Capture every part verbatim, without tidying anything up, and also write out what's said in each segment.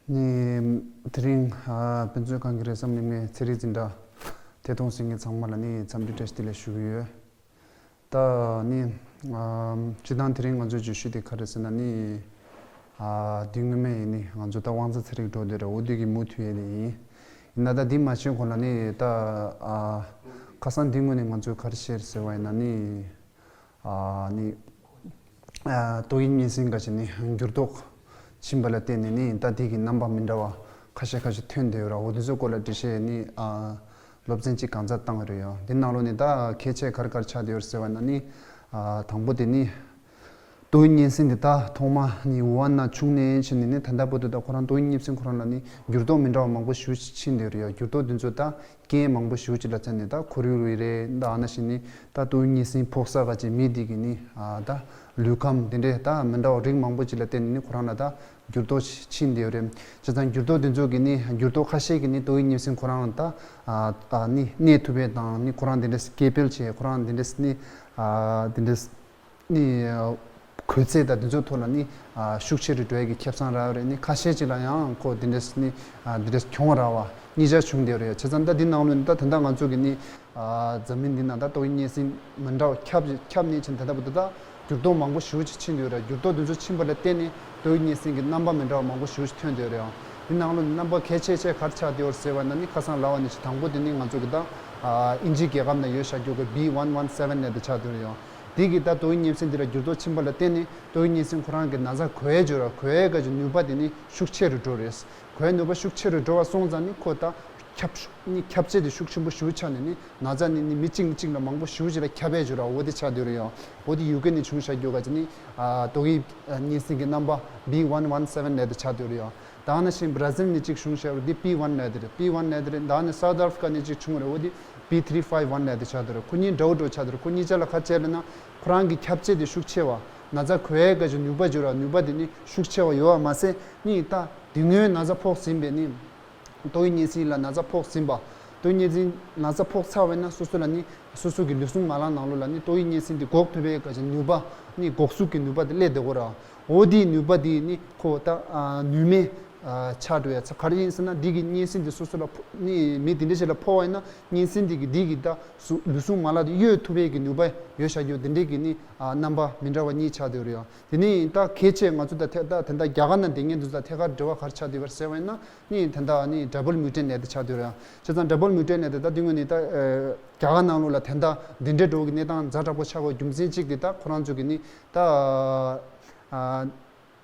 ནི། དེ་རིང་ཨ་དཔེ་མཛོད་ཁང་གི་རེས་གཟའ་མིག་དམར་ཚན་རིག་འཛིན་གྲྭ་ཐད་གཏོང་གསན་མཁན་ཚང་མ་ལ་ནི་འཚམས་འདྲི་བཀྲ་ཤིས་བདེ་ལེགས་ཞུ་གི་ཡོད། ད་ནི་ཨ་སྤྱིར་བཏང་དེ་རིང་ང་ཚོའི་བརྗོད་གཞི་དེ་ག་རེ་ཟེར་ན་ནི། ཨ་དུས་སྔོན་མའི་ནི་ང་ཚོ་ད་དབང་རྩ་ཚན་རིག་འགྲོ་འདོད་ར་འོ་དུས་ཀྱི་མུ་མཐུད་ཡས་ནི་ཡིན། ཡིན་ན་ད་འདི་མ་བྱས་གོང་ལ་ནི་ད་ཨ་ཁ་སང་འདི་སྔོན་ནས་ང་ཚོས་ག་རེ་བཤད་ཟེར་བ་ཡིན་ན་ནི། ཨ་ནི། ཨ་ཏོག་དབྱིབས་གཉན་སྲིན་འགའ་ཞིག་ནི་འགྱུར་ལྡོག་ཕྱིན་པ་ལ་བརྟེན་ནས་ནི་ད་དེ་གི་རྣམ་པ་མི་འདྲ་བ་ཁ་ཤས་ཁ་ཤས་ཐོན་བསྡད་ཡོད་ར། འོ་དེ་ཚོའི་སྐོར་ལ་འགྲེལ་བཤད་ནི་ཨ་སློབ་ཚན་གཅིག་གང་ཚར་བཏང་ཡོད་རེད་ཡོ། འདི་ནང་ལོགས་ནི་ད་གལ་ཆེ་ག་རེ་ག་རེ་ཆགས་བསྡད་ཡོད་ཟེར་བ་ན་ནི། ཨ་དང་པོ་དེ་ནི། ཏོག་དབྱིབས་གཉན་སྲིན་འདི་ད་ཐོག་མ་ནི་ཝུ་ཧན་ནང་བྱུང་ནས་བྱས་ནས་ནི་ད་ལྟ་བར་དུ་ད་ཁོ་རང་ཏོག་དབྱིབས་གཉན་སྲིན་ཁོ་རང་ལ་ནི་འགྱུར་ལྡོག་མི་འདྲ་བ་མང་པོ་ཞེ་པོ་ཅིག་ཕྱིན་བསྡད་ཡོད་རེད་ཡོ། འགྱུར་ལྡོག་འདི་ཚོ་ད་རྐྱེན་མང་པོ་ཞེ་པོ་ཅིག་ལ་བརྟེན་ནས་ད་ཁོར་ཡུག་རེད་རེད་ད་ཨ་ནི་བཞིན་ནི་ད་ཏོག་དབྱིབས་གཉན་སྲིན་ཕོག་ས་ག་ཅིག་མི་འདི་གི་ནི་ཨ་ད་ལུས་ཁམས་འདི་འདྲས་ད་མི་འདྲ་བ་རིགས་མང་པོ་ཅིག་ལ་བརྟེན་ནས་ནི་ཁོ་རང་ལ་ད་འགྱུར་ལྡོག་ཕྱིན་བསྡད་ཡོད་རེད། བྱས་ཙང་འགྱུར་ལྡོག་འདི་ཚོ་གི་ནི་འགྱུར་ལྡོག་ཁ་ཤས་ཀྱི་ནི་ཏོག་དབྱིབས་གཉན་སྲིན་ཁོ་རང་ལ་ད་ཨ་ཨ་ནི་གནས་ཐུབ་པའི་དང་ནི་ཁོ་རང་འདི་འདྲས་སྐྱེ་འཕེལ་བྱས་ཁོ་རང་འདི་འདྲས་ནི་ཨ་འདི་འདྲས། ནི། གོས་ཚད་དང་དེ་ཚོའི་ཐོག་ལ་ནི། ཤུགས་ཆེ་རུ་འགྲོ་ཡ་གི་ཁེ་བཟང་རག་རེད། ནི་ཁ་ཤས་ཅིག་ལ་ཡང་ཁོ་དེ་འདྲས་ནི། དེ་འདྲས་གྱོང་རག་པ་གཉིས་ཆ་བྱུང་བསྡད་རེད། བྱས་ཙང་ད་འདི་ནང་ལོགས་ནི་ད་དེ་འདྲ་ང་ཚོ་གི་ནི། འཛམ་གླིང་འདི་ནང་ད་ཏོག་དབྱིབས་གཉན་སྲིན་མི་འདྲ་བ་ཁྱབ་ཁྱབ་ནས་ཕྱིན་ད་ལྟ་བར་དུ་ད་འགྱུར་ལྡོག་མང་པོ་ཞེ་པོ་ཅིག་ཕྱིན་ཡོད་རེད། འགྱུར་ལྡོག་དེ་ཚོ་ཕྱིན་པ་ལ་བརྟེན་ནས་ཏོག་དབྱིབས་གཉན་སྲིན་གི་རྣམ་པ་མི་འདྲ་བ་མང་པོ་ཞེ་པོ་ཅིག་ཐོན་བསྡད་རེད། འདི་ནང་ལོགས་ནི་རྣམ་པ་གལ་ཆེ་ཆེ་ག་རེ་ཆགས་བསྡད་ཡོད་ཟེར་བ་ན་ནི་ཁ་སང་ལབ་པ་ནང་བཞིན་དང་པོ་དེ་ནི་ང་ཚོ་གི་ད་ཨིན་ཇི་རྒྱལ་ཁབ་ནང་ཡོད་བཞག་རྒྱུ་གི་བི་ཝན་ཝན་སེ་ཝན་ནད་དེ་ཆགས་བསྡད་ཡོད། དེ་གི་ད་ཏོག་དབྱིབས་གཉན་སྲིན་འདི་ལ་འགྱུར་ལྡོག་ཕྱིན་པ་ལ་བརྟེན་ནས་ཏོག་དབྱིབས་གཉན་སྲིན་ཁོ་རང་གི་ན་ཚ་འགོས་ཡས་འཇོག་ར་འགོས་ཡས་ག་ཅིག་ནུས་པ་དེ་ནི་ཤུགས་ཆེ་རུ་འགྲོ་རེད། འགོས་ནུས་པ་ཤུགས་ཆེ་རུ་འགྲོ་བ་སོང་ཙང་ནི་ཁོ་ད་ཁྱབ་ཤུགས་ནི་ཁྱབ་ཚད་དེ་ཤུགས་ཆེན་པོ་ཞེ་པོ་ཆགས་ནས་ནི་ན་ཚ་ནི་ནི་མི་གཅིག་ནས་གཅིག་ལ་མང་པོ་ཞེ་པོ་ཅིག་ལ་ཁྱབ་ཡས་འཇོག་ར། འོ་དེ་ཆགས་བསྡད་ཡོད་རེད་ཡང་། འོ་དེ་ཡུ་ཀེ་ནས་བྱུང་བཞག་རྒྱུ་ག་ཅིག་ནི་ཏོག་དབྱིབས་གཉན་སྲིན་གི་རྣམ་པ་བི་ཝན་ཝན་སེ་ཝན་ནད་དེ་ཆགས་བསྡད་ཡོད་རེད་ཡང་། ད་ནང་བཞིན་བྷ་ར་ཟིལ་ནས་གཅིག་བྱུང་བཞག་རེད། འདི་པི་ཝན་ནད་དེ་རེད། པི་ཝན་ནད་དེ་རེད། ད་ནི་སའུ་ཐི་ཨ་ཧྥི་རི་ཀ་ནས་གཅིག་བྱུང་རེད། འོ་དེ་པི་ཐི་རི་ཕའི་ཝན་ནད་དེ་ཆགས་དེ་རེད། ཁོ་གཉིས་འདྲ་བོ་འདྲ་བོ་ཆགས་དེ་རེད། ཁོ་གཉིས་ཆ་ལ་ག་རེ་བྱས་ལབ་ན་ཁོ་རང་གི་ཁྱབ་ཚད་དེ་ཤུགས་ཆེ་བ། ན་ཚ་འགོས་ཡས་ག་ཅིག་ནུས་པ་འཇོག་ར། ནུས་པ་དེ་ནི་ཤུགས་ཆེ་བ་ཡོད་པ་མ་ཟད་ནི་ད་དེ་སྔོན་ན་ཚ་ཕོག་ཟིན་པའི་ནི་ཏོག་དབྱིབས་གཉན་སྲིན་ལ་ན་ཚ་ཕོག་ཟིན་པ། ཏོག་དབྱིབས་གཉན་སྲིན་ན་ཚ་ཕོག་ཚར་བས་ན་སོ་སོ་ལ་ནི་སོ་སོ་གི་ལུས་ཟུངས་མ་ལག་ནང་ལོགས་ལ་ནི་ཏོག་དབྱིབས་གཉན་སྲིན་དེ་འགོག་ཐུབ་པའི་ག་ཅིག་ནུས་པ་ནི་འགོག་གཟུགས་ཀྱི་ནུས་པ་དེ་སླེབས་བསྡད་ཡོད་ར། འོ་དེའི་ནུས་པ་དེ་ནི་ཁོ་ད་ནུས་མེད་ཆགས་འགྲོ་ཡ་ཚ། ག་རེ་ཡིན་ཟེར་ན་འདི་གི་གཉན་སྲིན་དེ་སོ་སོ་ལ་ཕོག་ནི་མི་དེ་འདྲ་ཞིག་ལ་ཕོག་པ་ཡིན་ན་གཉན་སྲིན་དེ་གི་འདི་གི་ད་ལུས་ཟུངས་མ་ལག་དེ་གཡོལ་ཐུབ་པའི་གི་ནུས་པ་ཡོད་བཞག་རྒྱུ་དེ་འདྲའི་གི་ནི་རྣམ་པ་མི་འདྲ་བ་གཉིས་ཆགས་བསྡད་ཡོད་རེད་ཡ། དེ་ནི་ད་གལ་ཆེ་ང་ཚོ་ད་ཐད་ད་དེ་འདྲ་རྒྱ་གར་ནང་བསྡད་མཁན་དེ་ཚོ་ད་ཐད་ཀར་འབྲེལ་བ་ག་རེ་ཆགས་བསྡད་པ་རེད་ཟེར་བ་ཡིན་ན་ནི་དེ་འདྲ་ནི་ཌབ་བལ་མིའུ་ཊན་ནད་དེ་ཆགས་བསྡད་ཡོད་རེད་ཡ། བྱས་ཙང་ཌབ་བལ་མིའུ་ཊན་ནད་དེ་ད་དེ་སྔོན་ནི་ད་རྒྱ་གར་ནང་ལོགས་ལ་དེ་འདྲ་འདི་འདྲའི་འགྲོ་གི་གནས་སྟངས་ཛ་དྲག་པོ་ཆགས་དགོས་རྒྱུ་མཚན་གཅིག་དེ་ད་ཁོ་རང་ཚོ་གི་ནི་ད།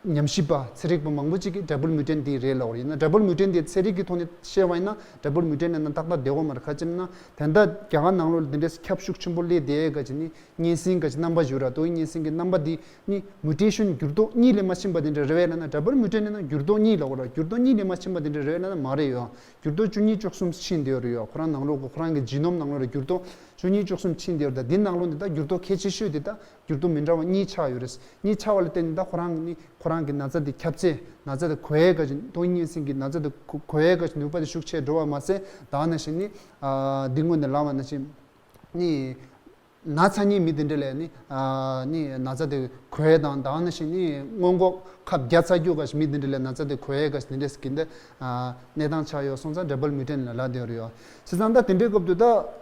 ཉམས་ཞིབ་པ་ཚན་རིག་པ་མང་པོ་ཅིག་གིས་ཌབ་བལ་མིའུ་ཊན་དེ་རེད་ལབ་པ་རེད། ཡིན་ན་ཌབ་བལ་མིའུ་ཊན་དེ་ཚན་རིག་གི་ཐོག་ནས་བཤད་པ་ཡིན་ན་ཌབ་བལ་མིའུ་ཊན་ཡིན་ན་ཏག་ཏག་བསྡད་ཡོད་མ་རེད། ག་ཅི་ཡིན་ན་དེ་འདྲ་རྒྱ་གར་ནང་ལོགས་ལ་དེ་འདྲའི་ཁྱབ་ཤུགས་ཆེན་པོ་སླེབས་བསྡད་ཡས་ག་ཅིག་ནི་གཉན་སྲིན་ག་ཅིག་རྣམ་པ་ཡོད་ར། ཏོག་དབྱིབས་གཉན་སྲིན་གྱི་རྣམ་པ་དེ་ནི་མིའུ་ཊེ་ཤན་འགྱུར་ལྡོག་གཉིས་ལས་མ་ཕྱིན་པ་དེ་འདྲ་རེད་པས་ལབ་ན། ཌབ་བལ་མིའུ་ཊན་ཡིན་ན་འགྱུར་ལྡོག་གཉིས་ལབ་དགོས་ར། འགྱུར་ལྡོག་གཉིས་ལས་མ་ཕྱིན་པ་དེ་འདྲ་རེད་པས་ལབ་ན་མ་རེད་ཡོད། འགྱུར་ལྡོག་བཅུ་གཉིས་བཅུ་གསུམ་ཕྱིན་བསྡད་ཡོད་རེད་ཡོད། ཁོ་རང་ནང་ལོགས་གི་ཁོ་རང་གི་ཇི་ནོམ་ནང་ལོགས་ལ་འགྱུར་ལྡོག་བཅུ་གཉིས་བཅུ་གསུམ་ཕྱིན་བསྡད་ཡོད་རེད། ད་འདི་ནང་ལོགས་འདི་ད་འགྱུར་ལྡོག་གལ་ཆེ་ཤོས་འདི་ད་འགྱུར་ལྡོག་མི་འདྲ་བ་གཉིས་ཆགས་ཡོད་རེད། གཉིས་ཆགས་པ་ལ་བརྟེན་ནས་ད་ཁོ་རང་གི་ནི་ཁོ་རང་གི་ན་ཚ་དེ་ཁྱབ་ཚད་ན་ཚ་དེ་འགོས་ཡས་ག་ཅིག་ཏོག་དབྱིབས་གཉན་སྲིན་གྱི་ན་ཚ་དེ་འགོས་ཡས་ག་ཅིག་ནུས་པ་དེ་ཤུགས་ཆེ་འགྲོ་བ་མ་ཟད་ད་ནང་བཞིན་ནི་འདི་སྔོན་ནས་ལབ་པ་ནང་བཞིན་ནི་ན་ཚ་ཉིད་མི་དེ་འདྲ་ལས་ནི་ནི་ན་ཚ་དེ་འགོས་ཡས་དང་ད་ནང་བཞིན་ནི་སྔོན་འགོག་ཁབ་བརྒྱབ་ཚར་རྒྱུ་ག་ཅིག་མི་དེ་འདྲ་ལས་ན་ཚ་དེ་འགོས་ཡས་ག་ཅིག་དེ་འདྲས་ཀྱི་འདི་གནས་སྟངས་ཆགས་ཡོད་སོང་ཙང་ཌབ་བལ་མིའུ་ཊན་ལ་ལབ་བསྡད་ཡོད་རེད་ཡོད། བྱས་ཙང་ད་དེ་འདྲའི་སྐབས་དུ་ད།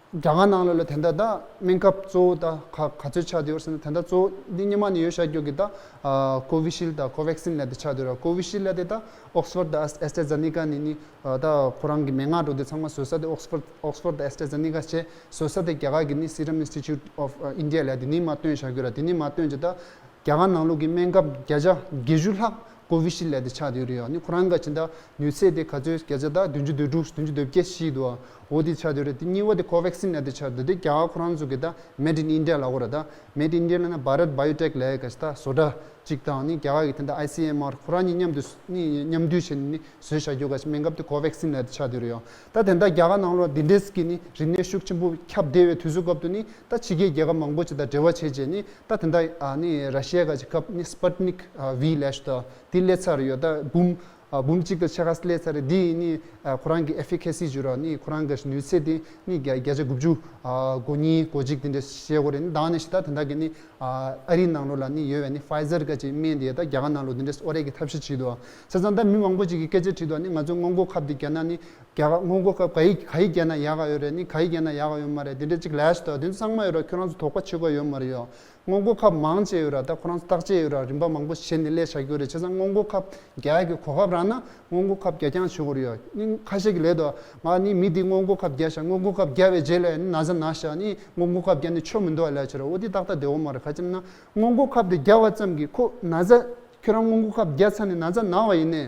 རྒྱ་གར་ནང་ལོགས་ལ་དེ་འདྲ་ད་སྨན་ཁབ་གཙོ་བོ་ད་ག་ག་ཚོད་ཆགས་བསྡད་ཡོད་ཟེར་ན། དེ་འདྲ་གཙོ་བོ་འདི་སྔོན་མ་ནས་ཡོད་བཞག་རྒྱུ་གི་ད་ཨ་ཀོ་བི་ཤིལ་དང་ཀོ་ཝེག་སིན་ལབ་དེ་ཆགས་བསྡད་ཡོད་ར། ཀོ་བི་ཤིལ་ལབ་དེ་ད་ཨོག་སི་ཕོར་ཌི་དང་ཨེས་ཨེས་ཊ་ཛེ་ནེ་ཀ་ནས་ནི་ཨ་ད་ཁོ་རང་གི་མན་ངག་འགྲོ་དེ་ཚང་མ་བཟོ་ས་དེ་ཨོག་སི་ཕོར་ཌི་ཨོག་སི་ཕོར་ཌི་དང་ཨེས་ཨེས་ཊ་ཛེ་ནེ་ཀ་བྱས། བཟོ་ས་དེ་རྒྱ་གར་གི་ནི་Serum Institute of India ལབ་དེ་ནས་མར་བཏོན་བཞག་རྒྱུ་ར། དེ་ནས་མར་བཏོན་བྱས་ད། རྒྱ་གར་ནང་ལོགས་ཀྱི་སྨན་ཁབ་བརྒྱ་ཆ་བརྒྱད་ཅུ་ལྷག་ཀོ་བི་ཤིལ་ལབ་དེ་ཆགས་བསྡད་ཡོད་རེད་ཡ། ནི་ཁོ་རང་ག་ཅིག་ད་ནུས་ཚད་དེ་ག་ཚོད་བརྒྱ་ཆ་ད་བདུན་ཅུ་དོན་དྲུག་བདུན་ཅུ་དོན་བརྒྱད་བཞི་འདུག་འོ་དེ་ཆགས་བསྡད་ཡོད་རེད། དེ་གཉིས་པ་དེ་ཀོ་ཝེག་སིན་ལབ་དེ་ཆགས་བསྡད་དེ་རྒྱ་གར་ཁོ་རང་ཚོ་གི་ད་Made in India ལབ་དགོས་རེད། ད་Made in India ལབ་ན་Bharat Biotech ལབ་ཡ་ག་ཅིག་ད་བཟོ་གྲྭ་གཅིག་དང་ནི་རྒྱ་གར་གི་དེ་འདྲ་ཨའི་སི་ཨེམ་ཨར་ཁོ་རང་གཉིས་མཉམ་དུ་ནི་མཉམ་འདུས་བྱས་ནས་ནི་བཟོས་བཞག་རྒྱུ་ག་ཅིག་སྨན་ཁབ་དེ་ཀོ་ཝེག་སིན་ལབ་དེ་ཆགས་བསྡད་ཡོད་རེད་ཡ། ད་དེ་འདྲ་རྒྱ་གར་ནང་ལོགས་དེ་འདྲས་ཀྱི་ནི་རིམས་ནད་ཤུགས་ཆེན་པོ་ཁྱབ་བསྡད་པའི་དུས་ཚོད་སྐབས་དུ་ནི་ད་ཕྱི་རྒྱལ་རྒྱལ་ཁབ་མང་པོ་ཅིག་དང་འབྲེལ་བ་བྱས་བྱས་ནི། ད་དེ་འདྲ་ཨ་ནི་ར་ཤི་ཡ་ག་ཅིག་ཁབ་ནི་སྤུ་ཏི་ནིག་ཨ་ཝི་ལབ་ཤག་ད་དེ་སླེབས་ཚར་ཡོད། ད་འབུམ་ ཨ་འབུམ་གཅིག་དང་ཕྱེད་ཀ་སླེབས་ཚར་རེད། འདི་ནི་ཨ་ཁོ་རང་གི་ཨེ་ཕི་ཁེ་སི་ཞུ་ར་ནི་ཁོ་རང་གི་ནུས་ཚད་དེ་ནི་བརྒྱ་བརྒྱ་ཆ་དགུ་བཅུ་ཨ་གོ་གཉིས་གོ་གཅིག་དེ་འདྲ་བཤད་དགོས་རེད། ནི་ད་ནི་ཞིག་ད་དེ་འདྲ་གི་ནི་ཨ་ཨ་རིའི་ནང་ལོགས་ལ་ནི་ཡོད་པའི་ནི་ཕའི་ཟར་ག་ཅིག་སྨན་དེ་ད་རྒྱ་གར་ནང་ལོགས་དེ་འདྲ་ཨོ་རེད་ཀྱི་ཐབས་ཤེས་བྱེད་འདུག་བྱས་ཙང་ད་མི་མང་པོ་ཅིག་གིས་སྐད་ཆ་དྲིས་འདུག་ནི་ང་ཚོ་སྔོན་འགོག་ཁབ་དེ་བརྒྱབ་ན་ནི་རྒྱ་གར་སྔོན་འགོག་ཁབ་ག་ཡི་ག་ཡི་བརྒྱབ་ན་ཡག་ག་ཡོད་རེད། ནི་ག་ཡི་བརྒྱབ་ན་ཡག་ག་ཡོད་མ་རེད། དེ་འདྲ་ཅིག་ལབ་ཤག་ད་དེ་ཚོ་ཚང་མ་ཡོད་ར། ཁྱོད་རང་ཚོ་དོགས་པ་བྱེད་དགོས་ཡོད་མ་རེད་ཡོ། སྔོན་འགོག་ཁབ་མང་ཆེ་ཡོད་ར། ད་ཁོ་རང་ཚོ་བརྟག་དཔྱད་ཡོད་ར། རིན་པ་མང་པོ་བྱས་ནས་སླེབས་བཞག་གི་ཡོད་རེད། བྱས་ཙང་སྔོན་འགོག་ཁབ་རྒྱག་གི་གོ་སྐབས་རག་ན་སྔོན་འགོག་ཁབ་རྒྱག་རྐྱང་བྱེད་དགོས་རེད་ཡོ། ནི་ཁ་ཤས་ཀྱིས་ལབ་འདུག་ང་ནི་མི་འདི་སྔོན་འགོག་ཁབ་རྒྱག་ཤག་སྔོན་འགོག་ཁབ་རྒྱག་པའི་རྗེས་ལ་ནི་ན་ཚ་ན་ཤག་ནི་སྔོན་འགོག་ཁབ་རྒྱག་ནས་ཆོ་མི་འདུག་ལབ་བྱས་ར། འོ་དེ་ཏག་ཏག་བདེ་པོ་མ་རེད། ག་ཅི་ན་སྔོན་འགོག་ཁབ་དེ་རྒྱག་པ་ཙམ་གྱིས་ཁོ་ན་ཚ་ཁྱོད་རང་སྔོན་འགོག་ཁབ་རྒྱག་ཚར་ནས་ན་ཚ་ན་བ་ཡིན་ནའི།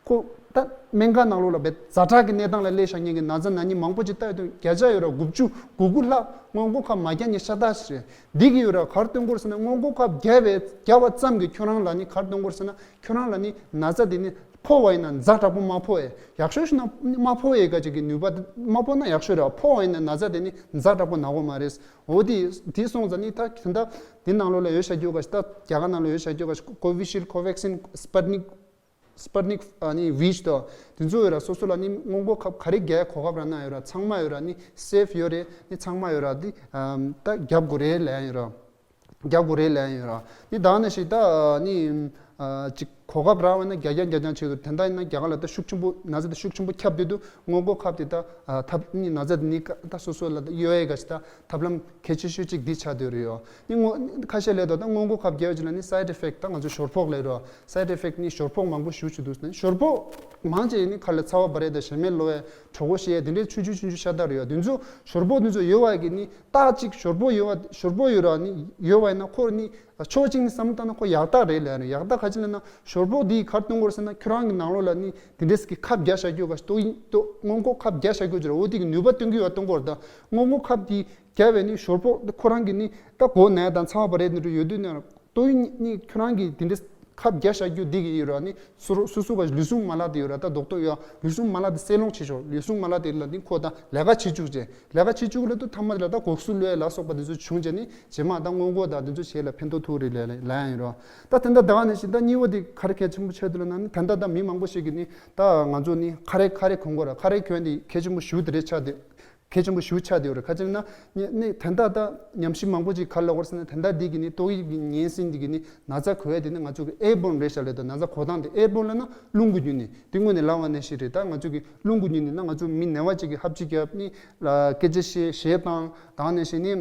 ཁོ་ད་སྨན་ཁང་ནང་ལོགས་ལ་བས་ཛ་དྲག་གི་གནས་སྟངས་ལ་སླེབས་བཞག་མཁན་གྱི་ན་ཚ་ན་མཁན་མང་པོ་ཅིག་ལྟ་ཡོང་དུས་བརྒྱ་ཆ་ཡོད་ར་དགུ་བཅུ་གོ་དགུ་ལྷག་སྔོན་འགོག་ཁབ་མ་རྒྱག་མཁན་ཤ་སྟག་ཞིག་རེད། འདི་གི་ཡོད་ར་ག་རེ་སྟོན་གྱི་ཡོད་རེད་ཟེར་ན། སྔོན་འགོག་ཁབ་བརྒྱབ་པའི་བརྒྱབ་པ་ཙམ་གྱིས་ཁྱོད་རང་ལ་ནི་ག་རེ་སྟོན་གྱི་ཡོད་རེད་ཟེར་ན། ཁྱོད་རང་ལ་ནི་ན་ཚ་དེ་ནི་ཕོག་པ་ཡིན་ན་ཛ་དྲག་པོ་མ་ཕོག་ཡས། ཡག་ཤོས་ཤིག་ན་མ་ཕོག་ཡས་ག་ཅིག་གི་ནུས་པ་མ་ཕོག་ན་ཡག་ཤོས་རེད། ཕོག་པ་ཡིན་ན་ན་ཚ་དེ་ནི་ཛ་དྲག་པོ་ན་གི་མ་རེད། འོ་དེ་དེ་སོང་ཙང་ནི་ད་ད་ལྟ་འདི་ནང་ལོགས་ལ་ཡོད་བཞག་རྒྱུ་ག་ཞིག་ད་རྒྱ་གར་ནང་ལ་ཡོད་བཞག་རྒྱུ་ག་ཞིག་ཀོ་བི་ཤིལ་ཌི་ཀོ་ཝེག་སིན་སི་པུ་ཊི་ནིག་སི་པུ་ཊི་ནིག་ཨ་ནི་ཝི་ཞིག་དང་དེ་ཚོ་ཡོད་ར། སོ་སོ་ལ་ནི་སྔོན་འགོག་ཁབ་ག་རེ་རྒྱག་གོ་སྐབས་རག་ན་ཡོད་ར། ཚང་མ་ཡོད་ར་ནི་སེབ་ཡོད་རེད། ནི་ཚང་མ་ཡོད་ར། འདི་ཨམ་ད་རྒྱབ་དགོས་རེད་ལབ་ཡོད་ར། རྒྱབ་དགོས་རེད་ལབ་ཡོད་ར། ནི་ད་ནི་ཞིག་ད་ནི་ཨ་ཅིག་གོ་སྐབས་རག་པ་ན་རྒྱག་རྒྱག་རྒྱག་རྒྱག་བྱེད་དུ། དེ་འདྲ་ཡིན་ན་རྒྱ་གར་ལ་ད་ཤུགས་ཆེན་པོ་ན་ཚ་དེ་ཤུགས་ཆེན་པོ་ཁྱབ་བསྡད་དུས་སྔོན་འགོག་ཁབ་དེ་ད་ཨ་ཐབས་ནི་ན་ཚ་དེ་ནི་ད་སོ་སོ་ལ་ད་གཡོལ་ཡས་ག་ཞིག་ད་ཐབས་ལམ་གལ་ཆེ་ཤོས་གཅིག་འདི་ཆགས་བསྡད་ཡོད་རེད་ཡོ། ནི་སྔོན་ཁ་ཤས་ལབ་དུས་ད་སྔོན་འགོག་ཁབ་རྒྱག་ཡོད་ཅིག་ལ་ནི་སའེ་ཌི་ཨི་ཕེག་ཊི་ད་ང་ཚོ་ཞོར་ཕོག་ལབ་རོ། སའེ་ཌི་ཨི་ཕེག་ཊི་ནི་ཞོར་ཕོག་མང་པོ་ཞེ་པོ་ཅིག་འདུག་ཟེར་ནས། ཞོར་ཕོག་མང་ཆེ་ནི་ཁ་ལ་ཚ་བ་འབར་ཡས་དང་ཞེ་མེར་ལོག་ཡས་གྲོད་ཁོག་བཤལ་ཡས་དེ་འདྲའི་ཆུང་ཆུང་ཆུང་ཆུང་ཤ་སྟག་རེད་ཡོ། དེ་ཚོ་ཞོར་ཕོག་དེ་ཚོ་ཡོད་པ་གི་ནི་རྟགས་གཅིག་ཞོར་ཕོག་ཡོད་པ་ཞོར་ཕོག་ཡོད་ར་ནི་ཡོད་པ་ཡིན་ན་ཁོ་ནི་ཕྱོགས་གཅིག་ནས་བསམ་བློ་བཏང་ན་ཁོ་ཡག་རྟགས་རེད་ལབ་ཡ་རེད། ཡག་རྟགས་ག་ཅི་ལབ་ན་ཞོར་ཕོག་འདི་ག་རེ་སྟོན་གྱི་ཡོད་རེད་ཟེར་ན། ཁྱོད་རང་གི་ནང་ལོགས་ལ་ནི་དེ་འདྲས་ཀྱི་ཁབ་བརྒྱབ་བཞག་རྒྱུ་ག་ཞིག་ཏོག་ཏོག་སྔོན་འགོག་ཁབ་བརྒྱབ་བཞག་རྒྱུ་ཅིག་རེད། འོ་དེ་གི་ནུས་པ་སྟོན་གྱི་ཡོད་སྟོན་གྱི་ཡོད་རེད། ད་སྔོན་འགོག་ཁབ་འདི་བརྒྱབ་པས་ནི་ཞོར་ཕོག་ཁོ་རང་གི་ནི་ད་མགོ་ན་ཡ་དང་ཚ་བ་འབར་ཡས་དེ་འདྲ་ཡོད་དུས་ནི་ཏོག་ནི་ཁྱོད་རང་གི་དེ་འདྲས་ཁབ་བརྒྱབ་བཞག་རྒྱུ་འདི་གི་ཡོད་ར་ནི་སོ་སོ་སོ་ག་ལུས་ཟུངས་མ་ལག་དེ་ཡོད་ར། ད་རྡོག་རྡོག་ཡོད་ལུས་ཟུངས་མ་ལག་དེ་སེལ་སློང་བྱེད་ཆོག་ལུས་ཟུངས་མ་ལག་དེ་ལ་ནི་ཁོ་ད་ལས་ཀ་བྱེད་བཅུག་བྱས། ལས་ཀ་བྱེད་བཅུག་ལ་དུ་ཐ་མ་ལ་ད་འགོག་སྲུ་ལོས་ལ་སོགས་པ་དེ་ཚོ་བྱུང་བྱས་ནི་རྗེས་མ་ད་སྔོན་འགོག་དང་དེ་ཚོ་བྱས་ལ་ཕན་ཐོགས་ཐུག་རེད་ལ་ལ་ཡང་ཡིན་རོ། ད་དེ་འདྲ་ད་ག་ནས་ཤི་ད་གཉིས་པ་དེ་ག་རེ་གལ་ཆེན་པོ་ཆགས་འདུག་ལ་ན་ནི་ད་ད་ད་མི་མང་པོ་ཞིག་གིས་ནི་ད་ང་ཚོ་ནི་ཁ་རས་ཁ་རས་གོན་དགོས་ར། ཁ་རས་གོན་དེ་གལ་ཆེན་པོ་ཞུ་དེ་རེད་ཆགས་དེ་གལ་ཆེན་པོ་ཞུ་ཆགས་དེ་ཡོད་རེད། ག་ཅི་ན་ནི་ནི་ད་ད་ད་ཉམས་ཞིབ་མང་པོ་ཅིག་ག་ལ་འོར་ཟེར་ན་ད་ད་འདི་གི་ནི་ཏོག་དབྱིབས་ཀྱི་ཉེན་ཟིན་འདི་གི་ནི་ན་ཚ་གོ་ཡ་དེ་ནི་ང་ཚོ་གི་ཨེར་བོན་རེད་ཤག་ལས་ད་ན་ཚ་གོ་སྟངས་དེ་ཨེར་བོན་ལ་ན་རླུང་གི་བརྒྱུད་ནི་དེ་དངོས་ནས་ལབ་པ་ནས་ཤི་རེད། ད་ང་ཚོ་གི་རླུང་གི་ཉིན་ནི་ན་ང་ཚོ་མི་ནད་པ་གཅིག་གི་ཧབ་གཅིག་རྒྱབ་ནི་ལ་སྐད་ཆ་བཤད་གཞས་བཏང་དང་ནས་ཤི་ནི་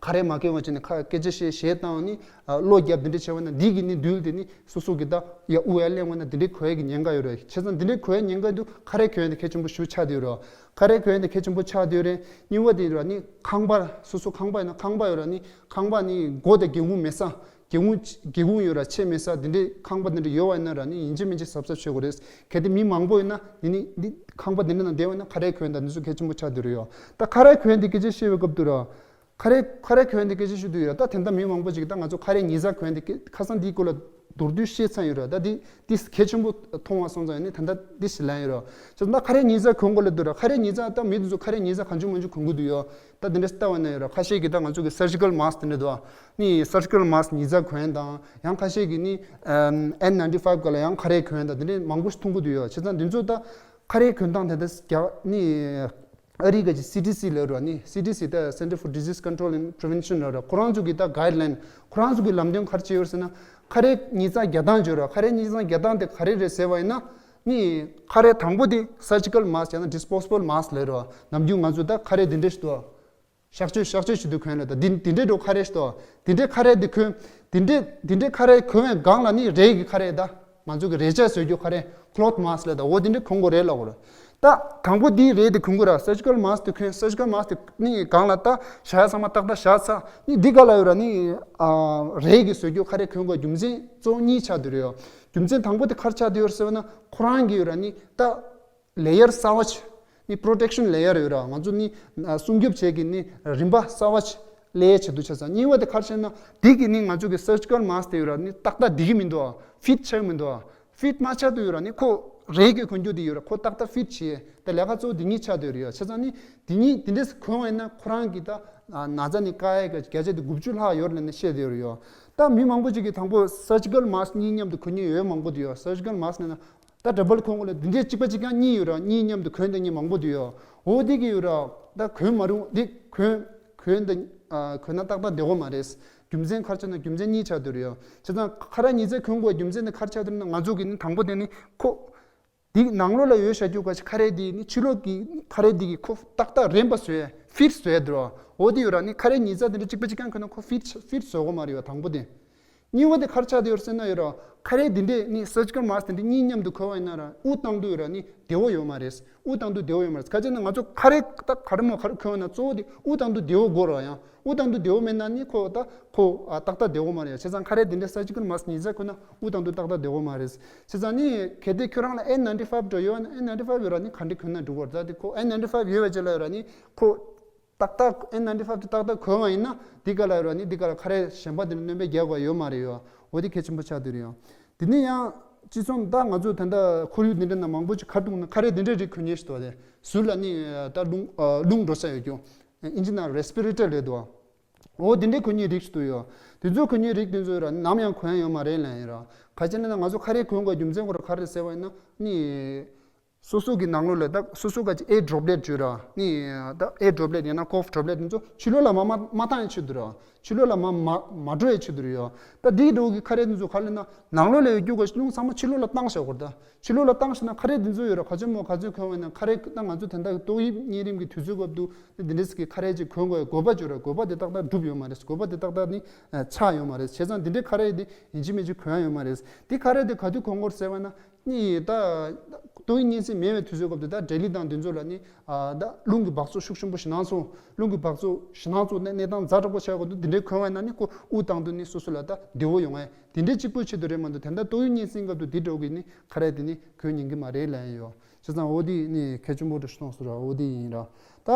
ཁ་རས་མ་གྱོན་པ་བྱས་ནས་ཁ་སྐད་ཆ་བཤད་གཞས་བཏང་ནི་གློ་རྒྱབ་འདི་འདྲ་བྱས་པ་ན་འདི་གི་ནི་རྡུལ་དེ་ནི་སོ་སོ་གི་ད་ཡ་དབུགས་ཡར་ལེན་པ་ན་འདི་འདྲའི་གོ་ཡ་གི་ཉེན་ཁ་ཡོད་རེད། བྱས་ཙང་འདི་འདྲའི་གོ་ཡ་ཉེན་ཁ་འདུག་ཁ་རས་གྱོན་ཡ་དེ་གལ་ཆེན་པོ་ཞུ་ཆགས་དེ་ཡོད་རེད། ཁ་རས་གྱོན་ཡ་དེ་གལ་ཆེན་པོ་ཆགས་དེ་ཡོད་རེད། གཉིས་པ་དེ་ཡོད་རེད་ནི་ཁང་པ་སོ་སོ་ཁང་པ་ཡིན་ན་ཁང་པ་ཡོད་རེད་ནི་ཁང་པ་ནི་སྒོ་དང་སྒེའུ་ཁུང་མེད་ས། སྒེའུ་ཁུང་སྒེའུ་ཁུང་ཡོད་ར་ཆད་མེད་ས་དེ་འདྲའི་ཁང་པ་དེ་འདྲ་ཡོད་པ་ཡིན་ན་ར་ནི་ཡིན་གཅིག་མིན་གཅིག་གཟབ་གཟབ་བྱེད་དགོས་རེད། གལ་ཏེ་མི་མང་པོ་ཡོད་ན་འདི་ནི་འདི་ཁང་པ་དེ་འདྲ་ནང་བསྡད་པ་ཡིན་ན་ཁ་རས་གྱོན་དང་འདི་ཚོ་གལ་ཆེན་པོ་ཆགས་བསྡད་རེད་ཡོད། ད་ཁ་རས་གྱོན་དེ་སྐད་ཆ་བཤད་པའི་སྐབས་དུ་ར་ཁ་རས་ཁ་རས་གྱོན་དེ་སྐད་ཆ་ཞུ་དུས་ཡོད་ར། ད་དེ་འདྲ་མི་མང་པོ་ཅིག་ད་ང་ཚོ་ཁ་རས་ཉིས་བརྩེགས་གྱོན་དེ་སྐད་ཁ་སང་འདིའི་སྐོར་ལ་མདོར་བསྡུས་བཤད་ཚར་ཡོད་ར། ད་འདི་འདི་གལ་ཆེན་པོ་མཐོང་བ་སོང་ཙང་ཡོད་ནི་ད་ལྟ་འདི་ཞིག་ལན་ཡོད་ར། ཅེས་ད་ཁ་རས་ཉིས་བརྩེགས་གྱོན་དགོས་ལབ་དུས་ར་ཁ་རས་ཉིས་བརྩེགས་ད་མི་དེ་ཚོ་ཁ་རས་ཉིས་བརྩེགས་གང་བྱུང་མང་བྱུང་གྱོན་གི་འདུག་ཡོད། ད་དེ་འདྲ་ལྟ་བ་ན་ཡོད་ར། ཁ་ཤས་ཀྱིས་ད་ང་ཚོ་གི་སར་ཇི་ཀལ་མཱསི་དེ་འདྲ་འདུག་ཨ། ནི་སར་ཇི་ཀལ་མཱསི་ཉིས་བརྩེགས་གྱོན་དང་ཡང་ཁ་ཤས་ཀྱིས་ནི་ཨེན་ནའིན་ཊི་ཕའིབ་སྒང་ལ་ཡང་ཁ་རས་གྱོན་དང་དེ་འདྲ་མང་པོ་ཞིག་མཐོང་གི་འདུག་ཡོད། བྱས་ཙང་དེ་ཚོ་ད་ཁ་རས་གྱོན་སྟངས་དེ་འདྲ་རྒྱག་ནི་ཨ་རི་ག་ཅིག་སི་ཌི་སི་ལབ་ར་ནི་སི་ཌི་སི་ད་Center for Disease Control and Prevention ལབ་ར། ཁོ་རང་ཚོ་གི་ད་གའིཌ་ལའིན་ཁོ་རང་ཚོ་གི་ལམ་སྟོན་ག་རེ་བྱས་ཡོད་ཟེར་ན་ཁ་རས་ཉིས་བརྩེགས་རྒྱག་སྟངས་བརྗོད་ར། ཁ་རས་ཉིས་བརྩེགས་རྒྱག་སྟངས་དེ་ག་རེ་རེད་ཟེར་བ་ཡིན་ན། ནི་ཁ་རས་དང་པོ་དེ་སར་ཇི་ཀལ་མཱསི་ཡང་ན་ཌིས་པོ་ཟི་བལ་མཱསི་ལབ་རོ། ནམ་རྒྱུན་ང་ཚོ་ད་ཁ་རས་འདི་འདྲ་ཞིག་འདུག་གཤག་བཅོས་གཤག་བཅོས་བྱེད་དུས་གོན་ལ་ད་འདི་འདི་འདྲའི་འགྲོ་ཁ་རས་ཞིག་འདུག་འདི་འདྲའི་ཁ་རས་འདི་གོན། འདི་འདྲའི་འདི་འདྲའི་ཁ་རས་གོན་བའི་སྒང་ལ་ནི་རས་ཀྱི་ཁ་རས་ད་ང་ཚོ་གི་རས་ཆས་བཟོ་རྒྱུ་ཁ་རས་ཀློ་ཐི་མཱསི་ལབ་ད་འོ་འདི་འདྲ་གོན་དགོས་རེད་ལབ་དགོས་རེད། ད་དང་པོ་འདི་རས་འདི་གོན་དགོས་ར། སར་ཇི་ཀལ་མཱསི་འདི་གོན། སར་ཇི་ཀལ་མཱསི་འདི་ནི་སྒང་ལ་ད་བཞག་ཡ་ཚང་མ་ཏག་ཏག་བཞག་ཚར་ནི་འདི་ག་ལ་ཡོད་ར་ནི་ཨ་རས་ཀྱི་བཟོ་རྒྱུ་ཁ་རས་གོན་དགོས་རྒྱུ་མཚན་གཙོ་བོ་གཉིས་ཆགས་བསྡད་རེད་ཡོད། རྒྱུ་མཚན་དང་པོ་དེ་ག་རེ་ཆགས་བསྡད་ཡོད་ཟེར་བ་ན་ཁོ་རང་གི་ཡོད་ར་ནི་ད། ལེ་ཡར་གསར་བ་ཅིག་ནི་པྲོ་ཊེག་ཤན་ལེ་ཡར་ཡོད་ར། ང་ཚོ་ནི་ཨ་སྲུང་སྐྱོབ་བྱེད་ཀྱི་ནི་རིམ་པ་གསར་བ་ཅིག་ལེ་ཡར་བྱེད་དུ་ཆ་ཚང་། གཉིས་པ་དེ་ག་རེ་བྱས་ན་དེ་གི་ནི་ང་ཚོ་གི་སར་ཇི་ཀལ་མཱསི་དེ་ཡོད་ར་ནི་ཏག་ཏག་འགྲིག་གི་མི་འདུག་ཕིཊ་ཆགས་མི་འདུག་ཕིཊ་མ་ཆགས་དུ་ཡོད་ར་ནི་ཁོ་རས་ཀྱི་གོན་རྒྱུ་དེ་ཡོད་ར་ཁོ་ཏག་ཏག་ཕིཊ་བྱེད་དེ་ལས་ཀ་གཙོ་བོ་དེ་གཉིས་ཆགས་དུ་ཡོད་ར་ཡོད། བྱས་ཙང་ནི་དེ་གཉིས་དེ་འདྲས་གོན་བ་ཡིན་ན་ཁོ་རང་གི་ད་ན་ཚ་ནི་བཀག་ཡས་ཀྱི་བརྒྱ་ཆ་དེ་དགུ་བཅུ་ལྷག་ཡོད་ར་ནི་བཤད་དེ་ཡོད་ར་ཡོད། ད་མི་མང་པོ་ཅིག་གིས་དང་པོ་སར་ཇི་ཀལ་མཱསི་གཉིས་མཉམ་དུ་གོན་མཁན་ཡོད་མང་པོ་དེ་ཡོད། སར་ཇི་ཀལ་མཱསི་ནི་ན། ད་ཌབ་བལ་གོན་དགོས་ལ་འདི་འདྲའི་གཅིག་པ་གཅིག་རྐྱང་གཉིས་ཡོད་ར། གཉིས་མཉམ་དུ་གོན་བསྡད་མཁན་མང་པོ་འདུག་ཡོད། འོ་འདི་གི་ཡོད་ར། ད་གོན་མ་རུང་འདི་གོན་གོན་ད་ཨ་གོན་ན་ཏག་ཏག་བདེ་བོ་མ་རེད། རྒྱུ་མཚན་ག་རེ་ཆགས་ན་རྒྱུ་མཚན་གཉིས་ཆགས་བསྡད་ཡོད། བྱས་ཙང་ཁ་རས་ཉི་ཚེ་གོན་དགོས་རྒྱུ་མཚན་ནི་ག་རེ་ཆགས་བསྡད་ན། ང་ཚོ་གི་ནི་དང་པོ་དེ་ནི་ཁོ་འདི་ནང་ལོགས་ལ་ཡོད་བཞག་རྒྱུ་ག་ཁ་རས་འདི་ནི་ཕྱི་ལོགས་ཀྱི་ཁ་རས་འདི་གི་ཁོ་ཏག་ཏག་རན་པ་བཟོས་ཕིཊ་བཟོས་འདུག་ར། འོ་འདི་ཡོད་ར། ནི་ཁ་རས་ཉི་ཚེ་དེ་འདྲ་གཅིག་པ་གཅིག་རྐྱང་གོན་ན་ཁོ་ཕིཊ་ཕིཊ་བཟོ་དགོས་མ་རེད་ཡོད། དང་པོ་དེ། གཉིས་པ་དེ་ག་རེ་ཆགས་བསྡད་ཡོད་ཟེར་ན་ཡོད་ར། ཁ་རས་འདི་འདྲས་ནི་སར་ཇི་ཀལ་མཱ་སི་དེ་འདྲས་གཉིས་མཉམ་དུ་གོན་པ་ཡིན་ན་ར། དབུགས་གཏོང་དུས་ར་ནི་བདེ་བོ་ཡོད་མ་རེད། དབུགས་གཏོང་དུས་བདེ་བོ་ཡོད་མ་རེད། ག་ཅི་ན་ང་ཚོ་ཁ་རས་ད་ག་རེ་མོ་ག་རེ་གོན་ན་གཙོ་བོ་དེ་དབུགས་གཏོང་དུས་བདེ་བོ་དགོས་ར། ཡང་དབུགས་གཏོང་དུས་བདེ་བོ་མེད་ན་ནི་ཁོ་ད་ཁོ་ཨ་ཏག་ཏག་བདེ་བོ་མ་རེད། བྱས་ཙང་ཁ་རས་འདི་འདྲས་སར་ཇི་ཀལ་མཱ་སི་ཉི་ཚེ་གོན་ན་དབུགས་གཏོང་དུས་ཏག་ཏག་བདེ་བོ་མ་རེད། བྱས་ཙང་ནི་གལ་ཏེ་ཁྱོད་རང་ལ་ཨེན་ནའིན་ཊི་ཕའིབ་འདྲ་ཡོད་ན། ཨེན་ནའིན་ཊི་ཕའིབ་ཡོད་ར་ནི་ག་འདྲས་གོན་ན་འགྲིག་གོ། ད་དེ་ཁོ་ཨེན་ནའིན་ཊི་ཕའིབ་ཡོད་པའི་རྗེས་ལ་ཡོད་ར་ནི་ཁོ་ཏག་ཏག་ཨེན་ནའིན་ཊི་ཕའིབ་དེ་ཏག་ཏག་གོན་པ་ཡིན་ན་འདི་ག་ལ་ཡོད་ར་ནི་འདི་ག་ལ་ཁ་རས་གཞན་པ་དེ་ནི་སྣོན་པ་རྒྱག་དགོས་ཡོད་མ་རེད་ཡོད། འོ་དེ་གལ་ཆེན་པོ་ཆགས་བསྡད་ཡོད། དེ་ནས་ཡང་ཅི་སོང་ད་ང་ཚོ་ད་ལྟ་ཁོར་ཡུག་འདི་འདྲ་ན་མང་པོ་ཅིག་ཁ་ཐུག་ན་ཁ་རས་འདི་འདྲའི་རིགས་གོན་མཁན་ཞིག་འདུག་སྟེ། ཟུར་ལ་ནི་ད་རླུང་རླུང་འགྲོ་ས་ཡོད་རྒྱུ། ཨིན་ཇི་ནང་རེ་སི་པི་རེ་ཊར་ལབ་འདུག་འོ་དེ་འདྲའི་གོན་མཁན་རིགས་ཤིག་འདུག་ཡོད། དེ་ཚོ་གོན་མཁན་རིགས་དེ་ཚོ་ཡོད་ར་ནམ་ཡང་གོན་ཡ་ཡོད་མ་རེད་ལབ་ཡིན་ར། ག་ཅི་ན་ང་ཚོ་ཁ་རས་གོན་དགོས་རྒྱུ་མཚན་ཁོ་ར་ག་རེ་ཟེར་བ་ཡིན་ན་ནི། སོ་སོ་གི་ནང་ལོགས་ལ་ད་སོ་སོ་ག་ཅི་ཨེར་ཌོབ་ལེཊ་ཅིག་ཡོད་ར། ནི་ད་ཨེར་ཌོབ་ལེཊ་ཡང་ན་ཀོཕ་ཌོབ་ལེཊ་དེ་ཚོ་ཕྱི་ལོགས་ལ་མ་མ་མ་བཏང་ཡ་ཆེད་དུ་ར། ཕྱི་ལོགས་ལ་མ་མ་མ་འགྲོ་ཡ་ཆེད་དུ་ར་ཡོད། ད་དེའི་འགྲོ་གི་ཁ་རས་དེ་ཚོ་ག་རེ་ན་ནང་ལོགས་ལ་ཡོད་རྒྱུ་ག་རླུང་ཚང་མ་ཕྱི་ལོགས་ལ་བཏང་བཞག་གོ་ར། ད་ཕྱི་ལོགས་ལ་བཏང་བཞག་ན་ཁ་རས་དེ་ཚོ་ཡོད་ར། ག་ཚོད་མོ་ག་ཚོད་གོན་པ་ཡིན་ན། ཁ་རས་ད་ང་ཚོ་དེ་འདྲ་གི་ཏོག་དབྱིབས་གཉན་རིམས་ཀྱི་དུས་ཚོད་སྐབས་དུ་འདི་འདྲས་ཀྱི་ཁ་རས་ཅིག་གོན་དགོས་ཡ་དགོས་པ་དེ་ཏག་ཏག་འགྲུབ་ཡོད་མ་རེད། དགོས་པ་དེ་ཏག་ཏག་ནི་ཆགས་ཡོད་མ་རེད། བྱས་ཙང་འདི་འདྲའི་ཁ་རས་དེ་ཡིན་གཅིག་མིན་གཅིག་གོན་ཡ་ཡོད་མ་རེད། དེ་ཁ་རས་དེ་ག་དུས་གོན་དགོས་ཟེར་བ་ན། ནི་ད་ཏོག་དབྱིབས་གཉན་སྲིན་མེད་པའི་དུས་ཚོད་སྐབས་དུ་ད་ལྡི་ལི་དང་དེ་ཚོ་ལ་ནི་ཨ་ད་རླུང་གི་འབག་བཙོག་ཤུགས་ཆེན་པོ་ཞེད་སྣང་ཚོགས། རླུང་གི་འབག་བཙོག་ཞེད་སྣང་ཚོགས་ནས་གནས་སྟངས་ཛ་དྲག་པོ་ཆགས་སྐབས་དུ་འདི་འདྲའི་གོན་བ་ན་ནི་ཁོ་དབུགས་གཏོང་དུས་ནི་སོ་སོ་ལ་ད་བདེ་བོ་ཡོང་ངེས། དེ་འདྲའི་གཅིག་པོ་ཆེད་དུ་རེད་མ་གཏོགས། དེ་འདྲ་ཏོག་དབྱིབས་གཉན་སྲིན་སྐབས་དུ་འདི་འདྲ་གི་ནི་ཁ་རས་དེ་ནི་གོན་ཉན་གི་མ་རེད་ལབ་ཡ་ཡོད། བྱས་ཙང་འོ་དེ་ནི་གལ་ཆེན་པོ་རེད་ཤག་གསུངས་སོང་ར། འོ་དེ་ཡིན་ར། ད་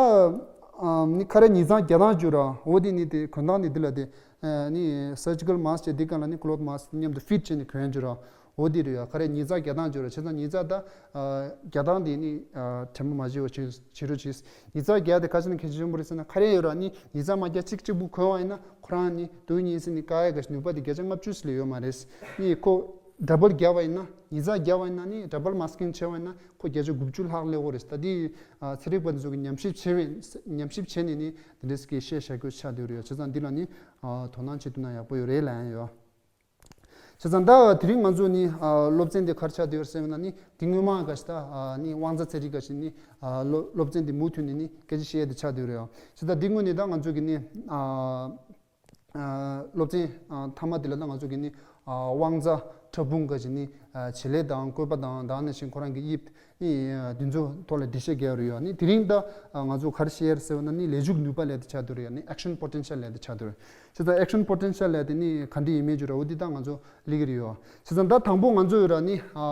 ཨམ་ནི་ཁ་རས་ཉིས་བརྩེགས་བརྒྱབ་སྟངས་བརྗོད་ར། འོ་དེ་ནི་དེ་གོན་སྟངས་ནི་འདི་ལ་དེ་ཨ་ནི་སར་ཇི་ཀལ་མཱ་སི་ཀི་བྱས་འདི་སྒང་ལ་ནི་ཀི་ལོཐ་མཱ་སི་ཀི་མཉམ་དུ་ཕིཊ་བྱས་ནས་གོན་བརྗོད་ར། འོ་དེ་རེད་ཡ། ཁ་རས་ཉིས་བརྩེགས་བརྒྱབ་སྟངས་བརྗོད་ར། བྱས་ཙང་ཉིས་བརྩེགས་ད་ཨ་བརྒྱབ་སྟངས་དེ་ནི་ཨ་དྲན་པ་མ་བརྗེད་པ་བྱེད་བྱེད་རོགས་གྱིས། ཉིས་བརྩེགས་བརྒྱབ་དེ་ག་ཅི་ནི་གལ་ཆེན་པོ་རེད་ཟེར་ན། ཁ་རས་ཡོད་ར་ནི་ཉིས་བརྩེགས་མ་བརྒྱབ་གཅིག་གཅིག་པུ་གོན་བ་ཡིན་ན་ཁོ་རང་ནི་ཏོག་དབྱིབས་གཉན་སྲིན་ནི་བཀག་ཡ་གི་ནུས་པ་དེ་བརྒྱ་ཆ་ལྔ་བཅུ་ཙམ་ལས་ཡོད་མ་རེད། ནི་ཁོ་ཌབ་བལ་བརྒྱབ་པ་ཡིན་ན། ཉིས་བརྩེགས་བརྒྱབ་པ་ཡིན་ན་ནི་ཌབ་བལ་མཱ་སི་ཀིང་བྱས་པ་ཡིན་ན་ཁོ་བརྒྱ་ཆ་དགུ་བཅུ་ལྷག་སླེབས་ཀྱི་རེད། ད་དེ་ཨ་ཚན་རིག་པ་ཚོ་གིས་ཉམས་ཞིབ་བྱས་པའི་ཉམས་ཞིབ་བྱས་ནས་ནི་དེ་འདྲས་ཀྱི་བཤད་བཞག་རྒྱུ་ཆགས་བསྡད་ཡོད་རེད། བྱས་ཙང་འདི་ལ་ནི་ཨ་དོ་སྣང་བྱེད་ཐུབ་ན་ཡག་པོ་ཡོད་རེད་ལབ་ཡ་ཡོད། བྱས་ཙང་ད་དེ་རིང་ང་ཚོ་ནི་ཨ་སློབ་ཚན་དེ་ག་རེ་ཆགས་བསྡད་ཡོད་ཟེར་བ་ན་ནི་དེ་སྔོན་མ་ག་ཞིག་ད་ཨ་ནི་དབང་རྩ་ཚན་རིག་ག་ཞིག་ནི་ཨ་སློབ་སློབ་ཚན་དེ་མུ་མཐུད་ནས་ནི་སྐད་ཆ་བཤད་ཡ་དེ་ཆགས་བསྡད་ཡོད་རེད། བྱས་ཙང་འདི་སྔོན་ནས་ད་ང་ཚོ་གི་ནི་ཨ་ཨ་སློབ་ཚན་ཨ་མཐའ་མ་དེ་ལ་ད་ང་ཚོ་གི་ནི་ཨ་དབང་རྩ་ཕྲ་ཕུང་ག་ཞིག་ནི་ཨ་བྱེད་ལས་དང་བཀོད་པ་དང་། ད་ནང་བཞིན་ཁོ་རང་གི་དབྱིབས་ནི་ཨ་དེ་ཚོ་ཐོག་ལ་འགྲེལ་བཤད་རྒྱག་ཡོད་རེད་ཡ། ནི་དེ་རིང་ད་ཨ་ང་ཚོ་ག་རེ་བཤད་ཡ་རེད་ཟེར་བ་ན་ནི་ལས་འཇུག་ནུས་པ་ལབ་ཡ་དེ་ཆགས་བསྡད་ཡོད་རེད་ཡ། ནི་ཨེག་ཤན་པོ་ཊེན་ཤལ་ལབ་ཡ་དེ་ཆགས་བསྡད་ཡོད་རེད། བྱས་ཙང་ཨེག་ཤན་པོ་ཊེན་ཤལ་ལབ་ཡ་དེ་ནི་ག་འདྲ་ཡིན་མིན་བརྗོད་ར། འོ་དེ་ད་ང་ཚོ་སླེབས་ཀྱི་རེད་ཡ། བྱས་ཙང་ད་དང་པོ་ང་ཚོ་ཡོད་ར་ནི་ཨ་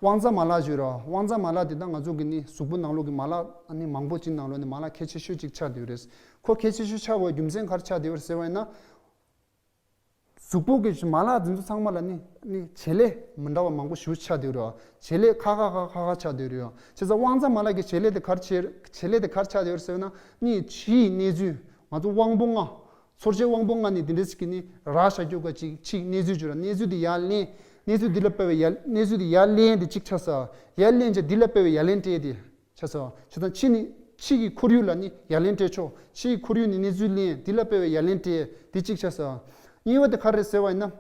དབང་རྩ་མ་ལག་བརྗོད་ར། དབང་རྩ་མ་ལག་དེ་ད་ང་ཚོ་གི་ནི་གཟུགས་པོ་ནང་ལོགས་ཀྱི་མ་ལག་ནི་མང་པོ་ཅིག་ནང་ལོགས་ནས་མ་ལག་གལ་ཆེ་ཤོས་ཅིག་ཆགས་བསྡད་ཡོད་རེད། ཁོ་གལ་ཆེ་ཤོས་ཆགས་པའི་རྒྱུ་མཚན་ག་རེ་ཆགས་བསྡད་ཡོད་རེད་ཟེར་བ་ཡིན་ན། གཟུགས་པོ་གི་མ་ལག་དེ་ཚོ་ཚང་མ་ལ་ནི་ནི་བྱེད་ལས་མི་འདྲ་བ་མང་པོ་ཞིག་ཆགས་བསྡད་ཡོད་རེད། བྱེད་ལས་ཁག་ཁག་ཁག་ཁག་ཁག་ཆགས་བསྡད་ཡོད་རེད། བྱས་ཙང་དབང་རྩ་མ་ལག་གི་བྱེད་ལས་དེ་ག་རེ་བྱེད་བྱེད་ལས་དེ་ག་རེ་ཆགས་བསྡད་ཡོད་རེད་ཟེར་བ་ན། ནི་ཕྱིའི་གནས་ཚུལ་ང་ཚོ་དབང་པོ་ལྔ། ཚོར་བྱེད་དབང་པོ་ལྔ་ནི་འདི་འདྲ་ཞིག་གི་ནི་རག་བཞག་རྒྱུ་ག་ཅིག་ཕྱིའི་གནས་ཚུལ་བརྗོད་ར། གནས་ཚུལ་དེ་ཡར་ལེན། གནས་ཚུལ་འདི་ལ་དཔག་པའི་ཡར་གནས་ཚུལ་དེ་ཡར་ལེན་དེ་གཅིག་ཆགས་སོང་། ཡར་ལེན་བྱས་འདི་ལ་དཔག་པའི་ཡར་ལེན་སྤྲད་དེ་ཆགས་སོང་། བྱས་ཙང་ཕྱི་ནི་ཕྱི་གི་ཁོར་ཡུག་ལ་ནི་ཡར་ལེན་སྤྲད་ཆོག་ཕྱིའི་ཁོར་ཡུག་ནས་གནས་ཚུལ་ལེན། འདི་ལ་དཔག་པའི་ཡར་ལེན་སྤྲད་དེ་གཅིག་ཆགས་སོང་། གཉིས་པ་དེ་ག་རེ་ཟེར་བ་ཡིན་ན།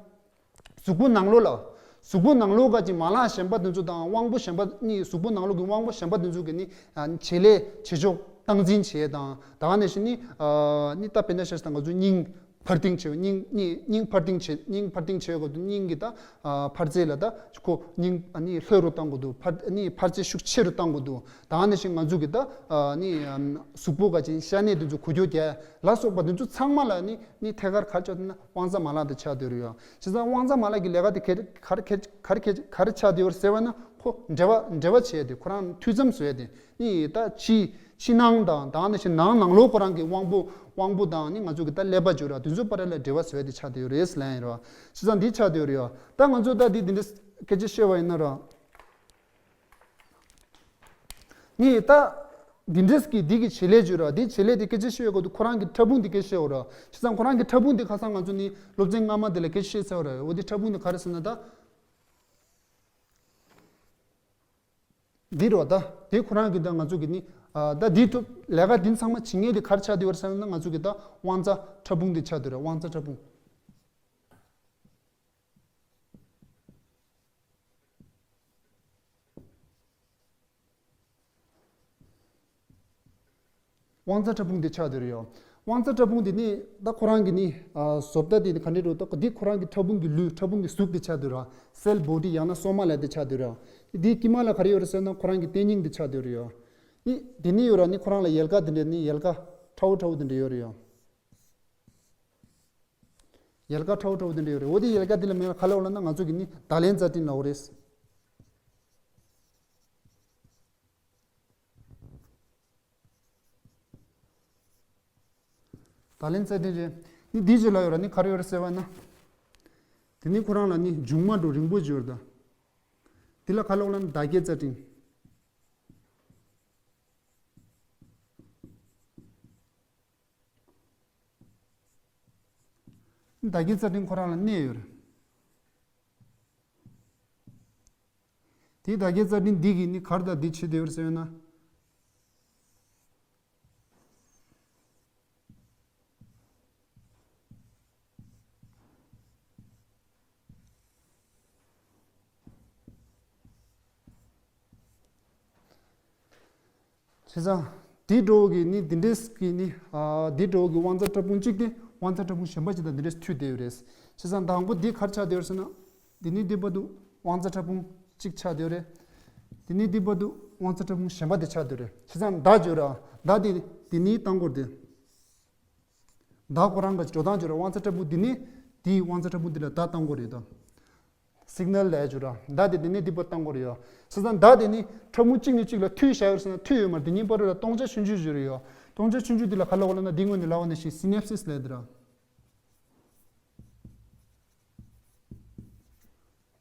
གཟུགས་པོ་ནང་ལོགས་ལ། གཟུགས་པོ་ནང་ལོགས་ག་ཅིག་མ་ལག་གཞན་པ་དེ་ཚོ་དང་དབང་པོ་གཞན་པ་ནི། གཟུགས་པོ་ནང་ལོགས་ཀྱི་དབང་པོ་གཞན་པ་དེ་ཚོ་གི་ནི་ཨ་བྱེད་ལས་བྱེད་ཕྱོགས་སྟངས་འཛིན་བྱེད་དང་། ད་ག་ནང་བཞིན་ནི་ཨ་ནི་ད་དཔེར་ན་ཆ་བཞག་ན་ང་ཚོ་སྙིང་འཕར་ལྡིང་བྱེད། སྙིང་སྙིང་སྙིང་འཕར་ལྡིང་བྱེད། སྙིང་འཕར་ལྡིང་བྱེད་དགོས་འདུག་སྙིང་གི་ད་ཨ་འཕར་རྩལ་ལ་ད་ཁོ་སྙིང་ཨ་ནི་ལྷོད་རུ་གཏོང་དགོས་འདུག་འཕར་ཨ་ནི་འཕར་རྩལ་ཤུགས་ཆེ་རུ་གཏོང་དགོས་འདུག་ད་ག་ནང་བཞིན་ང་ཚོ་གི་ད་ཨ་ནི་ཨམ་གཟུགས་པོ་ག་ཅིག་ཤ་གནད་དེ་ཚོ་འགུལ་སྐྱོད་རྒྱག་ལ་སོགས་པ་དེ་ཚོ་ཚང་མ་ལ་ནི་ནི་ཐད་ཀར་ག་རེ་ཆགས་འདུག་ན་དབང་རྩ་མ་ལག་དེ་ཆགས་བསྡད་ཡོད་རེད་ཡ། བྱས་ཙང་དབང་རྩ་མ་ལག་གི་ལས་ཀ་དེ་ག་རེ་ག་རེ་ག་རེ་ག་རེ་ཆགས་བསྡད་ཡོད་རེད་ཟེར་བ་ན། ཁོ་འབྲེལ་བ་འབྲེལ་བ་བྱས་ཏེ་ཁོ་རང་མཐུད་མཚམས་བཟོས་ཏེ་ནི་ད་ཕྱི་ཕྱི་ནང་དང་། ད་ག་ནང་བཞིན་ནང་ནང་ལོགས་ཁོ་རང་གི་དབང་པོ་དབང་པོ་དང་ནི་ང་ཚོ་གི་ད་ཀླད་པ་བརྗོད་ར། དེ་ཚོ་བར་ལ་འབྲེལ་བ་བཟོས་ཏེ་ཆགས་བསྡད་ཡོད་རེད་ལབ་ཡིན་ར། བྱས་ཙང་འདི་ཆགས་བསྡད་ཡོད་རེད་ཡ། ད་ང་ཚོ་ད་འདི་འདི་འདྲ་སྐད་ཆ་བཤད་པ་ཡིན་ན་ར། ངས་ད་འདི་འདྲས་ཀྱི་འདི་གི་བྱེད་ལས་བརྗོད་ར། འདི་བྱེད་ལས་དེ་སྐད་ཆ་བཤད་ཡོད་གོ་འདུག་ཁོ་རང་གི་ཕྲ་ཕུང་དེ་སྐད་ཆ་བཤད་ཡོད་ར། བྱས་ཙང་ཁོ་རང་གི་ཕྲ་ཕུང་དེ་ཁ་སང་ང་ཚོ་ནི་སློབ་ཚན་སྔ་མ་དེ་ལ་སྐད་ཆ་བཤད་ཚར་བ་ར། འོ་དེ་ཕྲ་ཕུང་དེ་ག་རེ་ཟེར་ན་ད། འདི་རོ་ད། དེ་ཁོ་རང་གི་ད་ང་ཚོ་གི་ནི། ཨ་ད་འདི་ཐུབ་ལས་ཀ་འདི་ཚང་མ་བྱེད་མཁན་དེ་ག་རེ་ཆགས་བསྡད་ཡོད་རེད་ཟེར་ན། ང་ཚོ་གི་ད་དབང་རྩ་ཕྲ་ཕུང་དེ་ཆགས་བསྡད་ཡོད་རེད། དབང་རྩ་ཕྲ་ཕུང་། དབང་རྩ་ཕྲ་ཕུང་དེ་ཆགས་བསྡད་ཡོད་རེད་ཡོ། དབང་རྩ་ཕྲ་ཕུང་དེ་ནི་ད་ཁོ་རང་གི་ནི། ཨ་བཟོ་ལྟ་དེ་ནི་ག་འདྲ་རེད་ད། འདི་ཁོ་རང་གི་ཕྲ་ཕུང་གི་ལུས། ཕྲ་ཕུང་གི་གཟུགས་དེ་ཆགས་བསྡད་ཡོད་རེད། སེལ་བོ་ཌི་ཡང་ན་སོ་མ་ལབ་དེ་ཆགས་བསྡད་ཡོད་རེད། འདིའི་དཀྱིལ་མ་ལ་ག་རེ་ཡོད་རེད་ཟེར་ན། ཁོ་རང་གི་ལྟེ་སྙིང་དེ་ཆགས་བསྡད་ཡོད་རེད་ཡོ། ནི་དེ་ནི་ཡོད་རེད། ནི་ཁོ་རང་ལ་ཡལ་ག་དེ་འདྲ་ནི་ཡལ་ག་ཁྲ་བོ་ཁྲ་བོ་དེ་འདྲ་ཡོད་རེད་ཡོ། ཡལ་ག་ཁྲ་བོ་ཁྲ་བོ་དེ་འདྲ་ཡོད་རེད། འོ་དེ་ཡལ་ག་དེ་ལ་མིང་ལ་ག་ལབ་ལབ་ན། ང་ཚོ་གི་ནི་བརྡ་ལེན་རྩ་ཕྲན་ལབ་ཡོད་རེད། བརྡ་ལེན་རྩ་ཕྲན་རེད། ནི་འདི་ཅིག་ལ་ཡོད་ར། ནི་ག་རེ་ཡོད་རེད་ཟེར་བ་ན། དེ་ནི་ཁོ་རང་ལ་ནི་མཇུག་མ་འགྲོ་རིང་པོ་ཅིག་ཡོད་རེད་ད། དེ་ལ་ག་ལབ་ལབ་ན་བརྡ་སྐྱེལ་རྩ་ཕྲན། བརྡ་སྐྱེལ་རྩ་ཕྲན་ཁོ་རང་ལ་གནས་ཡོད་རེད། དེའི་བརྡ་སྐྱེལ་རྩ་ཕྲན་འདི་གིས་ནི་ག་རེ་དང་འདི་བྱེད་བསྡད་ཡོད་རེད་ཟེར་ན། བྱས་ཙང་འདི་འདྲ་བོ་གི་ནི་འདི་འདྲས་ཀྱི་ནི། ཨ་འདི་འདྲ་བོ་གི་དབང་རྩ་ཕྲ་ཕུང་གཅིག་དེ་དབང་རྩ་ཕྲ་ཕུང་གཞན་པ་ཅིག་དང་འདི་འདྲས་མཐུད་བསྡད་ཡོད་རེད། བྱས་ཙང་དང་པོ་འདི་ག་རེ་ཆགས་བསྡད་ཡོད་རེད་ཟེར་ན། འདི་ནི་འདི་བར་དུ་དབང་རྩ་ཕྲ་ཕུང་གཅིག་ཆགས་བསྡད་ཡོད་རེད། འདི་ནི་འདི་བར་དུ་དབང་རྩ་ཕྲ་ཕུང་གཞན་པ་དེ་ཆགས་བསྡད་ཡོད་རེད། བྱས་ཙང་མདའ་བརྗོད་ར། མདའ་དེ་འདི་ནི་བཏང་སྐོར་དེ། མདའ་ཁོ་རང་གི་འགྲོ་སྟངས་བརྗོད་ར། དབང་རྩ་ཕྲ་ཕུང་འདི་ནི་འདིའི་དབང་རྩ་ཕྲ་ཕུང་འདི་ལ་མདའ་བཏང་སྐོར་རེད་དོ། སིག་ནལ་ལབ་ཡ་ཅིག་ཡོད་ར། མདའ་དེ་འདི་ནས་འདི་བར་བཏང་དགོས་རེད་ཡོ། བྱས་ཙང་མདའ་དེ་ནི་ཕྲ་ཕུང་གཅིག་ནས་གཅིག་ལ་མཐུད་བཞག་ཡོད་ཟེར་ན་མཐུད་ཡོད་མ་རེད། དེ་གཉིས་བར་དུ་ལ་སྟོང་ཆ་ཆུང་ཆུང་ཅིག་ཡོད་རེད་ཡོ། སྟོང་ཆ་ཆུང་ཆུང་དེ་ལ་ག་ལབ་དགོས་ལབ་ན། འདི་སྔོན་ནས་ལབ་པ་ནང་བཞིན་སི་ནེབ་སིས་ལབ་ཡ་དེ་ར།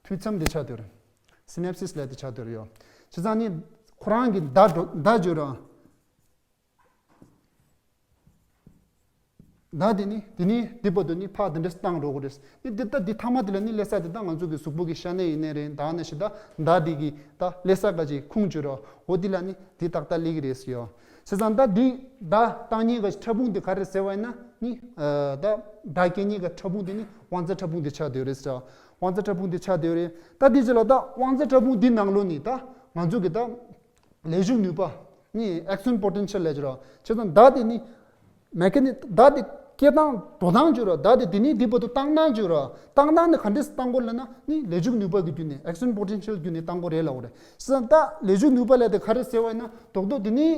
མཐུད་མཚམས་དེ་ཆགས་བསྡད་ཡོད་རེད། སི་ནེབ་སིས་ལབ་ཡ་དེ་ཆགས་བསྡད་ཡོད་རེད་ཡོ། བྱས་ཙང་ནི་ཁོ་རང་གི་མདའ་འགྲོ་མདའ་བརྗོད་ར། མདའ་དེ་ནི་དེ་ནི་འདི་བར་དུ་ནི་ཕར་དེ་འདྲས་བཏང་འགྲོ་དགོས་རེད། ནི་འདི་ལྟ་འདི་མཐའ་མ་དེ་ལ་ནི་ཀླད་གསར་དེ་ད་ང་ཚོ་གི་གཟུགས་པོ་གི་ཤ་གནད་ཡིན་ནའི་རེད། ད་ནི་ཞེ་ད་མདའ་དེ་གི་ད་ཀླད་གསར་ག་ཅིག་ཁུངས་བཅོལ་རོགས། འོ་འདི་ལ་ནི་འདི་ཏག་ཏག་སླེབས་ཀྱི་རེད་ཟེར་ཡོ། བྱས་ཙང་ད་འདི་མདའ་བཏང་མཁན་གི་ཕྲ་ཕུང་དེ་ག་རེ་ཟེར་བ་ཡིན་ན་ནི། ཨ་ད་མདའ་སྐྱེལ་མཁན་གི་ཕྲ་ཕུང་དེ་ནི་དབང་རྩ་ཕྲ་ཕུང་དེ་ཆགས་བསྡད་ཡོད་རེད་ཟེར། དབང་རྩ་ཕྲ་ཕུང་དེ་ཆགས་བསྡད་ཡོད་རེད། ད་འདི་ཅི་ལ་ད་དབང་རྩ་ཕྲ་ཕུང་འདི་ནང་ལོགས་ནི་ད་ང་ཚོ་གི་ད་ལས་ཞུགས་ནུས་པ་ནི་ཨེག་སོན་པོ་ཊེན་ཤལ་ལབ་ཀྱི་རེད། བྱས་ཙང་མདའ་དེ་ནི་མེ་ཁ་ནིག་མདའ་དེ་སྐྱེལ་སྟངས་འགྲོ་སྟངས་ཅིག་ཡོད་རེད། མདའ་དེ་དེ་ནི་འདི་བར་དུ་བཏང་སྟངས་ཅིག་ཡོད་རེད། བཏང་སྟངས་ནི་ག་འདྲས་སེ་བཏང་དགོས་ལབ་ན་ནི་ལས་ཞུགས་ནུས་པ་གི་བརྒྱུད་ནས། ཨེག་སོན་པོ་ཊེན་ཤལ་བརྒྱུད་ནས་བཏང་དགོས་རེད་ལབ་པ་རེད། བྱས་ཙང་ད་ལས་ཞུགས་ནུས་པ་ལབ་དེ་ག་རེ་ཟེར་བ་ཡིན་ན། རྡོག་རྡོག་དེ་ནི་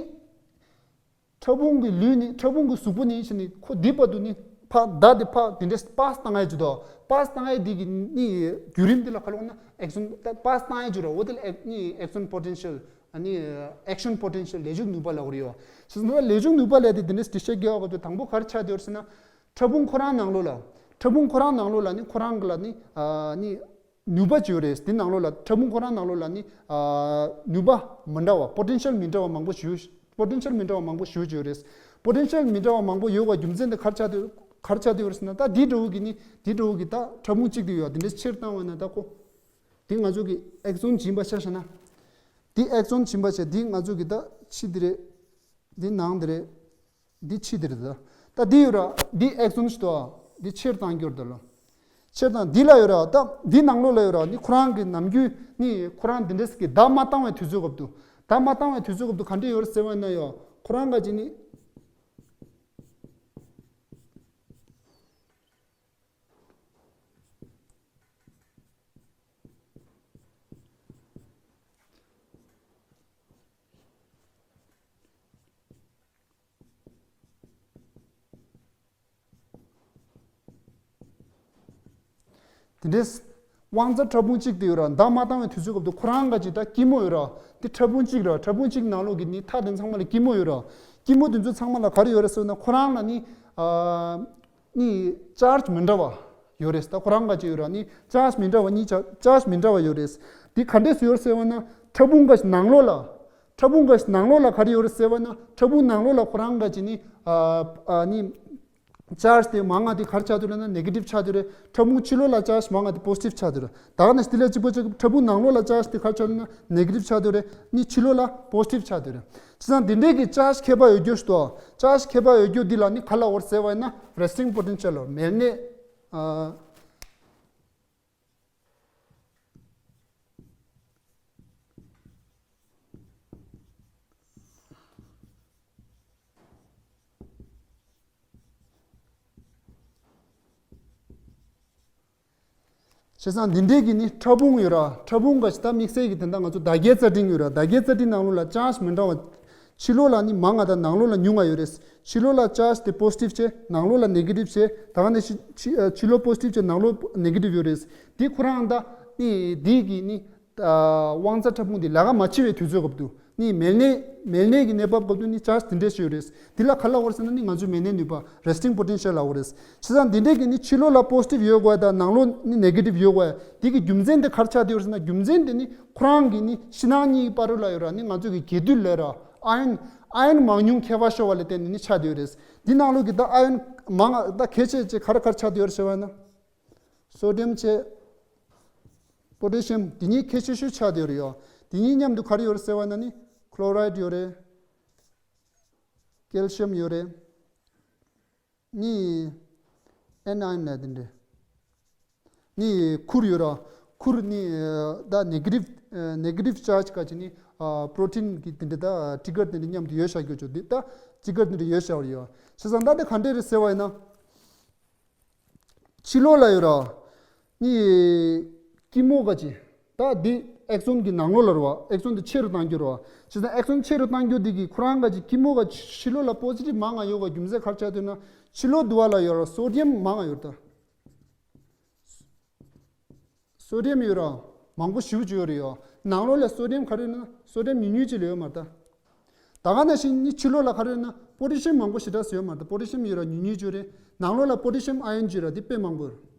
ཕྲ་ཕུང་གི་ལུས་ནི། ཕྲ་ཕུང་གི་གཟུགས་པོ་ནི་ཕྱིན་ནི་ཁོ་འདི་བར་དུ་ནི་ཕར་མདའ་དེ་ཕར་དེ་འདྲས་པཱས་བཏང་ཡ་ཅིག་འདུག་པཱས་བཏང་ཡ་དེ་གི་ནི་བརྒྱུད་རིམ་དེ་ལ་ག་ལབ་ན་ཨེག་སོན། པཱས་བཏང་ཡ་ཅིག་རེད། འོ་དེ་ལ་ཨེག་ནི་ཨེག་སོན་པོ་ཊེན་ཤལ། ཨ་ནི་ཨེག་ཤན་པོ་ཊེན་ཤལ། ལས་ཞུགས་ནུས་པ་ལབ་ཀྱི་རེད་ཡོ། བྱས་ཙང་ལས་ཞུགས་ནུས་པ་ལབ་དེ་དེ་འདྲས་སེ་འགྲེལ་བཤད་རྒྱག་དགོས་པ་དེ་དང་པོ་ག་རེ་ཆགས་བསྡད་ཡོད་རེད་ཟེར་ན། ཕྲ་ཕུང་ཁོ་རང་ནང་ལོགས་ལ། ཕྲ་ཕུང་ཁོ་རང་ནང་ལོགས་ལ་ནི་ཁོ་རང་གི་ལ་ནི་ཨ་ནི་ནུས་པ་ཅིག་ཡོད་རེད། དེ་ནང་ལོགས་ལ་ཕྲ་ཕུང་ཁོ་རང་ནང་ལོགས་ལ་ནི་ཨ་ནུས་པ་མི་འདྲ་བ། པོ་ཊེན་ཤལ་མི་འདྲ་བ་མང་པོ་ཞེ་པོ། པོ་ཊེན་ཤལ་མི་འདྲ་བ་མང་པོ་ཞེ་པོ་ཅིག་ཡོད་རེད། པོ་ཊེན་ཤལ་མི་འདྲ་བ་མང་པོ་ཡོད་པའི་རྒྱུ་མཚན་དེ་ག་རེ་ཆགས་བསྡད། ག་རེ་ཆགས་བསྡད་ཡོད་རེད་ཟེར་ན། ད་འདི་འདྲ་བོ་གི་ནི་འདི་འདྲ་བོ་གི་ད་ཕྲ་ཕུང་གཅིག་དེ་ཡོད། དེ་འདྲས་ཕྱིར་བཏང་བ་ན་ད་ཁོ། དེ་ང་ཚོ་གི་ཨེག་སོན་སྦྱིན་པ་ཆ་བཞག་ན། དེ་ཨེག་སོན་སྦྱིན་པ་བྱས། དེ་ང་ཚོ་གི་ད་ཕྱི་དེ་རེད། དེ་ནང་དེ་རེད། འདི་ཕྱི་དེ་རེད་ད། ད་འདི་ཡོད་ར། འདི་ཨེག་སོན་ཞིག་འདུག་འདི་ཕྱིར་བཏང་རྒྱུ་རེད་ད་ལོ། ཕྱིར་བཏང་འདི་ལ་ཡོད་ར། ད་འདི་ནང་ལོགས་ལ་ཡོད་ར། ནི་ཁོ་རང་གི་ནམ་རྒྱུན་ནི་ཁོ་རང་འདི་འདྲས་ཀྱི་མདའ་མ་བཏང་བའི་དུས་ཚོད་སྐབས་དུ། མདའ་མ་བཏང་བའི་དུས་ཚོད་སྐབས་དུ་ག་འདྲས་ཡོད་རེད་ཟེར་བ་ཡིན་ན་ཡོ། ཁོ་རང་ག་ཅིག་ནི། དེ་འདྲས། དབང་རྩ་ཕྲ་ཕུང་གཅིག་དེ་ཡོད་ར། མདའ་མ་བཏང་བའི་དུས་ཚོད་སྐབས་དུ་ཁོ་རང་ག་ཅིག་ད་སྐྱི་མོ་ཡོད་ར། དེ་ཕྲ་ཕུང་གཅིག་ར། ཕྲ་ཕུང་གཅིག་ནང་ལོགས་ཀྱི་ནི་མཐའ་དེ་ཚང་མ་ལ་སྐྱི་མོ་ཡོད་ར། སྐྱི་མོ་དེ་ཚོ་ཚང་མ་ལ་ག་རེ་ཡོད་རེད་ཟེར་ན། ཁོ་རང་ལ་ནི་ཨ་ནི་ཅར་ཇི་མི་འདྲ་བ་ཡོད་རེད། ད་ཁོ་རང་ག་ཅིག་ཡོད་ར། ནི་ཅར་ཇི་མི་འདྲ་བ་གཉིས་ཆ། ཅར་ཇི་མི་འདྲ་བ་ཡོད་རེད། དེ་ག་འདྲས་སེ་ཡོད་རེད་ཟེར་བ་ན། ཕྲ་ཕུང་ག་ནང་ལོགས་ལ། ཕྲ་ཕུང་ག་ནང་ལོགས་ལ་ག་རེ་ཡོད་རེད་ཟེར་བ་ན། ཕྲ་ཕུང་ནང་ལོགས་ལ་ཁོ་རང་ག་ཅིག་ནི་ཨ་ཨ་ནི་ ཅར་ཇི་དེ་མང་ང་དེ་ག་རེ་ཆགས་འདུག་ལབ་ན་ནེ་གེ་ཊིབ་ཆགས་འདུག་རེད། ཕྲ་ཕུང་ཕྱི་ལོགས་ལ་ཅར་ཇི་མང་ང་དེ་པོ་ཟི་ཊིབ་ཆགས་འདུག་རེད། ད་ག་ནང་བཞིན་དེ་ལས་གཅིག་པ་གཅིག་ཕྲ་ཕུང་ནང་ལོགས་ལ་ཅར་ཇི་དེ་ག་རེ་ཆགས་འདུག་ལབ་ན་ནེ་གེ་ཊིབ་ཆགས་འདུག་རེད། ནི་ཕྱི་ལོགས་ལ་པོ་ཟི་ཊིབ་ཆགས་འདུག་རེད། བྱས་ཙང་དེ་འདྲའི་གི་ཅར་ཇི་ཁྱད་པར་ཡོད་རྒྱུ་ཞིག་འདུག་ཅར་ཇི་ཁྱད་པར་ཡོད་རྒྱུ་འདི་ལ་ནི་ག་ལབ་དགོས་རེད་ཟེར་བ་ཡིན་ན་རེ་སི་ཊིང་པོ་ཊེན་ཤལ་ལབ། མེལ་གནས། ཨ། བྱས་ཙང་འདི་འདྲའི་གི་ནི་ཕྲ་ཕུང་ཡོད་ར། ཕྲ་ཕུང་ག་ཞིག་ད་དམིགས་བསལ་གྱི་དེ་འདྲ་ང་ཚོ་ཟླ་རྒྱའི་རྩ་ཕྲན་ཡོད་ར། ཟླ་རྒྱའི་རྩ་ཕྲན་ནང་ལོགས་ལ་ཅར་ཇི་མི་འདྲ་བ། ཕྱི་ལོགས་ལ་ནི་མང་ང་དང་ནང་ལོགས་ལ་ཉུང་ང་ཡོད་རེད། ཕྱི་ལོགས་ལ་ཅར་ཇི་དེ་པོ་ཟི་ཊིབ་བྱས། ནང་ལོགས་ལ་ནེ་གེ་ཊིབ་བྱས། ད་ག་ནང་བཞིན་ཕྱི་ཨ་ཕྱི་ལོགས་པོ་ཟི་ཊིབ་བྱས། ནང་ལོགས་ནེ་གེ་ཊིབ་ཡོད་རེད། འདི་ཁོ་རང་ད་ནི་འདི་གི་ནི་ཨ་དབང་རྩ་ཕྲ་ཕུང་འདི་ལས་ཀ་མ་བྱེད་པའི་དུས་ཚོད་སྐབས་དུ། ནི་མེལ་གནས། མེལ་གནས་ཀྱི་གནས་བབ་སྐབས་དུ་ནི་ཅར་ཇི་དེ་འདྲས་ཞིག་ཡོད་རེད། འདི་ལ་ག་ལབ་དགོས་རེད་ཟེར་ན་ནི་ང་ཚོའི་མེལ་གནས་ནུས་པ། resting potential ལབ་དགོས་རེད། བྱས་ཙང་འདི་འདྲས་ཀྱི་ནི་ཕྱི་ལོགས་ལ་པོ་སི་ཊིབ་ཡོད་དགོས་དང་ནང་ལོགས་ནི་ནེ་གེ་ཊིབ་ཡོད་དགོས། འདི་གི་རྒྱུ་མཚན་དེ་ག་རེ་ཆགས་བསྡད་ཡོད་རེད་ཟེར་ན། རྒྱུ་མཚན་དེ་ནི་ཁོ་རང་གི་ནི་ཕྱི་ནང་གཉིས་བར་ལ་ཡོད་ར། ནི་ང་ཚོ་གི་གྱེས་རྡུལ་ལབ་ར། ཨ་ཡོན། ཨ་ཡོན་མང་ཉུང་ཁྱད་པར་ཤོར་བ་ལ་བརྟེན་ནས་ནི་ཆགས་བསྡད་ཡོད་རེད། འདི་ནང་ལོགས་ཀྱི་ད་ཨ་ཡོན་མང་ང་ད་གལ་ཆེ་ཆེ་ག་རེ་ག་རེ་ཆགས་བསྡད་ཡོད་རེད་ཟེར་བ་ན། སོ་ཌི་ཡམ་བྱས། པོ་ཊེ་ཤི་ཡམ། འདི་གཉིས་གལ་ཆེ་ཤོས་ཆགས་བསྡད་ཡོད་རེད་ཡོ། འདི་གཉིས་མཉམ་དུ་ག་རེ་ཡོད་རེད་ཟེར་བ་ན་ནི། ཁློ་རའིཌ་ཡོད་རེད། ཀེལ་ཤི་ཡམ་ཡོད་རེད། ནི། ཨེན་ཨ་ཡོན་ལ་དེ་འདྲ། ནི་ཁུར་ཡོད་ར། ཁུར་ནི་ད་ནེ་གེ་ཊིབ། ནེ་གེ་ཊིབ་ཅར་ཇི་ག་ཅིག་ནི་པྲོ་ཊིན་གི་དེ་འདྲ་ད་ཊི་གར་དེ་འདྲ་མཉམ་དུ་ཡོད་བཞག་རྒྱུ་ཅོ། འདི་ད་ཊི་གར་དེ་འདྲ་ཡོད་བཞག་རེད་ཡོ། བྱས་ཙང་ད་དེ་ག་འདྲ་རེད་ཟེར་བ་ཡིན་ན། ཕྱི་ལོགས་ལ་ཡོད་ར། ནི། སྐྱི་མོ་ག་ཅིག་ད་འདི་ཨེག་སོན་གྱི་ནང་ལོགས་ལ་རེད་བ། ཨེག་སོན་དེ་ཆེ་རུ་གཏང་རྒྱུ་རེད་བ། བྱས་ཙང་ཨེག་སོན་ཆེ་རུ་གཏང་རྒྱུ་འདི་གི་ཁོ་རང་ག་ཅིག་སྐྱི་མོ་ག་ཕྱི་ལོགས་ལ་པོ་སི་ཊིབ་མང་ང་ཡོད་པ་རྒྱུ་མཚན་ག་རེ་ཆགས་འདུག་ན། ཕྱི་ལོགས་འདི་བ་ལ་ཡོད་ར། སོ་ཌི་ཡམ་མང་ང་ཡོད་ད། སོ་ཌི་ཡམ་ཡོད་ར། མང་པོ་ཞེ་པོ་ཅིག་ཡོད་རེད་ཡོ། ནང་ལོགས་ལ་སོ་ཌི་ཡམ་ག་རེ་ཡོད་ན། སོ་ཌི་ཡམ་ཉུང་ཉུང་ཅིག་ལ་ཡོད་མ་རེད་ད། ད་ག་ནང་བཞིན་ནི་ཕྱི་ལོགས་ལ་ག་རེ་ཡོད་ན། པོ་ཊེ་ཤི་ཡམ་མང་པོ་ཞེ་དྲག་ཡོད་མ་རེད་ད། པོ་ཊེ་ཤི་ཡམ་ཡོད་ར། ཉུང་ཉུང་ཅིག་རེད། ནང་ལོགས་ལ་པོ་ཊེ་ཤི་ཡམ་ཨ་ཡོན་ཅིག་ར། འདི་དཔེ་མང་པོ་ཡོད་རེད།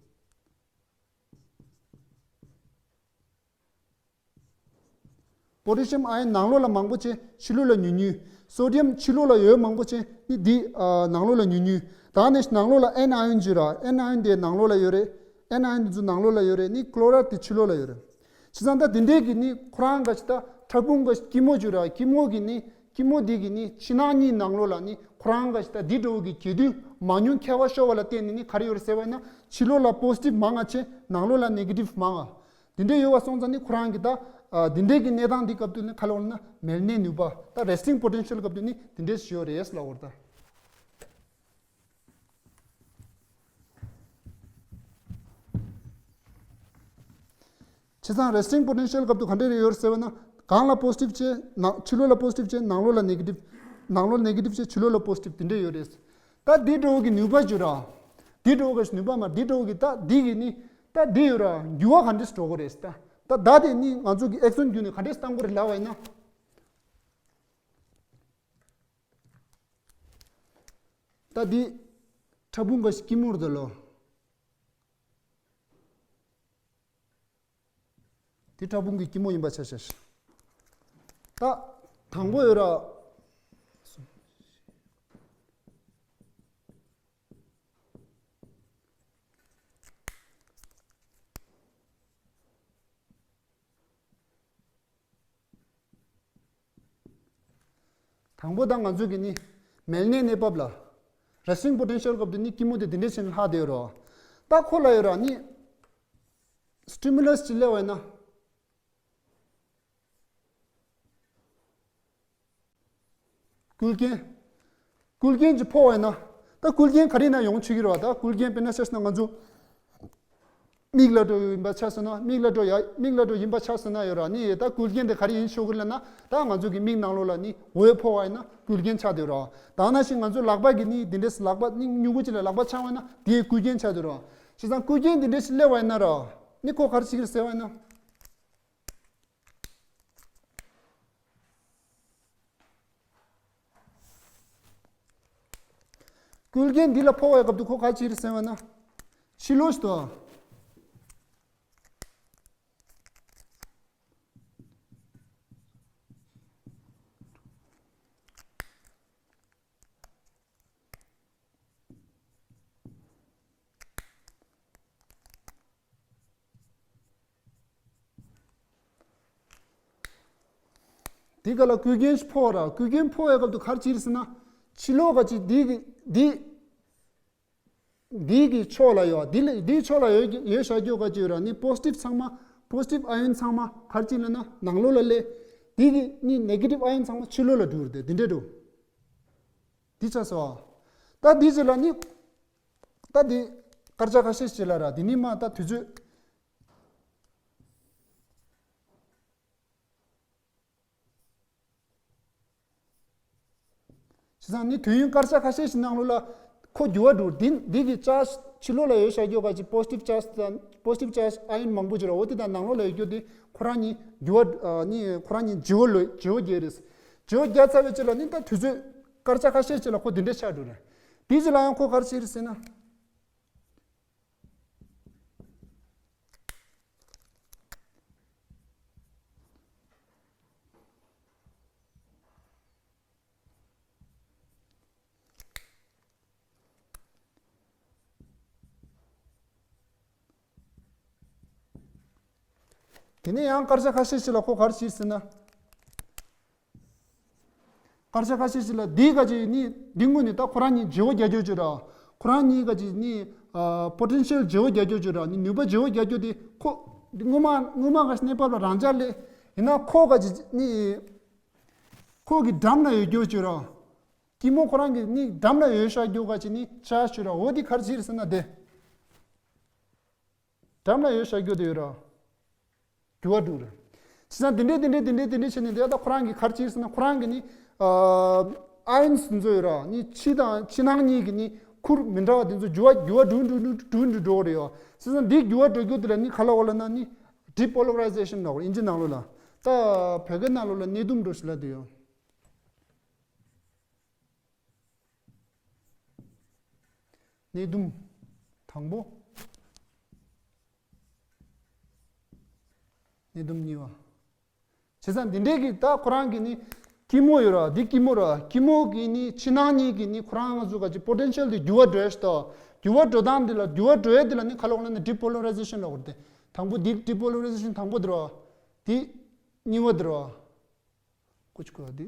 པོ་ཊེ་ཤི་ཡམ་ཨ་ཡོན་ནང་ལོགས་ལ་མང་པོ་ཅན། ཕྱི་ལོགས་ལ་ཉུང་ཉུང་། སོ་ཌི་ཡམ་ཕྱི་ལོགས་ལ་ཡོད་མང་པོ་ཅན། ནི་འདི་ཨ་ནང་ལོགས་ལ་ཉུང་ཉུང་། ད་ནི་ནང་ལོགས་ལ་ཨེན་ཨ་ཡོན་ཅིག་ར། ཨེན་ཨ་ཡོན་དེ་ནང་ལོགས་ལ་ཡོད་རེད། ཨེན་ཨ་ཡོན་དེ་ཚོ་ནང་ལོགས་ལ་ཡོད་རེད། ནི་ཁློ་རའིཌ་དེ་ཕྱི་ལོགས་ལ་ཡོད་རེད། བྱས་ཙང་ད་དེ་འདྲའི་གི་ནི་ཁོ་རང་ག་ཅིག་ད་ཕྲ་ཕུང་ག་སྐྱི་མོ་ཅིག་ར། སྐྱི་མོ་གི་ནི། སྐྱི་མོ་འདི་གི་ནི་ཕྱི་ནང་གཉིས་ནང་ལོགས་ལ་ནི་ཁོ་རང་ག་ཅིག་ད་འདི་འདྲ་བོ་གི་གྱེས་རྡུལ་མང་ཉུང་ཁྱད་པར་ཤོར་བ་ལ་བརྟེན་ནས་ནི་ག་རེ་ཡོད་རེད་ཟེར་བ་ཡིན་ན། ཕྱི་ལོགས་ལ་པོ་སི་ཊིབ་མང་ང་ཆེ། ནང་ལོགས་ལ་ནེ་གེ་ཊིབ་མང་ང་། དེ་འདྲའི་ཡོད་པ་སོང་ཙང་ནི་ཁོ་རང་གི་ད་ཨ་དེ་འདྲའི་གི་གནས་སྟངས་འདི་སྐབས་དུ་ནི་ག་ལབ་དགོས་ལབ་ན་མེལ་གནས་ནུས་པ། ད་རེ་སི་ཊིང་པོ་ཊེན་ཤལ་སྐབས་དུ་ནི་དེ་འདྲའི་ཞིག་ཡོད་རེད་ལབ་དགོས་རེད་ད། བྱས་ཙང་རེ་སི་ཊིང་པོ་ཊེན་ཤལ་སྐབས་དུ་ག་འདྲ་རེ་ཡོད་རེད་ཟེར་བ་ན། གང་ལ་པོ་སི་ཊིབ་བྱས་ན། ཕྱི་ལོགས་ལ་པོ་སི་ཊིབ་བྱས། ནང་ལོགས་ལ་ནེ་གེ་ཊིབ། ནང་ལོགས་ནེ་གེ་ཊིབ་བྱས། ཕྱི་ལོགས་ལ་པོ་སི་ཊིབ། དེ་འདྲ་ཡོད་རེད། ད་འདི་འདྲ་བོ་གི་ནུས་པ་ཅིག་ར། འདི་འདྲ་བོ་གི་ནུས་པ་མ་འདི་འདྲ་བོ་གི་ད་འདི་གི་ནི། ད་འདི་ཡོད་ར། འགྱུར་བ་ག་འདྲས་འགྲོ་གི་རེད་ད། ད་ད་དེ་ནི་ང་ཚོ་གི་ཨེག་སོན་བརྒྱུད་ནས་ག་འདྲས་བཏང་གི་རེད་ལབ་པ་ཡིན་ན། ད་འདི་ཕྲ་ཕུང་ག་ཞིག་སྐྱི་མོ་རེད་ལོ། དེ་ཕྲ་ཕུང་གི་སྐྱི་མོ་ཡིན་པ་ཆ་བཞག་ཤིག་ད་དང་པོ་ཡོད་ར། དང་པོ་ད་ང་ཚོ་གི་ནི་མེལ་གནས་གནས་བབ་ལ། རེ་སི་ཊིང་པོ་ཊེན་ཤལ་སྐབས་དུ་ནི་སྐྱི་མོ་དེ་དེ་འདྲས་བྱས་ནས་ལྷག་བསྡད་ཡོད་ར། ད་ཁོ་ལ་ཡོད་ར་ནི། སི་ཊི་མུ་ལ་སི་ཅིག་སླེབས་པ་ཡིན་ན། སྐུལ་རྐྱེན། སྐུལ་རྐྱེན་ཅིག་ཕོག་པ་ཡིན་ན། ད་སྐུལ་རྐྱེན་ག་རེ་ཡིན་ན་ཡོང་ཆོག་གི་རེད་བ། ད་སྐུལ་རྐྱེན་དཔེར་ན་ཆ་བཞག་ན་ང་ཚོ། མིག་ལ་འགྲོ་ཡིན་པ་ཆ་བཞག་ན། མིག་ལ་འགྲོ་ཡ། མིག་ལ་འགྲོ་ཡིན་པ་ཆ་བཞག་ན་ཡོད་ར་ནི། ད་སྐུལ་རྐྱེན་དེ་ག་རེ་ཡིན་ཆོག་གི་ལབ་ན། ད་ང་ཚོ་གི་མིག་ནང་ལོགས་ལ་ནི་འོད་ཕོག་པ་ཡིན་ན་སྐུལ་རྐྱེན་ཆགས་བསྡད་ཡོད་ར། ད་ནང་བཞིན་ང་ཚོ་ལག་པ་གི་ནི་འདི་འདྲས་ལག་པ་ནི་སྨྱུ་གུ་ཅིག་ལ་ལག་པ་འཆང་བ་ཡིན་ན་དེའི་སྐུལ་རྐྱེན་ཆགས་བསྡད་ཡོད་ར། བྱས་ཙང་སྐུལ་རྐྱེན་འདི་འདྲས་ཤིག་སླེབས་པ་ཡིན་ན་ར། ནི་ཁོ་ག་རེ་བྱེད་ཀྱི་རེད་ཟེར་བ་ཡིན་ན། སྐུལ་རྐྱེན་འདི་ལ་ཕོག་པའི་སྐབས་དུ་ཁོ་ག་ཅི་རེད་ཟེར་བ་ན། ཕྱི་ལོགས་སུ། འདི་ག་ལ་ཀུན་མཁྱེན་ཕོག་ར། ཀུན་མཁྱེན་ཕོག་ཡ་སྐབས་དུ་ག་རེ་བྱེད་ཟེར་ན། ཕྱི་ལོགས་ག་ཅིག་འདི་གི་འདི། འདི་གི་ཕྱོགས་ལ་ཡོད། འདི་ལ་འདིའི་ཕྱོགས་ལ་ཡོད་ཡོད་བཞག་རྒྱུ་ག་ཅིག་ཡོད་ར། ནི་པོ་སི་ཊིབ་ཚང་མ་པོ་སི་ཊིབ་ཨ་ཡོན་ཚང་མ་ག་རེ་བྱེད་ལབ་ན་ནང་ལོགས་ལ་སླེབས། འདི་གི་ནི་ནེ་གེ་ཊིབ་ཨ་ཡོན་ཚང་མ་ཕྱི་ལོགས་ལ་འགྲོ་རེད་དེ་འདི་འདྲ་འགྲོ། འདི་ཆགས་སོ། ད་འདི་ཅིག་ལ་ནི། ད་འདི་སྐར་ཆ་ཁ་ཤས་ཅིག་ལ་ར། འདི་ནི་མ་ད་དུས་ཚོད། བྱས་ཙང་ནི་དུས་ཡུན་སྐར་ཆ་ཁ་ཤས་ཤིག་ནང་ལོགས་ལ་ཁོ་འགྱུར་བ་འགྲོ། འདི་འདི་གི་ཅར་ཇི་ཕྱི་ལོགས་ལ་ཡོད་བཞག་རྒྱུ་ག་ཅིག་པོ་སི་ཊིབ་ཅར་ཇི་དང་པོ་སི་ཊིབ་ཅར་ཇི་ཨ་ཡོན་མང་པོ་ཅིག་ར། འོ་དེ་དང་ནང་ལོགས་ལ་ཡོད་རྒྱུ་དེ་ཁོ་རང་གཉིས་འགྱུར་བ་ཨ་ནི་ཁོ་རང་གཉིས་བརྗེ་བོ་ལོས་བརྗེ་བོ་རྒྱག་རེད། བརྗེ་བོ་རྒྱག་ཚར་བའི་རྗེས་ལ་ནི་ད་དུས་ཚོད་སྐར་ཆ་ཁ་ཤས་ཅིག་ལ་ཁོ་འདི་འདྲ་ཆགས་འགྲོ་རེད། དེའི་རྗེས་ལ་ཡང་ཁོ་ག་རེ་བྱེད་རེད་ཟེར་ན། དེ་ནས་ཡང་སྐར་ཆ་ཁ་ཤས་ཤིག་ལ་ཁོ་ག་རེ་བྱེད་ཟེར་ན། སྐར་ཆ་ཁ་ཤས་ཤིག་ལ་འདིའི་ག་ཅིག་ནི་འདི་དངོས་ནི་ད་ཁོ་རང་གཉིས་བརྗེ་བོ་རྒྱག་རྒྱུ་ཅིག་ར། ཁོ་རང་གཉིས་ག་ཅིག་ནི་པོ་ཊེན་ཤལ་བརྗེ་བོ་རྒྱག་རྒྱུ་ཅིག་ར། ནི་ནུས་པ་བརྗེ་བོ་རྒྱག་རྒྱུ་དེ་ཁོ་འདི་སྔོན་མ་སྔོན་མ་ག་ཞིག་གནས་བབ་ལ་རང་འཇགས་སླེབས། ཡིན་ན་ཁོ་ག་ཅིག་ནི། ཁོ་གི་འགྲམ་ན་ཡོད་རྒྱུ་ཅིག་ར། སྐྱི་མོ་ཁོ་རང་གི་ནི་འགྲམ་ན་ཡོད་བཞག་རྒྱུ་ག་ཅིག་ནི་ཆ་ཅིག་ར། འོ་དེ་ག་རེ་བྱེད་རེད་ཟེར་ན་དེ། འགྲམ་ན་ཡོད་བཞག་རྒྱུ་དེ་ཡོད་ར། འགྱུར་བ་འགྲོ་ར། བྱས་ཙང་དེ་འདྲས་དེ་འདྲས་དེ་འདྲས་དེ་འདྲས་བྱས་ནས་དེ་ད་ཁོ་རང་གི་ག་རེ་བྱེད་ཟེར་ན་ཁོ་རང་གི་ནི། ཨ་ཡོན་སི་ཚོ་ཡོད་ར། ནི་ཕྱི་དང་ཕྱི་ནང་གཉིས་ཀྱི་ནི་ཁུར་མི་འདྲ་བ་དེ་ཚོ་འགྱུར་བ་འགྱུར་བ་འགྲོ་འགྲོ་འགྲོ་འགྲོ་འགྲོ་འགྲོ་གི་རེད་ཡོ། བྱས་ཙང་འདི་འགྱུར་བ་འགྲོ་རྒྱུ་དེ་ལ་ནི་ག་ལབ་དགོས་ལབ་ན་ནི་ཌི་པོ་ལ་རའི་ཛེ་ཤན་ལབ་དགོས་རེད་ཨིན་ཇི་ནང་ལོགས་ལ། ད་བོད་སྐད་ནང་ལོགས་ལ་སྣེ་ལྡུམ་འགྲོ་ཞིག་ལབ་དེ་ཡོད། སྣེ་ལྡུམ་དང་པོ། སྣེ་ལྡུམ་གཉིས་པ། བྱས་ཙང་འདི་འདྲས་ཀྱི་ད་ཁོ་རང་གི་ནི་སྐྱི་མོ་ཡོད་ར། འདི་སྐྱི་མོ་ར། སྐྱི་མོ་གི་ནི་ཕྱི་ནང་གཉིས་ཀྱི་ནི་ཁོ་རང་ང་ཚོ་ག་ཅིག་པོ་ཊེན་ཤལ་དེ་འགྱུར་བ་འགྲོ་ཡ་ཞིག་ད། འགྱུར་བ་འགྲོ་སྟངས་འདི་ལ་འགྱུར་བ་འགྲོ་ཡ་འདི་ལ་ནི་ག་ལབ་དགོས་ལབ་ན་ཌི་པོ་ལ་རའི་ཛེ་ཤན་ལབ་དགོས་རེད་དེ། དང་པོ་འདི་ཌི་པོ་ལ་རའི་ཛེ་ཤན་དང་པོ་འདི་ར། འདི་གཉིས་པ་འདི་ར། ཀུ་ཅི་ཀུ་འདི།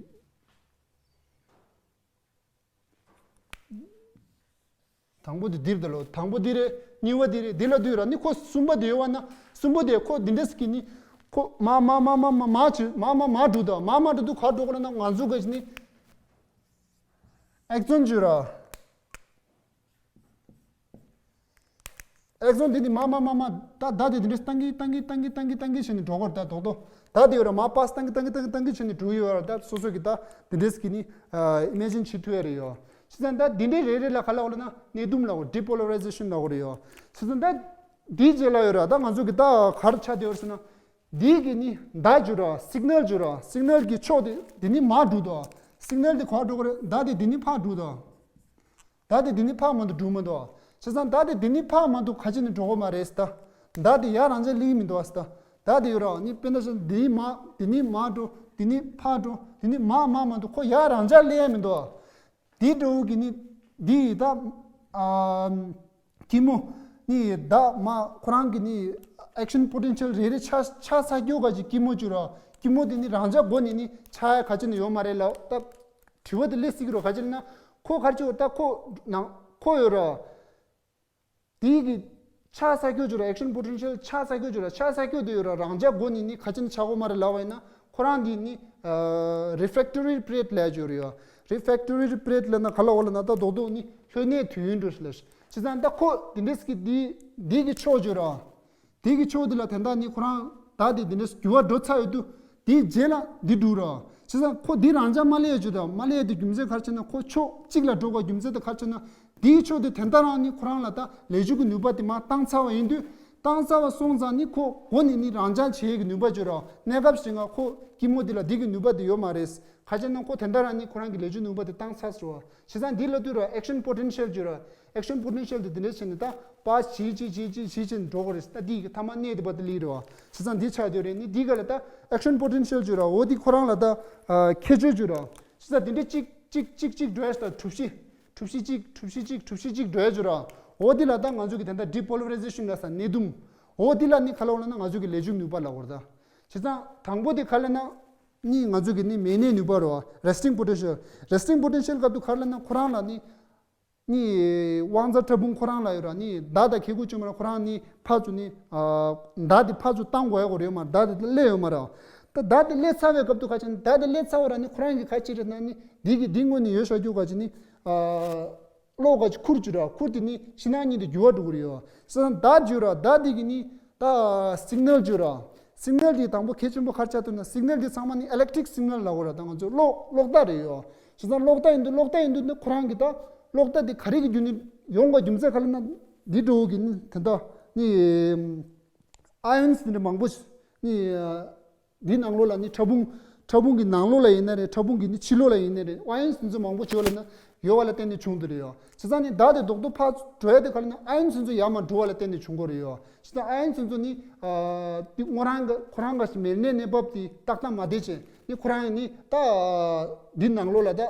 དང་པོ་དེ་འདིར་ད་ལོ། དང་པོ་འདི་རེད། གཉིས་པ་འདི་རེད། འདི་ལ་འདུས་ར་ནི་ཁོ་གསུམ་པ་དེ་ཡོད་བ་ན་གསུམ་པ་དེ་ཁོ་འདི་འདྲས་ཀྱི་ནི་ཁོ་མ་མ་མ་མ་མ་མ་ཅི་མ་མ་མ་འགྲོ་ད། མ་མ་འགྲོ་དུས་ག་འགྲོ་གོ་ན་ང་ཚོ་ག་ཅི་ནི་ཨེག་ཛོན་བརྗོད་ར། ཨེག་ཛོན་དེ་ནི་མ་མ་མ་མ་ད་ད་དེ་དེ་འདྲས་བཏང་གི་བཏང་གི་བཏང་གི་བཏང་གི་བཏང་གི་བྱས་ནས་འགྲོ་གོ་ར། ད་རྡོག་རྡོག་ད་དེ་ཡོད་ར་མ་པཱས་བཏང་གི་བཏང་གི་བཏང་གི་བཏང་གི་བྱས་ནས་འགྲོ་ཡོད་ར། ད་སོ་སོ་གི་ད་དེ་འདྲས་ཀྱི་ནི་ཨི་མེ་ཇིན་བྱེད་ཐུབ་ཡ་རེད་ཡོ། བྱས་ཙང་ད་འདི་འདྲའི་རེ་རེ་ལ་ག་ལབ་དགོས་ལབ་ན་སྣེ་ལྡུམ་ལབ་དགོས། ཌི་པོ་ལ་རའི་ཛེ་ཤན་ལབ་དགོས་རེད་ཡོ། བྱས་ཙང་ད་འདིའི་རྗེས་ལ་ཡོད་ར། ད་ང་ཚོ་གི་ད་ག་རེ་ཆགས་བསྡད་ཡོད་རེད་ཟེར་ན། འདི་གི་ནི་མདའ་བརྗོད་ར། སིག་ནལ་བརྗོད་ར། སིག་ནལ་གི་ཕྱོགས་དེ་འདི་ནི་མར་འགྲོ་དོ། སིག་ནལ་དེ་ག་པར་འགྲོ་གི་རེད། མདའ་དེ་འདི་ནི་ཕར་འགྲོ་དོ། མདའ་དེ་འདི་ནི་ཕར་མ་འདུག་འགྲོ་མི་འདུག་བྱས་ཙང་མདའ་དེ་འདི་ནི་ཕར་མ་འདུག་ག་ཅི་ནས་འགྲོ་གི་མ་རེད་ཟེར་ད། མདའ་དེ་ཡར་རང་འཇགས་སླེབས་མི་འདུག་ཟེར་ད། མདའ་དེ་ཡོད་ར་ནི་དཔེར་ན་ཆ་འདི་མར་འདི་ནི་མར་འགྲོ་འདི་ནི་ཕར་འགྲོ་འདི་ནི་མར་མར་མ་འདུག་ཁོ་ཡར་རང་འཇགས་སླེབས་ཡ་མི་འདུག་དེ་འདྲ་བོ་གི་ནི་འདི་ཡི་ད་ཨ་སྐྱི་མོ་ནི་ད་མ་ཁོ་རང་གི་ནི་ཨེག་ཤན་པོ་ཊེན་ཤལ་རེ་རེ་ཆགས་ཆགས་ཚར་རྒྱུ་ག་ཅིག་སྐྱི་མོ་བརྗོད་ར། སྐྱི་མོ་དེ་ནི་རང་འཇགས་སྒོ་ནས་ནི་ཆགས་ཡ་ག་ཅི་ནས་ཡོད་མ་རེད་ལབ་ད། དྲི་བ་དེ་སླེབས་སྲིད་ཀྱི་རེད། ག་ཅི་ལབ་ན་ཁོ་ག་རེ་བྱེད་ད་ཁོ་ནང་ཁོ་ཡོད་ར། དེའི་གི་ཆགས་ཚར་རྒྱུ་བརྗོད་ར། ཨེག་ཤན་པོ་ཊེན་ཤལ་ཆགས་ཚར་རྒྱུ་བརྗོད་ར། ཆགས་ཚར་རྒྱུ་དེ་ཡོད་ར་རང་འཇགས་སྒོ་ནས་ནི་ག་ཅི་ནས་ཆགས་ཀྱི་ཡོད་མ་རེད་ལབ་པ་ཡིན་ན་ཁོ་རང་དེ་ནི་ཨ་རི་ཕེག་ཊོ་རི་པི་རི་ཡོཌ་ལབ་ཡ་ཅིག་ཡོད་རེད་ཡ། རི་ཕེག་ཊོ་རི་པི་རི་ཡོཌ་ལབ་ན་ག་ལབ་དགོས་ལབ་ན་ད་རྡོག་རྡོག་ནི་ལྷོད་གནས་དུས་ཡུན་འགྲོ་ཞིག་ལབ་ཤག་བྱས་ཙང་ད་ཁོ་དེ་འདྲས་ཀྱི་དེ་དེ་གི་ཕྱོགས་བརྗོད་ར། དེ་གི་ཕྱོགས་དེ་ལ་དེ་འདྲ་ནི་ཁོ་རང་ད་དེ་དེ་འདྲས་འགྱུར་བ་འགྲོ་ཚར་ཡོད་དུས་དེའི་རྗེས་ལ་འདི་འགྲོ་ར། བྱས་ཙང་ཁོ་འདི་རང་འཇགས་མ་སླེབས་ཡ་བརྗོད་ད་མ་སླེབས་ཡ་དེ་རྒྱུ་མཚན་ག་རེ་བྱས་ན་ཁོ་ཕྱོགས་གཅིག་ལ་འགྲོ་དགོས་རྒྱུ་མཚན་དེ་ག་རེ་བྱས་ན། དེའི་ཕྱོགས་དེ་དེ་འདྲ་རང་ནི་ཁོ་རང་ལ་ད་ལས་འཇུག་གི་ནུས་པ་དེ་མར་བཏང་ཚར་བ་ཡིན་དུས། བཏང་ཚར་བ་སོང་ཙང་ནི་ཁོ་སྒོ་ནས་ནི་རང་འཇགས་བྱེད་ཀྱི་ནུས་པ་བརྗོད་ར། གནས་སྐབས་ཤིག་ང་ཁོ་སྐྱི་མོ་འདི་ལ་འདི་གི་ནུས་པ་དེ་ཡོད་མ་རེད། ག་ཅི་ན་ཁོ་དེ་འདྲ་རང་ནི་ཁོ་རང་གི་ལས་འཇུག་ནུས་པ་དེ་བཏང་ཚར་སོང་བ། བྱས་ཙང་འདི་ལ་དུས་ར་ཨེག་ཤན་པོ་ཊེན་ཤལ་བརྗོད་ར། ཨེག་ཤན་པོ་ཊེན་ཤལ་དེ་འདི་འདྲ་བྱས་ནས་ད་པཱས་བྱེད་བྱེད་བྱེད་བྱེད་བྱེད་བྱེད་འགྲོ་གི་རེད། ད་འདི་གི་ཐ་མ་གནས་དེ་བར་དུ་སླེབས་རེད་བ། བྱས་ཙང་འདི་ཆགས་བསྡད་ཡོད་རེད། ནི་འདི་ག་ལ་ད་ཨེག་ཤན་པོ་ཊེན་ཤལ་བརྗོད་ར། འོ་འདི་ཁོ་རང་ལ་ད་ཁྱད་ཆོས་བརྗོད་ར། བྱས་ཙང་འདི་འདྲ་གཅིག་གཅིག་གཅིག་གཅིག་འགྲོ་ཡ་ཞིག་ད་གྲུ་བཞི། གྲུ་བཞི་གཅིག་གྲུ་བཞི་གཅིག་གྲུ་བཞི་གཅིག་འགྲོ་ཡ་བརྗོད་ར། འོ་འདི་ལ་ད་ང་ཚོ་གི་ད་ལྟ་ཌི་པོ་ལ་རའི་ཛེ་ཤན་ལབ་ས་སྣེ་ལྡུམ། འོ་འདི་ལ་ནི་ག་ལབ་དགོས་ལབ་ན་ང་ཚོ་གི་ལས་འཇུག་ནུས་པ་ལབ་དགོས་རེད་ད། བྱས་ཙང་དང་པོ་དེ་ག་ལབ་ན། ནི་ང་ཚོ་གི་ནི་མེ་གནས་ནུས་པ་རེད་བ། Resting potential། Resting potential་སྐབས་དུ་ག་རེ་ལབ་ན་ཁོ་རང་ལ་ནི་ནི་དབང་རྩ་ཕྲ་ཕུང་ཁོ་རང་ལ་ཡོད་ར། ནི་མདའ་དང་ཁེ་གུ་བཅོས་མ་ར་ཁོ་རང་ནི་ཕར་ཚུར་ནི་ཨ་མདའ་དེ་ཕར་ཚུར་བཏང་དགོས་ཡ་གོ་རེད་མ། མདའ་དེ་སླེབས་ཡོད་མ་ར། ད་མདའ་དེ་སླེབས་ཚར་བའི་སྐབས་དུ་ག་ཅི་ནི་མདའ་དེ་སླེབས་ཚར་བ་ར་ནི་ཁོ་རང་གི་ག་ཅི་རེད་ན་ནི་འདི་གི་འདི་སྔོན་ནི་ཡོད་བཞག་རྒྱུ་ག་ཅི་ནི་ཨ་གློག་ག་ཅི་ཁུར་བཅུག་ར། ཁུར་དེ་ནི་ཕྱི་ནང་གཉིས་དེ་འགྱུར་བ་འགྲོ་གི་རེད་ཡོད། སོ་སོ་མདའ་བརྒྱུད་ར། མདའ་དེ་གི་ནི་ད་སིག་ནལ་བརྒྱུད་ར། སིག་ནལ་དེ་དང་པོ་གལ་ཆེན་པོ་ག་རེ་ཆགས་འདུག་ན་སིག་ནལ་དེ་ཚང་མ་ནི་ཨི་ལེག་ཊིག་སིག་ནལ་ལབ་དགོས་ར། ད་ང་ཚོ་གློག་གློག་བརྡ་རེད་ཡོད། བྱས་ཙང་གློག་བརྡ་ཡིན་དུས་གློག་བརྡ་ཡིན་དུས་ནི་ཁོ་རང་གི་ད་གློག་བརྡ་དེ་ག་རེ་གི་བརྒྱུད་ནས་ཡོང་ག་རྒྱུ་མཚན་ག་རེ་ན་འདི་འགྲོ་གི་ནི་དེ་འདྲ་ནི་ཨ་ཡོན་སི་དེ་འདྲ་མང་པོ་ནི་འདི་ནང་ལོགས་ལ་ནི་ཕྲ་ཕུང་ཕྲ་ཕུང་གི་ནང་ལོགས་ལ་ཡིན་ན་རེད། ཕྲ་ཕུང་གི་ནི་ཕྱི་ལོགས་ལ་ཡིན་ན་རེད། ཨ་ཡོན་སི་དེ་ཚོ་མང་པོ་ཞིག་ཡོད་ལ་ན་ཡོད་པ་ལ་བརྟེན་ནས་བྱུང་འདུག་རེད་ཡོད། བྱས་ཙང་ནི་མདའ་དེ་རྡོག་རྡོག་ཕར་འགྲོ་ཡ་དེ་ག་རེ་ན་ཨ་ཡོན་སི་དེ་ཚོ་ཡར་མར་འགྲོ་བ་ལ་བརྟེན་ནས་བྱུང་གི་རེད་ཡོད། ཅི་ལྟར་ཨ་ཡོན་སི་དེ་ཚོ་ནི་ཨ་དེ་ངོ་རང་གི་ཁོ་རང་ག་ཞིག་མེ་གནས་གནས་བབ་དེ་ཏག་ཏག་མ་བསྡད་བྱས་ནི་ཁོ་རང་ནི་ད་འདི་ནང་ལོགས་ལ་ད་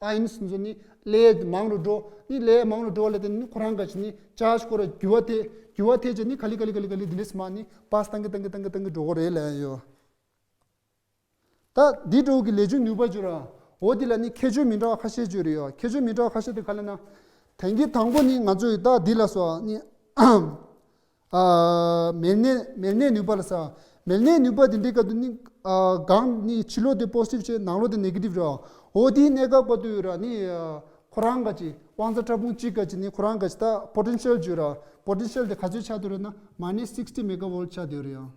ཨ་ཡོན་སི་དེ་ཚོ་ནི་ལས་མང་རུ་འགྲོ། ནི་ལས་མང་རུ་འགྲོ་བ་ལ་བརྟེན་ནི་ཁོ་རང་ག་ཞིག་ནི་ཅར་ཇི་ཁོ་ར་འགྱུར་བ་ཐེབས། འགྱུར་བ་ཐེབས་བྱས་ནི་ག་ལེ་ག་ལེ་ག་ལེ་ག་ལེ་འདི་འདྲས་མ་ནི་པཱས་བཏང་གི་བཏང་གི་བཏང་གི་བཏང་གི་འགྲོ་གི་རེད་ལབ་ཡ་ཡོད། ད་འདི་འདྲ་བོ་གི་ལས་འཇུག་ནུས་པ་བརྗོད་ར། འོ་འདི་ལ་ནི་ཁྱད་ཆོས་མི་འདྲ་བ་ཁ་ཤས་བརྗོད་རེད་ཡོད། ཁྱད་ཆོས་མི་འདྲ་བ་ཁ་ཤས་དེ་ག་ལ་ན། དེང་གི་དང་པོ་ནི་ང་ཚོ་ཡི་ད་འདི་ལ་སོ་ནི། ཨ་མེ་གནས་མེ་གནས་ནུས་པ་ལ་ས། མེ་གནས་ནུས་པ་འདི་འདྲའི་སྐབས་དུ་ནི་ཨ་གང་ནི་ཕྱི་ལོགས་དེ་པོ་སི་ཊིབ་བྱས་ནང་ལོགས་དེ་ནེ་གེ་ཊིབ་ར། འོ་དེའི་གནས་སྐབས་སྐབས་དུ་ཡོད་ར་ནི་ཨ་ཁོ་རང་ག་ཅི་དབང་རྩ་ཕྲ་ཕུང་གཅིག་ག་ཅི་ནི་ཁོ་རང་ག་ཅི་ད་པོ་ཊེན་ཤལ་བརྗོད་ར། པོ་ཊེན་ཤལ་དེ་ག་ཚོད་ཆགས་འདུག་ར་ན་མ་ནས་སིག་སི་ཊི་མེ་ག་ཝོལ་ཊི་ཆགས་བསྡད་ཡོད་རེད་ཡ།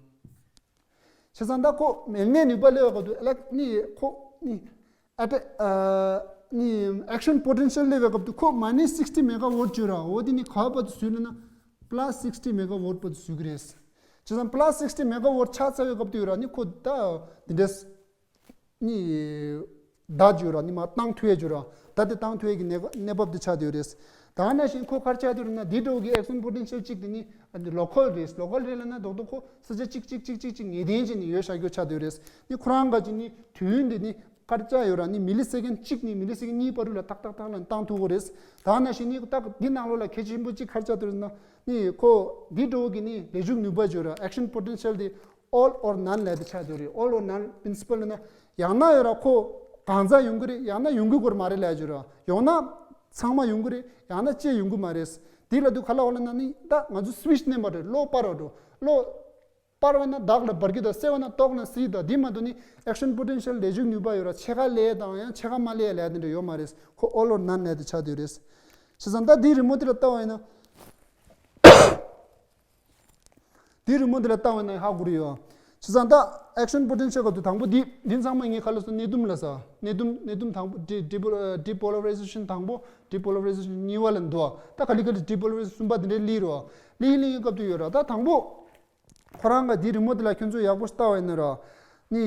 བྱས་ཙང་ད་ཁོ་མེ་གནས་ནུས་པ་སླེབས་པའི་སྐབས་དུ་ཨ་ལ་ནི་ཁོ་ནི་ཨ་ཊ་ཨ་ནི་ཨེག་ཤན་པོ་ཊེན་ཤལ་སླེབས་པའི་སྐབས་དུ་ཁོ་མ་ནས་སིག་སི་ཊི་མེ་ག་ཝོལ་ཊི་བརྗོད་ར། འོ་དེ་ནི་ག་བར་དུ་བཟོས་ན་ན་པ་ལ་སི་སིག་སི་ཊི་མེ་ག་ཝོལ་ཊི་བར་དུ་བཟོས་ཀྱི་རེད། བྱས་ཙང་པ་ལ་སི་སིག་སི་ཊི་མེ་ག་ཝོལ་ཊི་ཆགས་ཚར་བའི་སྐབས་དུ་ཡོད་ར་ནི་ཁོ་ད་འདི་འདྲས་ནི་ད་བརྗོད་ར་ནི་མ་བཏང་ཐུབ་ཡས་བརྗོད་ར། ད་དེ་བཏང་ཐུབ་ཡས་ཀྱི་གནས་གནས་བབ་དེ་ཆགས་བསྡད་ཡོད་རེད། ད་ནང་བཞིན་ཁོ་ག་རེ་ཆགས་བསྡད་ཡོད་རེད་ན་འདི་འདྲ་བོ་གི་ཨེག་ཤན་པོ་ཊེན་ཤལ་གཅིག་དེ་ནི་ཨ་ནི་ལོ་ཀལ་རེད། ལོ་ཀལ་རེད་ལབ་ན་རྡོག་རྡོག་ཁོ་ས་ཆ་གཅིག་གཅིག་གཅིག་གཅིག་གཅིག་ངེས་གཏན་ཅན་ནི་ཡོད་བཞག་རྒྱུ་ཆགས་བསྡད་ཡོད་རེད། ནི་ཁོ་རང་ག་ཅི་ནི་དུས་ཡུན་དེ་ནི་ག་རེ་ཆགས་ཡོད་ར་ནི་མི་ལི་སེ་ཀན་གཅིག་ནི་མི་ལི་སེ་ཀན་གཉིས་བར་དུ་ལ་ཏག་ཏག་ཏག་ལ་བཏང་ཐུབ་ཀྱི་རེད། ད་ནང་བཞིན་ནི་ཏག་འདི་ནང་ལོགས་ལ་གལ་ཆེན་པོ་གཅིག་ག་རེ་ཆགས་བསྡད་ཡོད་རེད་ན་ནི་ཁོ་འདི་འདྲ་བོ་གི་ནི་ལས་འཇུག་ནུས་པ་བརྗོད་ར་ཨེག་ཤན་པོ་ཊེན་ཤལ་དེ་ཨོལ་ཨོར་ནན་ལབ་དེ་ཆགས་བསྡད་ཡོད་རེད། ཨོལ་ཨོར་ནན་པི་རིན་སི་པལ་ལབ་ན་ཡང་ན་ཡོད་ར་ཁོ་གང་ཟག་ཡོང་གི་རེད། ཡང་ན་ཡོང་གི་ཡོད་མ་རེད་ལབ་ཡ་ཅིག་ཡོད་ར། ཡོང་ན་ཚང་མ་ཡོང་གི་རེད། ཡང་ན་གཅིག་ཡོང་གི་མ་རེད། དེ་ལབ་དུས་ག་ལ་འོ་ལ་ན་ནི་ད་ང་ཚོ་སུའིཆ་མནན་པ་རེད། གློག་སྤར་བ་འགྲོ། གློག་སྤར་བ་ན་དག་ལ་འབར་གི་དང་སེལ་བ་ན་ཏོག་ལ་སིལ་དང་འདི་མ་གཏོགས་ནི་ཨེག་ཤན་པོ་ཊེན་ཤལ་ལས་འཇུག་ནུས་པ་ཡོད་ར་ཕྱེད་ཀ་ལས་དང་ཡང་ཕྱེད་ཀ་མ་ལས་ལས་དེ་འདྲ་ཡོད་མ་རེད། ཁོ་ཨོལ་ཨོར་ནན་ལས་དེ་ཆགས་བསྡད་ཡོད་རེད། བྱས་ཙང་ད་འདིའི་རི་མོ་དེ་ལ་ལྟ་བ་ཡིན་ན། དེའི་རི་མོ་འདི་ལ་ལྟ་བ་ན་ཧ་གོ་རེ་ཡོད། བྱས་ཙང་ད་ཨེག་ཤན་པོ་ཊེན་ཤལ་སྐབས་དུ་དང་པོ་འདི་འདི་ཚང་མ་ངས་ག་ལ་སོ་ནད་དུམ་ལ་ས་ནད་དུམ་ནད་དུམ་དང་པོ་ཌི་ཌི་པོ་ལ་ཌི་པོ་ལ་རི་ཟེ་ཤན་དང་པོ་ཌི་པོ་ལ་རི་ཟེ་ཤན་གཉིས་པ་ལ་འདུག་ད་ག་ལེ་ག་ལེ་ཌི་པོ་ལ་རི་ཟེ་ཤན་གསུམ་པ་འདི་འདྲའི་ལི་རོ་ལི་ལི་སྐབས་དུ་ཡོད་ར། ད་དང་པོ་ཁོ་རང་ག་འདི་རི་མོ་འདི་ལ་ཁྱོད་ཚོ་ཡག་པོ་ལྟ་བ་ཡིན་ན་ར་ནི།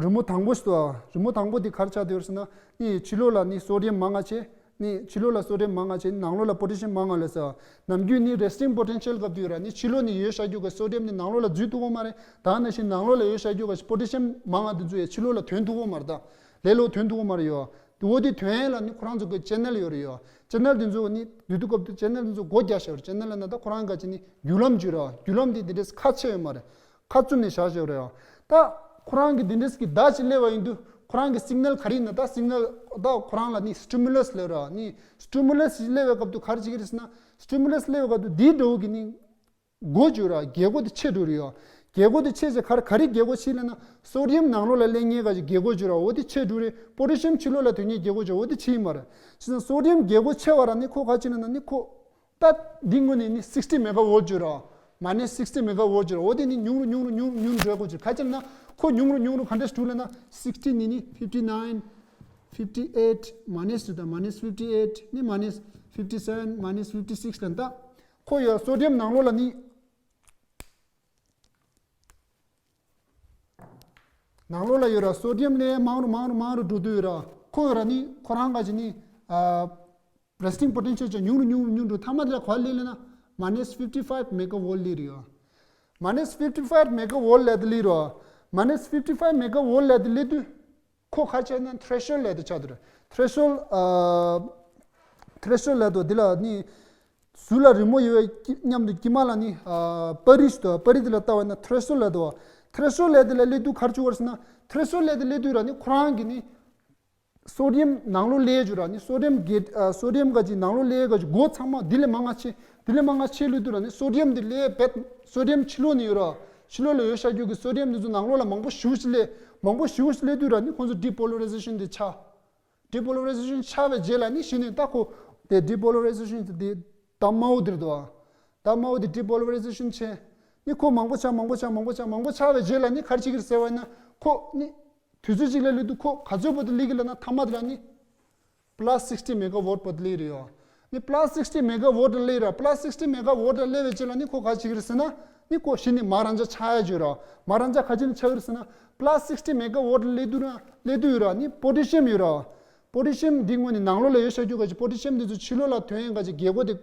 རི་མོ་དང་པོ་ཞིག་ཏུ། རི་མོ་དང་པོ་འདི་ག་རེ་ཆགས་བསྡད་ཡོད་ཟེར་ན། ནི་ཕྱི་ལོགས་ལ་ནི་སོ་ཌི་ཡམ་མང་ང་ཆེ། ནི་ཕྱི་ལོགས་ལ་སོ་ཌི་ཡམ་མང་ང་ཆེ། ནང་ལོགས་ལ་པོ་ཊེ་ཤི་ཡམ་མང་ང་ལ་ཟེར། ནམ་རྒྱུན་ནི་རེ་སི་ཊིང་པོ་ཊེན་ཤལ་སྐབས་དུ་ཡོད་ར། ནི་ཕྱི་ལོགས་ནི་ཡོད་བཞག་རྒྱུ་ག་སོ་ཌི་ཡམ་ནི་ནང་ལོགས་ལ་འཛུལ་ཐུབ་ཀྱི་མ་རེད། ད་ནང་བཞིན་ནང་ལོགས་ལ་ཡོད་བཞག་རྒྱུ་ག་པོ་ཊེ་ཤི་ཡམ་མང་ང་དེ་ཚོ་ཡང་ཕྱི་ལོགས་ལ་ཐོན་ཐུབ་ཀྱི་མ་རེད་ད། ལེ་ལོ་ཐོན་ཐུབ་ཀྱི་མ་རེད་ཡོད། དེ་འོ་དེ་ཐོན་ཡས་ལ་ནི་ཁོ་རང་ཚོ་གི་ཅེ་ནལ་ཡོད་རེད་ཡོད། ཅེ་ནལ་དེ་ཚོ་ནི་དུས་དུས་སྐབས་དུ་ཅེ་ནལ་དེ་ཚོ་སྒོ་རྒྱག་བཞག་རེད། ཅེ་ནལ་ལ་ན་ད་ཁོ་རང་ག་ཅི་ནི་བརྒྱུད་ལམ་བརྒྱུད་ར། བརྒྱུད་ལམ་དེ་དེ་འདྲས་ཁ་ཕྱེ་ཡོད་མ་རེད། ཁ་བཙུམ་ནས་བཞག་བཞག་རེད་ཡ། ད་ཁོ་རང་གི་དེ་འདྲས་ཀྱི་བརྡ་ཅིག་སླེབས་པ་ཡིན་དུས་ཁོ་རང་གི་སིག་ནལ་ག་རེ་ཡིན་ན། ད་སིག་ནལ་ད་ཁོ་རང་ལ་ནི་སི་ཊི་མུ་ལ་སི་སླེབས་ར། ནི་སི་ཊི་མུ་ལ་སི་སླེབས་པའི་སྐབས་དུ་ག་རེ་བྱེད་ཀྱི་རེད་ཟེར་ན། སི་ཊི་མུ་ལ་སི་སླེབས་པའི་སྐབས་དུ་དེའི་འགྲོ་གི་ནི་སྒོ་བརྒྱུད་ར། རྒྱལ་སྒོ་དེ་ཕྱེ་འགྲོ་རེད་ཡ། རྒྱལ་སྒོ་དེ་ཕྱེ་ཚེ་ག་རེ་ག་རེ་རྒྱལ་སྒོ་ཕྱེ་ལབ་ན། སོ་ཌི་ཡམ་ནང་ལོགས་ལ་སླེབས་མཁན་ག་ཅིག་རྒྱལ་སྒོ་བརྒྱུད་ར། འོ་དེ་ཕྱེ་འགྲོ་རེད། པོ་ཊེ་ཤི་ཡམ་ཕྱི་ལོགས་ལ་ཐོན་མཁན་རྒྱལ་སྒོ་བརྒྱུད་འོ་དེ་ཕྱེ་ཡིན་མ་རེད། བྱས་ཙང་སོ་ཌི་ཡམ་རྒྱལ་སྒོ་ཕྱེ་བ་ར་ནི་ཁོ་ག་ཅི་ལབ་ན་ནི་ཁོ། ད་འདི་སྔོན་ནས་ནི་སིག་སི་ཊི་མེ་ག་ཝོལ་བརྒྱུད་ར། མ་ནས་སིག་སི་ཊི་མེ་ག་ཝོལ་བརྒྱུད་ར། འོ་དེ་ནི་ཉུང་རུ་ཉུང་རུ་ཉུང་རུ་ཉུང་རུ་འགྲོ་དགོས་ཀྱི། ག་ཅི་ལབ་ན་ཁོ་ཉུང་རུ་ཉུང་རུ་ག་འདྲས་འགྲོ་ལབ་ན། སིག་སི་ཊི་ནས་ནི་ཕིབ་ཊི་ནའིན། ཕིབ་ཊི་ཨེཊ། མ་ནས་དང་མ་ནས་ཕིབ་ཊི་ཨེཊ། ནི་མ་ནས་ཕིབ་ཊི་སེ་བན། མ་ནས་ཕིབ་ཊི་སིག་སི་ལ་ད། ཁོ་ཡོད་སོ་ཌི་ཡམ་ནང་ལོགས་ལ་ནི། ནང་ལོགས་ལ་ཡོད་ར། སོ་ཌི་ཡམ་ལས་མང་རུ་མང་རུ་མང་རུ་འགྲོ་དུས་ཡོད་ར། ཁོ་ཡོད་ར་ནི་ཁོ་རང་ག་ཅི་ནི། ཨ་རེ་སི་ཊིང་པོ་ཊེན་ཤལ་ཅིག་ཉུང་རུ་ཉུང་རུ་ཉུང་རུ་མཐའ་མ་དེ་ལ་ག་པར་སླེབས་ལབ་ན། མ་ནས་ཕིབ་ཊི་ཕའིབ་མེ་ག་ཝོལ་སླེབས་རེད་ཡ། མ་ནས་ཕིབ་ཊི་ཕའིབ་མེ་ག་ཝོལ་ལབ་དེ་སླེབས་ར། མ་ནས་ཕིབ་ཊི་ཕའིབ་མེ་ག་ཝོལ་ལབ་དེ་སླེབས་དུས། ཁོ་ག་ཅི་ན་ཐེ་རེ་ཤོལ་ལབ་དེ་ཆགས་འདུག་ར། ཐེ་རེ་ཤོལ། ཨ་ཐེ་རེ་ཤོལ་ལབ་དུས་འདི་ལ་ནི། ཟུར་ལ་རི་མོ་ཡོད་པའི་མཉམ་དུ་དཀྱིལ་མ་ལ་ནི་ཨ་པར་རིས་དང་པར་རིས་དེ་ལ་ལྟ་བ་ན་ཐེ་རེ་ཤོལ་ལབ་དུས། ཐེ་རེ་ཤོལ་ལབ་དེ་ལ་སླེབས་དུས་ག་རེ་བྱུང་བ་རེད་ཟེར་ན། ཐེ་རེ་ཤོལ་ལབ་དེ་སླེབས་དུས་ར་ནི་ཁོ་རང་གི་ནི་སོ་ཌི་ཡམ་ནང་ལོགས་སླེབས་བྱུང་ར་ནི་སོ་ཌི་ཡམ་གི་ཨ་སོ་ཌི་ཡམ་ག་ཅིག་ནང་ལོགས་སླེབས་ག་ཅིག་འགོ་ཚང་མ་འདི་ལས་མང་ང་ཆེ། འདི་ལས་མང་ང་ཆེ་སླེབས་དུས་ར་ནི་སོ་ཌི་ཡམ་འདི་སླེབས་བེད། སོ་ཌི་ཡམ་ཕྱི་ལོགས་ནས་ཡོད་ར། ཕྱི་ལོགས་ལ་ཡོད་བཞག་རྒྱུ་གི་སོ་ཌི་ཡམ་འདི་ཚོ་ནང་ལོགས་ལ་མང་པོ་ཞེ་པོ་ཞིག་སླེབས། མང་པོ་ཞེ་པོ་ཞིག་སླེབས་དུས་ར་ནི་ཁོང་ཚོ་ཌི་པོ་ལི་མ་རི་ཛེ་ཤན་འདི་ཆགས། ཌི་པོ་ལི་མ་རི་ཛེ་ཤན་ཆགས་པའི་རྗེས་ལ་ནི་གཞི་ནས་ད་ཁོ་དེ་ཌི་པོ་ལི་མ་རི་ཛེ་ཤན་དེ་ད་དམར་པོ་དེ་རེད་དོ། ད་དམར་པོ་དེ་ཌི་པོ་ལི་མ་རི་ཛེ་ཤན་བྱས། ནི་ཁོ་མང་པོ་ཆགས་མང་པོ་ཆགས་མང་པོ་ཆགས་མང་པོ་ཆགས་པའི་རྗེས་ལ་ནི་ག་རེ་བྱེད་ཀྱི་རེད་ཟེར་བ་ཡིན་ན། ཁོ་ནི་དུས་ཚོད་གཅིག་ལ་སླེབས་དུས་ཁོ་ག་ཚོད་བར་དུ་སླེབས་ཀྱི་ལབ་ན་མཐའ་མ་དེ་ལ་ནི་པ་ལ་སི་སིག་སི་ཊི་མེ་ག་ཝོཊ་བར་དུ་སླེབས་རེད་ཡོ། ནི་པ་ལ་སི་སིག་སི་ཊི་མེ་ག་ཝོཊ་སླེབས་ར། པ་ལ་སི་སིག་སི་ཊི་མེ་ག་ཝོཊ་སླེབས་པའི་རྗེས་ལ་ནི་ཁོ་ག་རེ་བྱེད་ཀྱི་རེད་ཟེར་ན། ནི་ཁོ་གཞི་ནས་མར་རང་འཇགས་ཆགས་ཡ་ཅིག་ཡོད་ར། མར་རང་འཇགས་ག་ཅིག་ནས་ཆགས་ཀྱི་རེད་ཟེར་ན། པ་ལ་སི་སིག་སི་ཊི་མེ་ག་ཝོཊ་སླེབས་དུས་ར་སླེབས་དུས་ཡོད་ར་ནི་པོ་ཊེ་ཤི་ཡམ་ཡོད་ར། པོ་ཊེ་ཤི་ཡམ་འདི་སྔོན་ནས་ནང་ལོགས་ལ་ཡོད་བཞག་རྒྱུ་ག་ཅིག་པོ་ཊེ་ཤི་ཡམ་འདི་ཚོ་ཕྱི་ལོགས་ལ་ཐོན་ཡ་ག་ཅིག་རྒྱལ་སྒོ་དེ།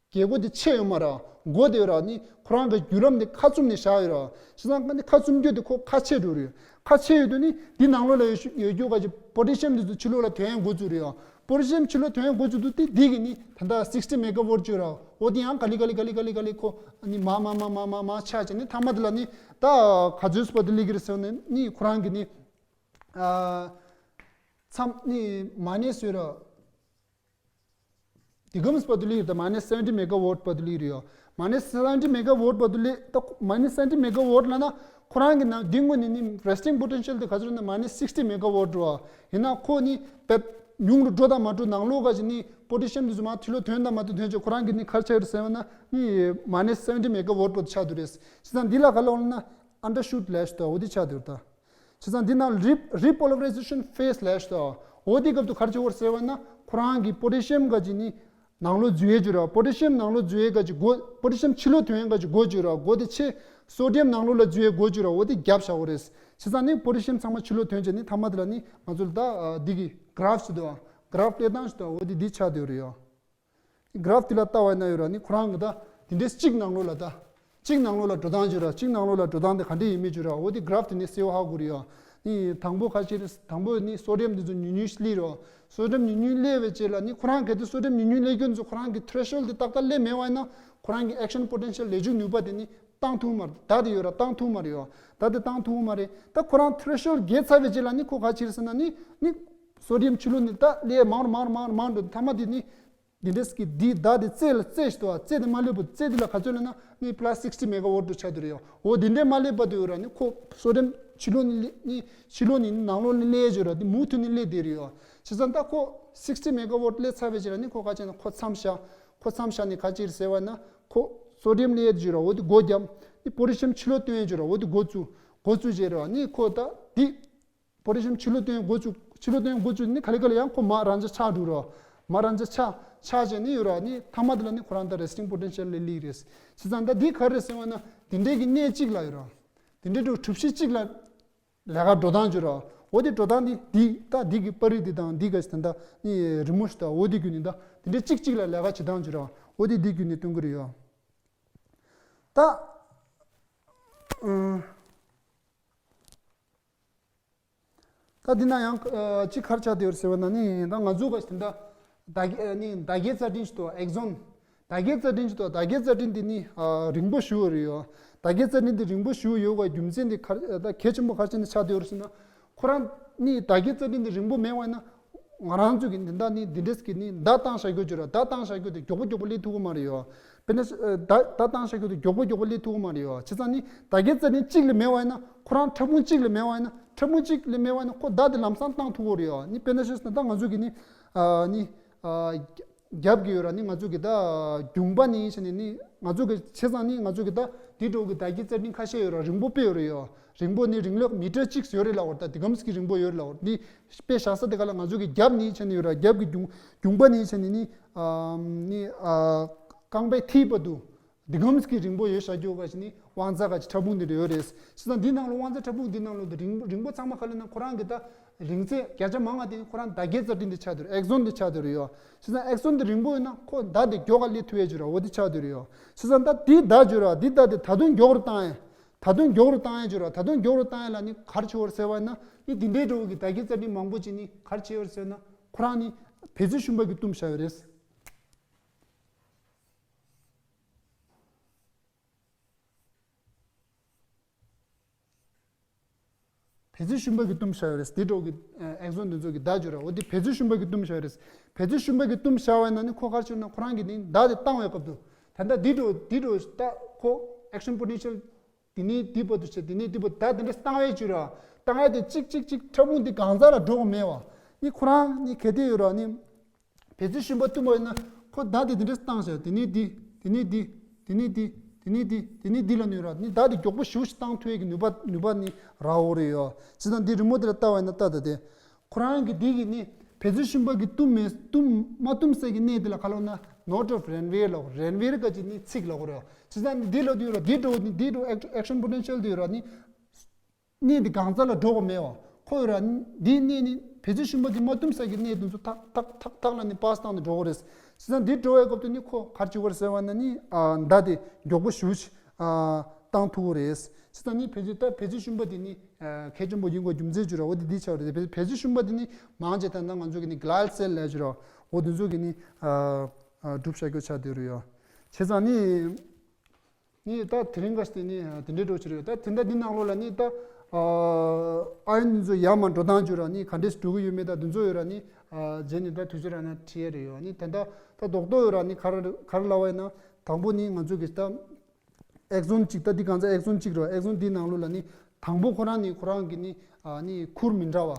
རྒྱལ་སྒོ་དེ་ཕྱེ་ཡོད་མ་རེད། སྒོ་དེ་ཡོད་ར་ནི་ཁོ་རང་གི་བརྒྱུད་ལམ་དེ་ཁ་བཙུམ་ནས་བཞག་ཡོད་ར། བྱས་ཙང་ནི་ཁ་བཙུམ་རྒྱུ་དེ་ཁོ་ཁ་ཕྱེ་འགྲོ་རེད། ཁ་ཕྱེ་ཡོད་དུས་ནི་འདི་ནང་ལོགས་ལ་ཡོད་ཡོད་རྒྱུ་ག་ཅིག་པོ་ཊེ་ཤི་ཡམ་འདི་ཚོ་ཕྱི་ལོགས་ལ་ཐོན་ཡ་འགོ་བཙུགས་རེད་ཡ། པོ་ཊེ་ཤི་ཡམ་ཕྱི་ལོགས་ཐོན་ཡ་འགོ་བཙུགས་དུས་དེ་འདི་གི་ནི་ད་ལྟ་སིག་སི་ཊི་མེ་ག་ཝོཊ་ཅིག་ཡོད་ར། འོ་དེ་ཡང་ག་ལེ་ག་ལེ་ག་ལེ་ག་ལེ་ག་ལེ་ཁོ་ནི་མར་མར་མར་མར་མར་མར་ཆགས་བྱས་ནི་མཐའ་མ་དེ་ལ་ནི་ད་ག་ཚོད་བར་དུ་སླེབས་ཀྱི་རེད་ཟེར་ན་ནི་ཁོ་རང་གི་ནི་ཨ་མཚམས་ནི་མ་ནེ་སི་ཡོད་ར། དེ་གམ་སྤ་དུ་ལི་ཡོད་ད་མ་ནེ་སི་སེ་ཝེན་ཊི་མེ་ག་ཝོཊ་སྤ་དུ་ལི་ཡོད། མ་ནེ་སི་སེ་ཝེན་ཊི་མེ་ག་ཝོཊ་སྤ་དུ་ལི་ད་མ་ནེ་སི་སེ་ཝེན་ཊི་མེ་ག་ཝོཊ་ལབ་ན་ཁོ་རང་གི་ནང་འདི་སྔོན་ནས་ནི་རེ་སི་ཊིང་པོ་ཊེན་ཤལ་དེ་ག་ཚོད་ན་མ་ནེ་སི་སིག་སི་ཊི་མེ་ག་ཝོཊ་རེད་བ། ཡིན་ན་ཁོ་ནི་བེད་ཉུང་རུ་འགྲོ་དང་མ་འགྲོ་ནང་ལོགས་ག་ཅིག་ནི་པོ་ཊེ་ཤི་ཡམ་འདི་ཚོ་མར་ཕྱི་ལོགས་ཐོན་དང་མ་ཐོན་ཐོན་ཅིག་ཁོ་རང་གི་ནི་ག་རེ་ཆགས་ཡོད་རེད་ཟེར་བ་ན་ནི་མ་ནེ་སི་སེ་ཝེན་ཊི་མེ་ག་ཝོཊ་པོ་དེ་ཆགས་འདུག་རེད། བྱས་ཙང་འདི་ལ་ག་ལབ་ལབ་ན་ཨན་ཌར་ཤུཊ་ལབ་ཤག་ད་འོ་དེ་ཆགས་འདུག་ད། བྱས་ཙང་འདི་ནང་རི་རི་པོ་ལི་མ་རི་ཛེ་ཤན་ཕེ་སི་ལབ་ཤག་ད། འོ་དེ་སྐབས་དུ་ག་རེ་བྱེད་དགོས་རེད་ཟེར་བ་ན་ཁོ་རང་གི་པོ་ཊེ་ཤི་ཡམ་ག་ཅིག་ནི་ནང་ལོགས་འཛུལ་ཡས་ཅིག་ཡོད་ར། པོ་ཊེ་ཤི་ཡམ་ནང་ལོགས་འཛུལ་ཡས་ག་ཅིག་སྒོ། པོ་ཊེ་ཤི་ཡམ་ཕྱི་ལོགས་ཐོན་ཡས་ག་ཅིག་སྒོ་ཅིག་ཡོད་ར། སྒོ་དེ་ཕྱེ། སོ་ཌི་ཡམ་ནང་ལོགས་ལ་འཛུལ་ཡས་སྒོ་ཅིག་ཡོད་ར། འོ་དེ་བརྒྱབ་བཞག་དགོས་རེད། བྱས་ཙང་ནི་པོ་ཊེ་ཤི་ཡམ་ཚང་མ་ཕྱི་ལོགས་ཐོན་བྱས་ནི་མཐའ་མ་དེ་ལ་ནི་ང་ཚོ་ལ་ད་འདི་གི་གྷ་ར་ཕི་ཅིག་འདུག་ག་གྷ་ར་ཕི་སླེབས་སྟངས་ཤིག་འདུག་འོ་དེ་འདི་ཆགས་བསྡད་ཡོད་རེད་ཡ། གྷ་ར་ཕི་དེ་ལ་ལྟ་བ་ཡིན་ན་ཡོད་ར་ནི་ཁོ་རང་གི་ད་དེ་འདྲའི་གཅིག་ནང་ལོགས་ལ་ད། གཅིག་ནང་ལོགས་ལ་འགྲོ་སྟངས་ཅིག་ཡོད་ར། གཅིག་ནང་ལོགས་ལ་འགྲོ་སྟངས་དེ་ག་འདྲ་ཡིན་མིན་ཅིག་ཡོད་ར། འོ་དེ་གྷ་ར་ཕི་དེ་ནི་གསལ་པོ་ཧ་གོ་རེད་ཡ། ནི་དང་པོ་ཁ་ཤས་རེད། དང་པོ་ནི་སོ་ཌི་ཡམ་དེ་ཚོ་ཉུང་ཉུང་ཞིག་སླེབས་ར། སོ་ཌི་ཡམ་ཉུང་ཉུང་སླེབས་པའི་རྗེས་ལ་ནི་ཁོ་རང་གལ་ཏེ་སོ་ཌི་ཡམ་ཉུང་ཉུང་སླེབས་རྒྱུ་ཚོ་ཁོ་རང་གི་ཐེ་རེ་ཤོལ་དེ་ཏག་ཏག་སླེབས་མེད་པ་ཡིན་ན་ཁོ་རང་གི་ཨེག་ཤན་པོ་ཊེན་ཤལ་ལས་འཇུག་ནུས་པ་དེ་ནི་བཏང་ཐུབ་མ་རེད། ད་དེ་ཡོད་ར་བཏང་ཐུབ་མ་རེད་ཡ། ད་དེ་བཏང་ཐུབ་མ་རེད། ད་ཁོ་རང་ཐེ་རེ་ཤོལ་བརྒལ་ཚར་བའི་རྗེས་ལ་ནི་ཁོ་ག་ཅིག་རེད་ཟེར་ན་ནི་ནི་སོ་ཌི་ཡམ་ཕྱི་ལོགས་ནས་ད་སླེབས་མང་རུ་མང་རུ་མང་རུ་མང་རུ་འགྲོ། མཐའ་མ་དེ་ནི། འདི་འདྲས་ཀྱི་འདི་ཟླ་འདི་རྩེ་ལ་རྩེ་ཞིག་འདུག་བ། རྩེ་འདི་མ་སླེབས་པ་རྩེ་འདི་ལ་ག་ཚོད་སླེབས་ན་ནི་པ་ལ་སི་སིག་སི་ཊི་མེ་ག་ཝོཊ་འདྲ་ཆགས་འདུག་རེད་ཡ། འོ་འདི་འདྲས་མ་སླེབས་པ་དུ་ཡོད་ར་ནི་ཁོ་སོ་ཌི་ཡམ་ཕྱི་ལོགས་ནས་སླེབས་ནི་ཕྱི་ལོགས་ནས་ནང་ལོགས་ནས་སླེབས་ཡོད་ར། འདི་མུ་མཐུད་ནས་སླེབས་བསྡད་རེད་ཡ། བྱས་ཙང་ད་ཁོ་སིག་སི་ཊི་མེ་ག་ཝོཊ་སླེབས་ཚར་བའི་རྗེས་ལ་ནི་ཁོ་ག་ཅིག་ན་ཁོ་མཚམས་བཞག་ཁོ་མཚམས་བཞག་ནས་ག་ཅིག་རེད་ཟེར་བ་ན་ཁོ་སོ་ཌི་ཡམ་སླེབས་ཡོད་ར། འོ་འདི་སྒོ་བརྒྱབ། ནི་པོ་ཊེ་ཤི་ཡམ་ཕྱི་ལོགས་ཐོན་ཡོད་ར། འོ་འདི་སྒོ་བཙུགས། སྒོ་བཙུགས་བྱས་ར་ནི་ཁོ་ད་འདི། པོ་ཊེ་ཤི་ཡམ་ཕྱི་ལོགས་ཐོན་འགོ་བཙུགས། ཕྱི་ལོགས་ཐོན་འགོ་བཙུགས་ནི་ག་ལེ་ག་ལེ་ཡང་ཁོ་མར་རང་འཇགས་ཆགས་འགྲོ་ར། མར་རང་འཇགས་ཆགས་ཆགས་བྱས་ནི་ཡོད་ར་ནི་མཐའ་མ་དེ་ལ་ནི་ཁོ་རང་ད་རེ་སི་ཊིང་པོ་ཊེན་ཤལ་ལ་སླེབས་རེད། བྱས་ཙང་ད་འདི་ག་རེ་ཟེར་བ་ན་འདི་འདྲའི་གི་གནས་གཅིག་ལ་ཡོད་ར། འདི་འདྲའི་གྲུ་གྲུ་བཞི་གཅིག་ལ་ལས་ཀ་འགྲོ་སྟངས་ཅིག་ཡོད་ར། འོ་དེ་འགྲོ་སྟངས་འདི་འདི་ད་འདི་གི་པར་རིས་འདི་དང་འདི་ག་ཞིག་ད་ད་ནི་རི་མོ་ཞིག་ད་འོ་དེ་བརྒྱུད་ནས་ད་འདི་འདྲའི་གཅིག་གཅིག་ལ་ལས་ཀ་བྱེད་སྟངས་ཅིག་ཡོད་ར། འོ་དེ་འདི་བརྒྱུད་ནས་སྟོན་གི་རེད་ཡ། ད་ཨང་། ད་འདི་ན་ཡང་ཨ་གཅིག་ག་རེ་ཆགས་བསྡད་ཡོད་ཟེར་བ་ན་ནི་ད་ང་ཚོ་ག་ཞིག་ད་ད་གི་ཨ་ནི་ཟླ་རྒྱས་རྩ་འགྲན་ཞིག་འདུག་ཨེག་ཟོན། ཟླ་རྒྱས་རྩ་འགྲན་ཞིག་འདུག་ཟླ་རྒྱས་རྩ་འགྲན་འདི་ནི་ཨ་རིང་པོ་ཞེ་པོ་རེད་ཡོད། ཟླ་རྒྱས་རྩ་འགྲན་འདི་རིང་པོ་ཞེ་པོ་ཡོད་པའི་རྒྱུ་མཚན་འདི་ག་རེ་ད་གལ་ཆེན་པོ་ག་རེ་བྱས་ནས་ཆགས་བསྡད་ཡོད་ཟེར་ན། ཁོ་རང་ནི་ཟླ་རྒྱས་རྩ་འགྲན་འདི་རིང་པོ་མེད་པ་ཡིན་ན། ང་རང་ཚོ་གི་འདི་འདྲ་ནི་འདི་འདྲས་ཀྱི་ནི་མདའ་བཏང་བཞག་རྒྱུ་ཅིག་ཡོད་ར། མདའ་བཏང་བཞག་རྒྱུ་དེ་མགྱོགས་པོ་མགྱོགས་པོ་སླེབས་ཐུབ་ཀྱི་མ་རེད་ཡོད། དཔེར་ན་ཨ་མདའ་མདའ་བཏང་བཞག་རྒྱུ་དེ་མགྱོགས་པོ་མགྱོགས་པོ་སླེབས་ཐུབ་ཀྱི་མ་རེད་ཡོད། བྱས་ཙང་ནི་ཟླ་རྒྱས་རྩ་འགྲན་གཅིག་ལས་མེད་པ་ཡིན་ན་ཁོ་རང་ཕྲ་ཕུང་གཅིག་ལས་མེད་པ་ཡིན་ན་ཕྲ་ཕུང་གཅིག་ལས་མེད་པ་ཡིན་ན་ཁོ་མདའ་དེ་ལམ་སང་བཏང་ཐུབ་ཀྱི་རེད་ཡོད། ནི་དཔེར་ན་ཆ་བཞག་ན་ད་ང་ཚོ་གི་ནི་ཨ་ནི་ཨ་རྒྱབ་ཀྱི་ཡོད་ར། ནི་ང་ཚོ་གི་ད་རྒྱུང་པ་ནི་བྱས་ནས་ནི་ང་ཚོ་གི་བྱས་ཙང་ནི་ང་ཚོ་གི་ད་འདི་འདྲ་བོ་གི་ཟླ་རྒྱས་རྩ་འགྲན་ཁ་ཤས་ཡོད་ར། རིང་པོ་དཔེ་ཡོད་རེད་ཡོད། རིང་པོ་ནི་རིང་ལོ་མི་ཊར་གཅིག་ཡོད་རེད་ལབ་པ་རེད། ད་འདི་གམ་ཞིག་གི་རིང་པོ་ཡོད་རེད་ལབ་པ་རེད། ནི་དཔེ་བཞག་ས་དེ་ག་ལ་ང་ཚོ་གི་རྒྱབ་ནི་བྱས་ནས་ཡོད་ར། རྒྱབ་གི་རྒྱུང་རྒྱུང་པ་ནི་བྱས་ནས་ནི་ཨ་ནི་ཨ་རྐང་པའི་མཐིལ་བར་དུ་འདི་གམ་ཞིག་གི་རིང་པོ་ཡོད་བཞག་རྒྱུ་ག་ཞིག་ནི་དབང་རྩ་ག་ཅིག་ཕྲ་ཕུང་འདི་འདྲ་ཡོད་རེད། བྱས་ཙང་འདི་ནང་ལ་དབང་རྩ་ཕྲ་ཕུང་འདི་ནང་ལོགས་འདི་རིང་རིང་པོ་ཚང་མ་ག་ལ་ན་ཁོ་རང་གི་ད་རིང་ཚད་བརྒྱ་ཆ་མང་བ་དེ་ནི་ཁོ་རང་ཟླ་རྒྱས་རྩ་འགྲན་འདི་ཆགས་འདུག་ཨེག་ཟོན་འདི་ཆགས་འདུག་ཡོད། བྱས་ཙང་ཨེག་ཟོན་འདི་རིང་པོ་ཡོད་ན་ཁོ་མདའ་དེ་མགྱོགས་ག་སླེབས་ཐུབ་ཡས་ཅིག་ཡོད་ར། འོ་དེ་ཆགས་འདུག་ཡོད། བྱས་ཙང་ད་འདི་མདའ་ཅིག་ཡོད་ར། འདི་མདའ་དེ་ད་དུང་མགྱོགས་རུ་བཏང་ཡས། ད་དུང་མགྱོགས་རུ་བཏང་ཡས་ཅིག་ཡོད་ར། ད་དུང་མགྱོགས་རུ་བཏང་ཡས་ལ་ནི་ག་རེ་བྱེད་དགོས་རེད་ཟེར་བ་ཡིན་ན་ནི་འདི་འདྲའི་འདྲ་བོ་གི་ཟླ་རྒྱས་རྩ་འགྲན་མང་པོ་ཅིག་ནི་ག་རེ་བྱེད་ཡོད་རེད་ཟེར་ན་ཁོ་རང་ནི་བལ་རྩི་ཤུན་པ་གིས་བཏུམས་བཞག་ཡོད་རེད། བལ་རྩི་ཤུན་པ་གིས་བཏུམས་བཞག་ཡོད་རེད། དེ་འདྲ་གི་ཨེག་སོན་དེ་ཚོ་གི་བརྡ་བརྗོད་ར། འོ་དེ་བལ་རྩི་ཤུན་པ་གིས་བཏུམས་བཞག་ཡོད་རེད། བལ་རྩི་ཤུན་པ་གིས་བཏུམས་བཞག་པ་ཡིན་ན་ནི་ཁོ་ག་རེ་བྱེད་ན་ཁོ་རང་གིས་ནི་བརྡ་དེ་བཏང་བའི་སྐབས་དུ། ད་ལྟ་འདི་འགྲོ་འདི་འགྲོ་ད་ཁོ་ཨེག་ཤན་པོ་ཊེན་ཤལ་དེ་ནས་དེ་བར་དུ་བྱས། དེ་ནས་དེ་བར་ད་དེ་འདྲ་བཏང་བའི་བརྗོད་ར། བཏང་བའི་དེ་གཅིག་གཅིག་གཅིག་ཕྲ་ཕུང་དེ་གང་ཟག་ལ་འགྲོ་གི་མེད་བ། ནི་ཁོ་རང་ནི་གལ་ཏེ་ཡོད་ར་ནི། བལ་རྩི་ཤུན་པ་བཏུམས་པ་ཡིན་ན་ཁོ་བརྡ་དེ་དེ་འདྲ་བཏང་བྱས། དེ་ནས་འདི། དེ་ནས་འདི། དེ་ནས་འདི། དེ་ནས་འདི། དེ་ནས་འདི་ལ་ནི་ཡོད་ར། ནི་བརྡ་དེ་མགྱོགས་པོ་ཞེ་པོ་ཞིག་བཏང་ཐུབ་ཡས་ཀྱི་ནུས་པ་ནུས་པ་ནི་རག་ཡོད་རེད་ཡོད། བྱས་ཙང་འདི་རི་མོ་དེ་ལ་ལྟ་བ་ཡིན་ན་ལྟ་ད་དེ། ཁོ་རང་གི་འདི་གི་ནི་བལ་རྩི་ཤུན་པ་གིས་བཏུམས་མེད་བཏུམས་མ་བཏུམས་ས་གི་གནས་དེ་ལ་ག་ལབ་ན་note of Ranvier ལབ། རན་ཝི་ཡར་ག་ཅིག་ནི་ཚིག་ལབ་རེད། བྱས་ཙང་ནི་འདི་ལ་དུ་ཡོད་ར། འདི་འགྲོ་ནི་འདི་འགྲོ་ཨེག་ཤན་པོ་ཊེན་ཤལ་དུ་ཡོད་ར་ནི། གནས་འདི་གང་ཟག་ལ་འགྲོ་གི་མེད་བ། ཁོ་ཡོད་ར་འདིའི་གནས་ནི་བལ་རྩི་ཤུན་པ་གིས་མ་བཏུམས་ས་གི་གནས་དེ་ཚོ་ཐག་ཐག་ཐག་ཐག་ལ་ནི་པཱས་བཏང་ནས་འགྲོ་གི་རེད། བྱས་ཙང་འདི་འགྲོ་བའི་སྐབས་དུ་ནི་ཁོ་ག་རེ་བྱེད་དགོས་རེད་ཟེར་བ་ན་ནི་ཨ་མདའ་དེ་མགྱོགས་པོ་ཞེ་པོ་ཞིག་ཨ་བཏང་ཐུབ་ཀྱི་རེད། བྱས་ཙང་ནི་བལ་རྩི་ད་བལ་རྩི་ཤུན་པ་དེ་ནི་ཨ་གལ་ཆེན་པོ་ཡིན་དགོས་རྒྱུ་མཚན་བརྗོད་ར། འོ་དེ་འདི་ཆགས་རེད། བལ་བལ་རྩི་ཤུན་པ་དེ་ནི་མང་ཆེ་ད་ལྟ་ང་ཚོ་གི་ནི་གི་ལཱལ་སེལ་ལབ་བརྗོད་ར། འོ་དེ་ཚོ་གི་ནི་ཨ་ཨ་གྲུབ་བཞག་རྒྱུ་ཆགས་བསྡད་རེད་ཡོད། བྱས་ཙང་ནི། ནི་ད་དེ་རིང་ག་ཞིག་དེ་ནི་དེ་འདྲའི་འགྲོ་ཕྱིར་ཡོད། ད་དེ་འདྲ་འདི་ནང་ལོགས་ལ་ནི་ད་ཨ་ཨ་ཡོན་ཚོ་ཡར་མར་འགྲོ་སྟངས་བརྗོད་ར་ནི་ག་འདྲས་འགྲོ་གི་ཡོད་མེད་ད་དེ་ཚོ་ཡོད་ར་ནི་ཨ་རྗེས་ནས་ད་དུས་ཚོད་རག་ན་ཁྲིད་ཡས་རེད་ཡོད། ནི་ད་ད་ད་རྡོག་རྡོག་ཡོད་ར་ནི་ག་རེ་ག་རེ་ལབ་པ་ཡིན་ན་དང་པོ་ནི་ང་ཚོ་གི་ད་ཨེག་སོན་གཅིག་ད་འདི་གང་ཚ་ཨེག་སོན་གཅིག་རེད། ཨེག་སོན་འདིའི་ནང་ལོགས་ལ་ནི་དང་པོ་ཁོ་རང་ནི་ཁོ་རང་གི་ནི་ཨ་ནི་ཁུར་མི་འདྲ་བ།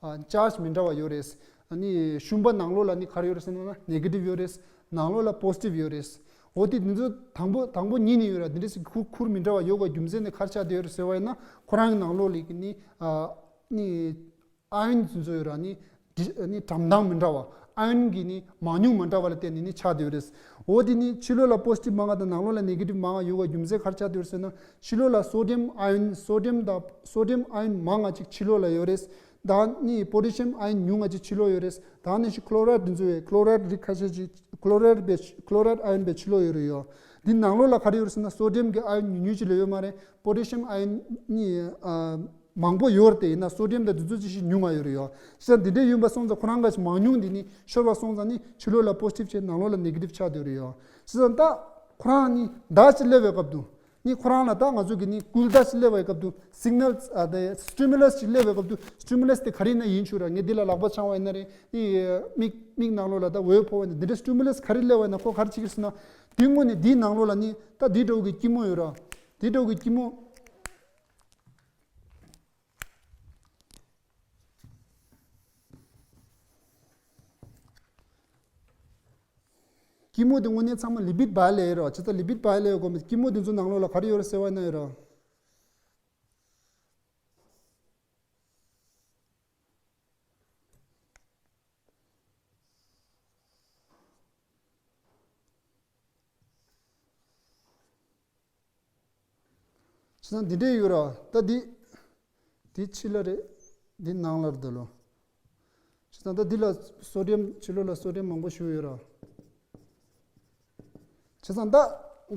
ཨ་ཅཱར་ཇི་མི་འདྲ་བ་ཡོད་རེད། ཨ་ནི་ཤུན་པ་ནང་ལོགས་ལ་ནི་ག་རེ་ཡོད་རེད་ཟེར་ན་ནེ་གེ་ཊིབ་ཡོད་རེད། ནང་ལོགས་ལ་པོ་ཟི་ཊིབ་ཡོད་རེད། འོ་དེ་འདི་ཚོ་དང་པོ་དང་པོ་གཉིས་ནི་ཡོད་ར། འདི་འདྲ་ཞིག་ཁུར་ཁུར་མི་འདྲ་བ་ཡོད་པའི་རྒྱུ་མཚན་ནི་ག་རེ་ཆགས་བསྡད་ཡོད་རེད་ཟེར་བ་ཡིན་ན་ཁོ་རང་གི་ནང་ལོགས་ལ་གི་ནི་ཨ་ནི་ཨ་ཡོན་འདི་ཚོ་ཡོད་ར་ནི་འདི་ནི་གྲམ་ཐང་མི་འདྲ་བ། ཨ་ཡོན་གི་ནི་མང་ཉུང་མི་འདྲ་བ་ལ་བརྟེན་ནས་ནི་ཆགས་བསྡད་ཡོད་རེད། འོ་དེ་ནི་ཕྱི་ལོགས་ལ་པོ་ཟི་ཊིབ་མང་བ་དང་ནང་ལོགས་ལ་ནེ་གེ་ཊིབ་མང་བ་ཡོད་པའི་རྒྱུ་མཚན་ག་རེ་ཆགས་བསྡད་ཡོད་རེད་ཟེར་ན་ཕྱི་ལོགས་ལ་སོ་ཌི་ཡམ་ཨ་ཡོན་སོ་ཌི་ཡམ་དང་སོ་ཌི་ཡམ་ཨ་ཡོན་མང་བ་ཅིག་ཕྱི་ལོགས་ལ་ཡོད་རེད། ད་ནི་པོ་ཊེ་ཤི་ཡམ་ཨ་ཡོན་ཉུང་ང་ཅིག་ཕྱི་ལོགས་ཡོད་རེད། ད་ནི་ཤི་ཁློ་རའིཌ་འདི་ཚོ་ཡོད། ཁློ་རའིཌ་རིགས་ཁ་ཤས་ཅིག་ཁློ་རའིཌ་པའི་ཁློ་རའིཌ་ཨ་ཡོན་པའི་ཕྱི་ལོགས་ཡོད་རེད་ཡོད། འདི་ནང་ལོགས་ལ་ག་རེ་ཡོད་རེད་ཟེར་ན་སོ་ཌི་ཡམ་གི་ཨ་ཡོན་ཉུང་ཉུང་ཅིག་ལས་ཡོད་མ་རེད། པོ་ཊེ་ཤི་ཡམ་ཨ་ཡོན་ནི་ཨ་མང་པོ་ཡོད་རེད། དེ་ཡིན་ན་སོ་ཌི་ཡམ་དང་འདི་ཚོ་ཅིག་ཤི་ཉུང་ང་ཡོད་རེད་ཡོད། བྱས་ཙང་འདི་འདྲ་ཡིན་པ་སོང་ཙང་ཁོ་རང་ག་ཞིག་མང་ཉུང་འདི་ནི་ཤོར་བ་སོང་ཙང་ནི་ཕྱི་ལོགས་ལ་པོ་ཟི་ཊིབ་བྱས་ནང་ལོགས་ལ་ནེ་གེ་ཊིབ་ཆགས་བསྡད་ཡོད་རེད་ཡོད། བྱས་ཙང་ད་ཁོ་རང་ནི་བརྡ་ཅིག་སླེབས་པའི་སྐབས་དུ། ནི་ཁོ་རང་ལ་ད་ང་ཚོ་གི་ནི་སྐུལ་བརྡ་ཞིག་སླེབས་པའི་སྐབས་དུ་སིག་ནལ་ཨ་དེ་སི་ཊི་མུ་ལ་སི་ཞིག་སླེབས་པའི་སྐབས་དུ་སི་ཊི་མུ་ལ་སི་དེ་ག་རེ་ཡིན་ན་ཡིན་ཆོག་ར། ངས་འདི་ལ་ལག་པ་འཆང་བ་ཡིན་ན་རེད། ནི་མིག་མིག་ནང་ལོགས་ལ་ད་འོད་ཕོག་པ་ཡིན་ན་འདི་འདྲ་སི་ཊི་མུ་ལ་སི་ག་རེ་སླེབས་པ་ཡིན་ན་ཁོ་ག་རེ་བྱེད་ཀྱི་ཟེར་ན། དེ་སྔོན་ནས་འདིའི་ནང་ལོགས་ལ་ནི་ད་འདི་འདྲ་བོ་གི་སྐྱི་མོ་ཡོད་ར། འདི་འདྲ་བོ་གི་སྐྱི་མོ། སྐྱི་མོ་དེ་དངོས་གནས་ཚང་མ་ལི་པིཌ་བྷའི་ལེ་ཡར་ར། བྱས་ཙང་ལི་པིཌ་བྷའི་ལེ་ཡར་གོ་མི་སྐྱི་མོ་དེ་ཚོ་ནང་ལོགས་ལ་ག་རེ་ཡོད་རེད་ཟེར་བ་ཡིན་ན་ཡོད་ར། བྱས་ཙང་འདི་འདྲས་ཡོད་ར། ད་འདི་འདི་ཕྱི་ལ་རེད། འདི་ནང་ལ་རེད་ལོ། བྱས་ཙང་ད་འདི་ལ་སོ་ཌི་ཡམ་ཕྱི་ལོགས་ལ་སོ་ཌི་ཡམ་མང་པོ་ཞིག་ཡོད་ར། བྱས་ཙང་ད་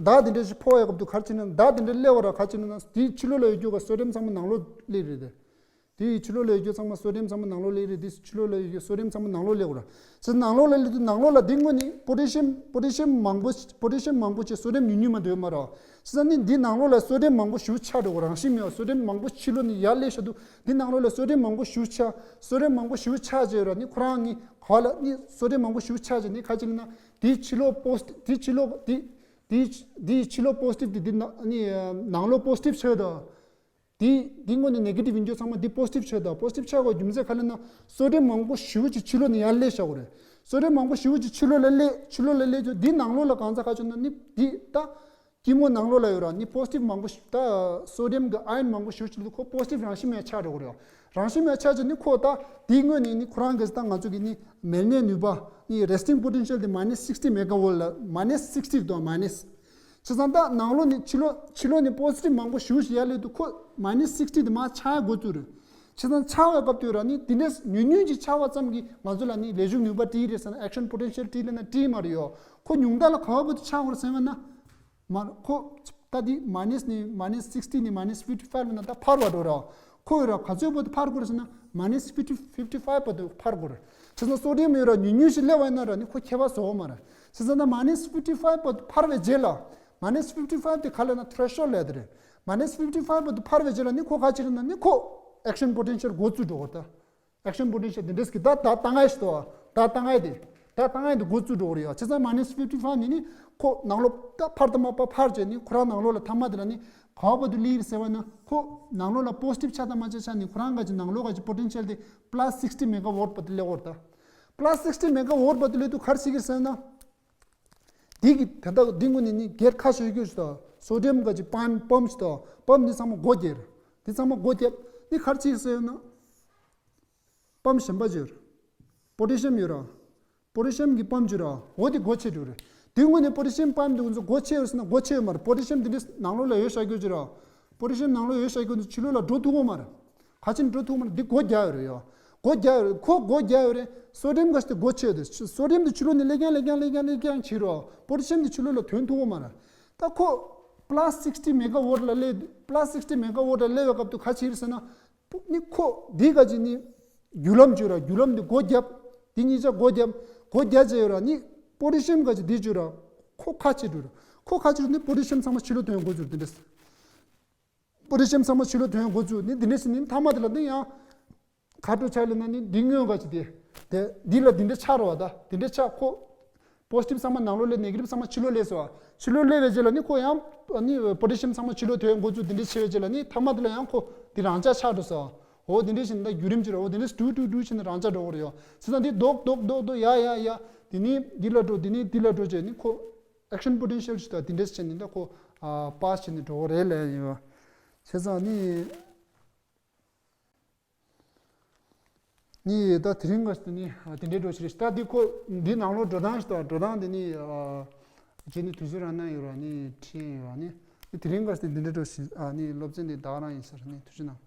ད་འདི་འདྲས་ཞིག་ཕོག་ཡ་སྐབས་དུ་ག་རེ་བྱས་ན་ད་འདི་འདྲས་སླེབས་པ་ར། ག་རེ་བྱས་ན་འདི་ཕྱི་ལོགས་ལ་ཡོད་རྒྱུ་ག་སོ་ཌི་ཡམ་ཚང་མ་ནང་ལོགས་སླེབས་རེད་དེ། དེ་ཡི་ཕྱི་ལོགས་ལ་ཡོད་རྒྱུ་ཚང་མ་སོ་ཌི་ཡམ་ཚང་མ་ནང་ལོགས་སླེབས་རེད། དེ་ཕྱི་ལོགས་ལ་ཡོད་རྒྱུ་སོ་ཌི་ཡམ་ཚང་མ་ནང་ལོགས་སླེབས་ར། ཚེ་ནང་ལོགས་ལ་སླེབས་དུས་ནང་ལོགས་ལ་དེ་སྔོན་ནི་པོ་ཊེ་ཤི་ཡམ་པོ་ཊེ་ཤི་ཡམ་མང་པོ་པོ་ཊེ་ཤི་ཡམ་མང་པོ་བྱས་སོ་ཌི་ཡམ་ཉུང་ཉུང་མ་འདུག་མ་རེད། བྱས་ཙང་ནི་འདི་ནང་ལོགས་ལ་སོ་ཌི་ཡམ་མང་པོ་ཞེ་པོ་ཆགས་འགྲོ་གི་རང་བཞིན་མེད་པ། སོ་ཌི་ཡམ་མང་པོ་ཕྱི་ལོགས་ནས་ཡར་སླེབས་ཤག་འདུག་འདི་ནང་ལོགས་ལ་སོ་ཌི་ཡམ་མང་པོ་ཞེ་པོ་ཆགས། སོ་ཌི་ཡམ་མང་པོ་ཞེ་པོ་ཆགས་བྱས་ར་ནི་ཁོ་རང་ནི་ག་ལ་ནི་སོ་ཌི་ཡམ་མང་པོ་ཞེ་པོ་ཆགས་བྱས་ནི་ག་ཅིག་ལ་ན་དེའི་ཕྱི་ལོགས་པོ་སི་དེའི་ཕྱི་ལོགས་དེ་དེའི་དེའི་ཕྱི་ལོགས་པོ་སི་ཊིབ་དེ་འདི་ནང་ནི་ནང་ལོགས་པོ་སི་ཊིབ་ཆགས་དང་། དེ་དེ་སྔོན་ནས་ནེ་གེ་ཊིབ་ཡིན་རྒྱུ་ཚང་མ་འདི་པོ་སི་ཊིབ་ཆགས་དང་། པོ་སི་ཊིབ་ཆགས་པའི་རྒྱུ་མཚན་ག་ལ་ན་སོ་ཌི་ཡམ་མང་པོ་ཞེ་པོ་ཅིག་ཕྱི་ལོགས་ནས་ཡར་སླེབས་བཞག་གི་རེད། སོ་ཌི་ཡམ་མང་པོ་ཞེ་པོ་ཅིག་ཕྱི་ལོགས་ལ་སླེབས་ཕྱི་ལོགས་ལ་སླེབས་རྒྱུ་འདི་ནང་ལོགས་ལ་གང་ཚ་ག་ཆོད་ན་ནི་འདི་ད་སྐྱི་མོ་ནང་ལོགས་ལ་ཡོད་ར་ནི་པོ་སི་ཊིབ་མང་པོ་ཞིག་ད་སོ་ཌི་ཡམ་གི་ཨ་ཡོན་མང་པོ་ཞེ་པོ་ཅིག་ལ་ཁོ་པོ་སི་ཊིབ་རང་བཞིན་མེད་ཆགས་འགྲོ་གི་རེད། རང་བཞིན་མེད་ཆགས་ཀྱི་ནི་ཁོ་ད་དེའི་སྔོན་ནས་ནི་ཁོ་རང་གི་ད་ང་ཚོ་གི་ནི་མེ་ལེན་ནུས་པ་ནི་རེ་སི་ཊིང་པོ་ཊེན་ཤལ་དེ་མ་ནས་སིག་སི་ཊི་མེ་ག་ཝོལ་ལ་མ་ནས་སིག་སི་ཊི་དང་མ་ནས། བྱས་ཙང་ད་ནང་ལོགས་ནས་ཕྱི་ལོགས་ཕྱི་ལོགས་ནས་པོ་སི་ཊིབ་མང་པོ་ཞེ་པོ་ཞིག་ཡར་སླེབས་དུས་ཁོ་མ་ནས་སིག་སི་ཊི་དེ་མར་ཆག་ཡ་འགོ་བཙུགས་རེད། བྱས་ཙང་ཆག་པའི་སྐབས་དུས་ར་ནི་དེ་འདྲས་ཉུང་ཉུང་ཅིག་ཆག་པ་ཙམ་གྱིས་ང་ཚོ་ལ་ནི་ལས་ཞུགས་ནུས་པ་སྤྲད་རེད་ཟེར་ན་ཨེག་ཤན་པོ་ཊེན་ཤལ་སྤྲད་ལབ་ན་སྤྲད་མ་རེད་ཡོ། ཁོ་ཉུང་མཐའ་ལ་ག་བ་བར་དུ་ཆག་དགོས་རེད་ཟེར་བ་ན། མ་ཁོ་ད་དེ་མ་ནས་ནི་མ་ནས་སིག་སི་ཊི་ནས་མ་ནས་ཕིབ་ཊི་ཕའིབ་ལ་ན་ད་འཕར་བ་འགྲོ་ར། ཁོ་ཡོད་ར་ག་ཚོད་བར་དུ་འཕར་དགོས་རེད་ཟེར་ན་མ་ནས་ཕིབ་ཊི་ཕིབ་ཊི་ཕའིབ་བར་དུ་འཕར་དགོས་རེད། བྱས་ཙང་སོ་ཌི་ཡམ་ཡོད་ར་ཉུང་ཉུང་ཞིག་སླེབས་པ་ཡིན་ན་ར་ནི་ཁོ་ཁྱད་པར་བཟོ་གི་མ་རེད། བྱས་ཙང་ད་མ་ནས་ཕིབ་ཊི་ཕའིབ་བར་དུ་འཕར་བའི་རྗེས་ལ་མ་ནས་ཕིབ་ཊི་ཕའིབ་དེ་ག་ལ་ན་ཐེ་རེ་ཤོལ་ལབ་དེ་རེད། མ་ནས་ཕིབ་ཊི་ཕའིབ་བར་དུ་འཕར་བའི་རྗེས་ལ་ནི་ཁོ་ག་ཅི་རེད་ན་ནི་ཁོ་ action potential འགོ་བཙུགས་འགྲོ་གི་རེད་ད། action potential འདི་འདྲས་ཀྱི་ད་ད་བཏང་ཡ་ཞིག་འདུག་ད་བཏང་ཡ་དེ། ད་བཏང་ཡ་དེ་འགོ་བཙུགས་འགྲོ་གི་རེད་ཡ། བྱས་ཙང་minus fifty five ནི་ནི་ཁོ་ནང་ལོགས་ད་ཕར་དང་མ་ཕར་ཕར་བྱས་ནི་ཁོ་རང་ནང་ལོགས་ལ་ཐ་མ་དེ་ལ་ནི་ག་བར་དུ་སླེབས་ཟེར་བ་ན་ཁོ་ནང་ལོགས་ལ་positive ཆགས་དང་མ་ཆགས་ཆ་ནི་ཁོ་རང་ག་ཅིག་ནང་ལོགས་ག་ཅིག་potential དེ་plus sixty megawatt བར་དུ་སླེབས་ཡོད་རེད་ད། plus sixty megawatt བར་དུ་སླེབས་དུས་ག་རེ་བྱེད་ཀྱི་རེད་ཟེར་ན། འདི་གི་ད་ལྟ་འདི་ངོས་ནས་ནི་སྒེར་ཁ་ཤས་ཀྱི་ཞིག་དང་sodium ག་ཅིག་pump pump ཞིག་དང་pump འདི་ཚང་མ་སྒོ་རྒྱག་རེད། འདི་ཚང་མ་སྒོ་རྒྱབ། འདི་ག་རེ་བྱེད་ཀྱི་ཟེར་ན། pump གཞན་པ་ཅིག་ཡོད་རེད། potassium ཡོད་རེད། potassium གི་pump ཅིག་ཡོད་རེད། འོ་དེ་སྒོ་ཕྱེ་འགྲོ་རེད། དེ་སྔོན་ནས་potassium pump དེ་ང་ཚོ་སྒོ་ཕྱེ་ཡོད་ཟེར་ན་སྒོ་ཕྱེ་ཡོད་མ་རེད། potassium དེ་འདྲ་ནང་ལོགས་ལ་ཡོད་བཞག་རྒྱུ་ཅིག་རེད། potassium ནང་ལོགས་ཡོད་བཞག་རྒྱུ་དེ་ཕྱི་ལོགས་ལ་འགྲོ་ཐུབ་ཀྱི་མ་རེད། ག་ཅིག་འགྲོ་ཐུབ་ཀྱི་མ་རེད། འདི་སྒོ་རྒྱག་ཡོད་རེད་ཡོ། སྒོ་རྒྱག་ཡོད་རེད། ཁོ་སྒོ་རྒྱག་ཡོད་རེད། sodium ག་ཞིག་དེ་སྒོ་ཕྱེ་ཡོད་དེ་sodium དེ་ཕྱི་ལོགས་ནས་སླེབས་ཀྱང་སླེབས་ཀྱང་སླེབས་ཀྱང་སླེབས་ཀྱང་བྱེད་རེད། potassium དེ་ཕྱི་ལོགས་ལ་ཐོན་ཐུབ་ཀྱི་མ་རེད། ད་ཁོ་plus sixty megawatt ལ་སླེབས་plus sixty megawatt ལ་སླེབས་པའི་སྐབས་དུ་ག་ཅིག་རེད་ཟེར་ན། ནི་ཁོ་འདི་ག་ཅིག་ནི་རྒྱུ་ལམ་བཅོས་ར་རྒྱུ་ལམ་འདི་སྒོ་བརྒྱབ། འདི་གཉིས་ཆ་སྒོ་བརྒྱབ། སྒོ་བརྒྱབ་བྱས་ཡོད་ར་ནི་potassium ག་ཅིག་འདི་བཅོས་ར་ཁོ་ཁ་ཕྱེ་འགྲོ་ར། ཁོ་ཁ་ཕྱེ་འགྲོ་ནི་potassium ཚང་མ་ཕྱི་ལོགས་ཐོན་འགོ་ཚུགས་འདི་འདྲས། potassium ཚང་མ་ཕྱི་ལོགས་ཐོན་འགོ་ཚུགས་ནི་འདི་འདྲས་ནི་ཐ་མ་དེ་ལ་ནི་ཡང་ཁ་དྲོ་ཆ་ལེ་ན་ནི་འདི་སྔོན་ག་ཅིག་དེ་དེ་འདི་ལ་འདི་འདྲས་ཆགས་ར་བ་ད་འདི་འདྲས་ཆགས་ཁོ། positive ཚང་མ་ནང་ལོགས་སླེབས་negative ཚང་མ་ཕྱི་ལོགས་སླེབས་སོ། ཕྱི་ལོགས་སླེབས་པའི་རྗེས་ལ་ནི་ཁོ་ཡང་ནི་potassium ཚང་མ་ཕྱི་ལོགས་ཐོན་འགོ་ཚུགས་འདི་འདྲས་བྱས་པའི་རྗེས་ལ་ནི་ཐ་མ་དེ་ལ་ཡང་ཁོ་འདི་རང་འཇགས་ཆགས་འགྲོ་སོ། འོ་འདི་འདྲས་བྱས་ནི་ད་བརྒྱུད་རིམ་ཅིག་རེད། འོ་འདི་འདྲས་ཏུ་ཏུ་ཏུ་བྱས་ནི་རང་འཇགས་འགྲོ་གི་རེད་ཡོ། བྱས་ཙང་འདི་རྡོག་རྡོག་རྡོག་རྡོག་ཡ་ཡ་ཡ། འདི་ནི་འདི་ལ་འགྲོ་འདི་ནི་འདི་ལ་འགྲོ་བྱས་ནི་ཁོ་action potential ཞིག་ད་འདི་འདྲས་བྱས་ནི་ད་ཁོ་pass བྱས་ནི་འགྲོ་གི་རེད་ལབ་ཡིན་ཡོ། བྱས་ཙང་ནི། ནི་ད་དེ་རིང་ག་ནི་དེ་འདྲའི་འགྲོ་ཞིག་རེད། ད་འདི་ཁོ་འདི་ནང་ལོགས་འགྲོ་སྟངས་ཤིག་དང་འགྲོ་སྟངས་དེ་ནི་རྗེས་ནི་དུས་ཚོད་རང་ན་ཡོད་ར་ནི་ཁྲིད་ཡོད་ར་ནི་དེ་རིང་ག་ནི་དེ་འདྲའི་འགྲོ་ཞིག་ནི་སློབ་ཚན་འདི་ད་ག་རང་ཡིན་ཟེར་ནི་ཐུགས་རྗེ་གནང་།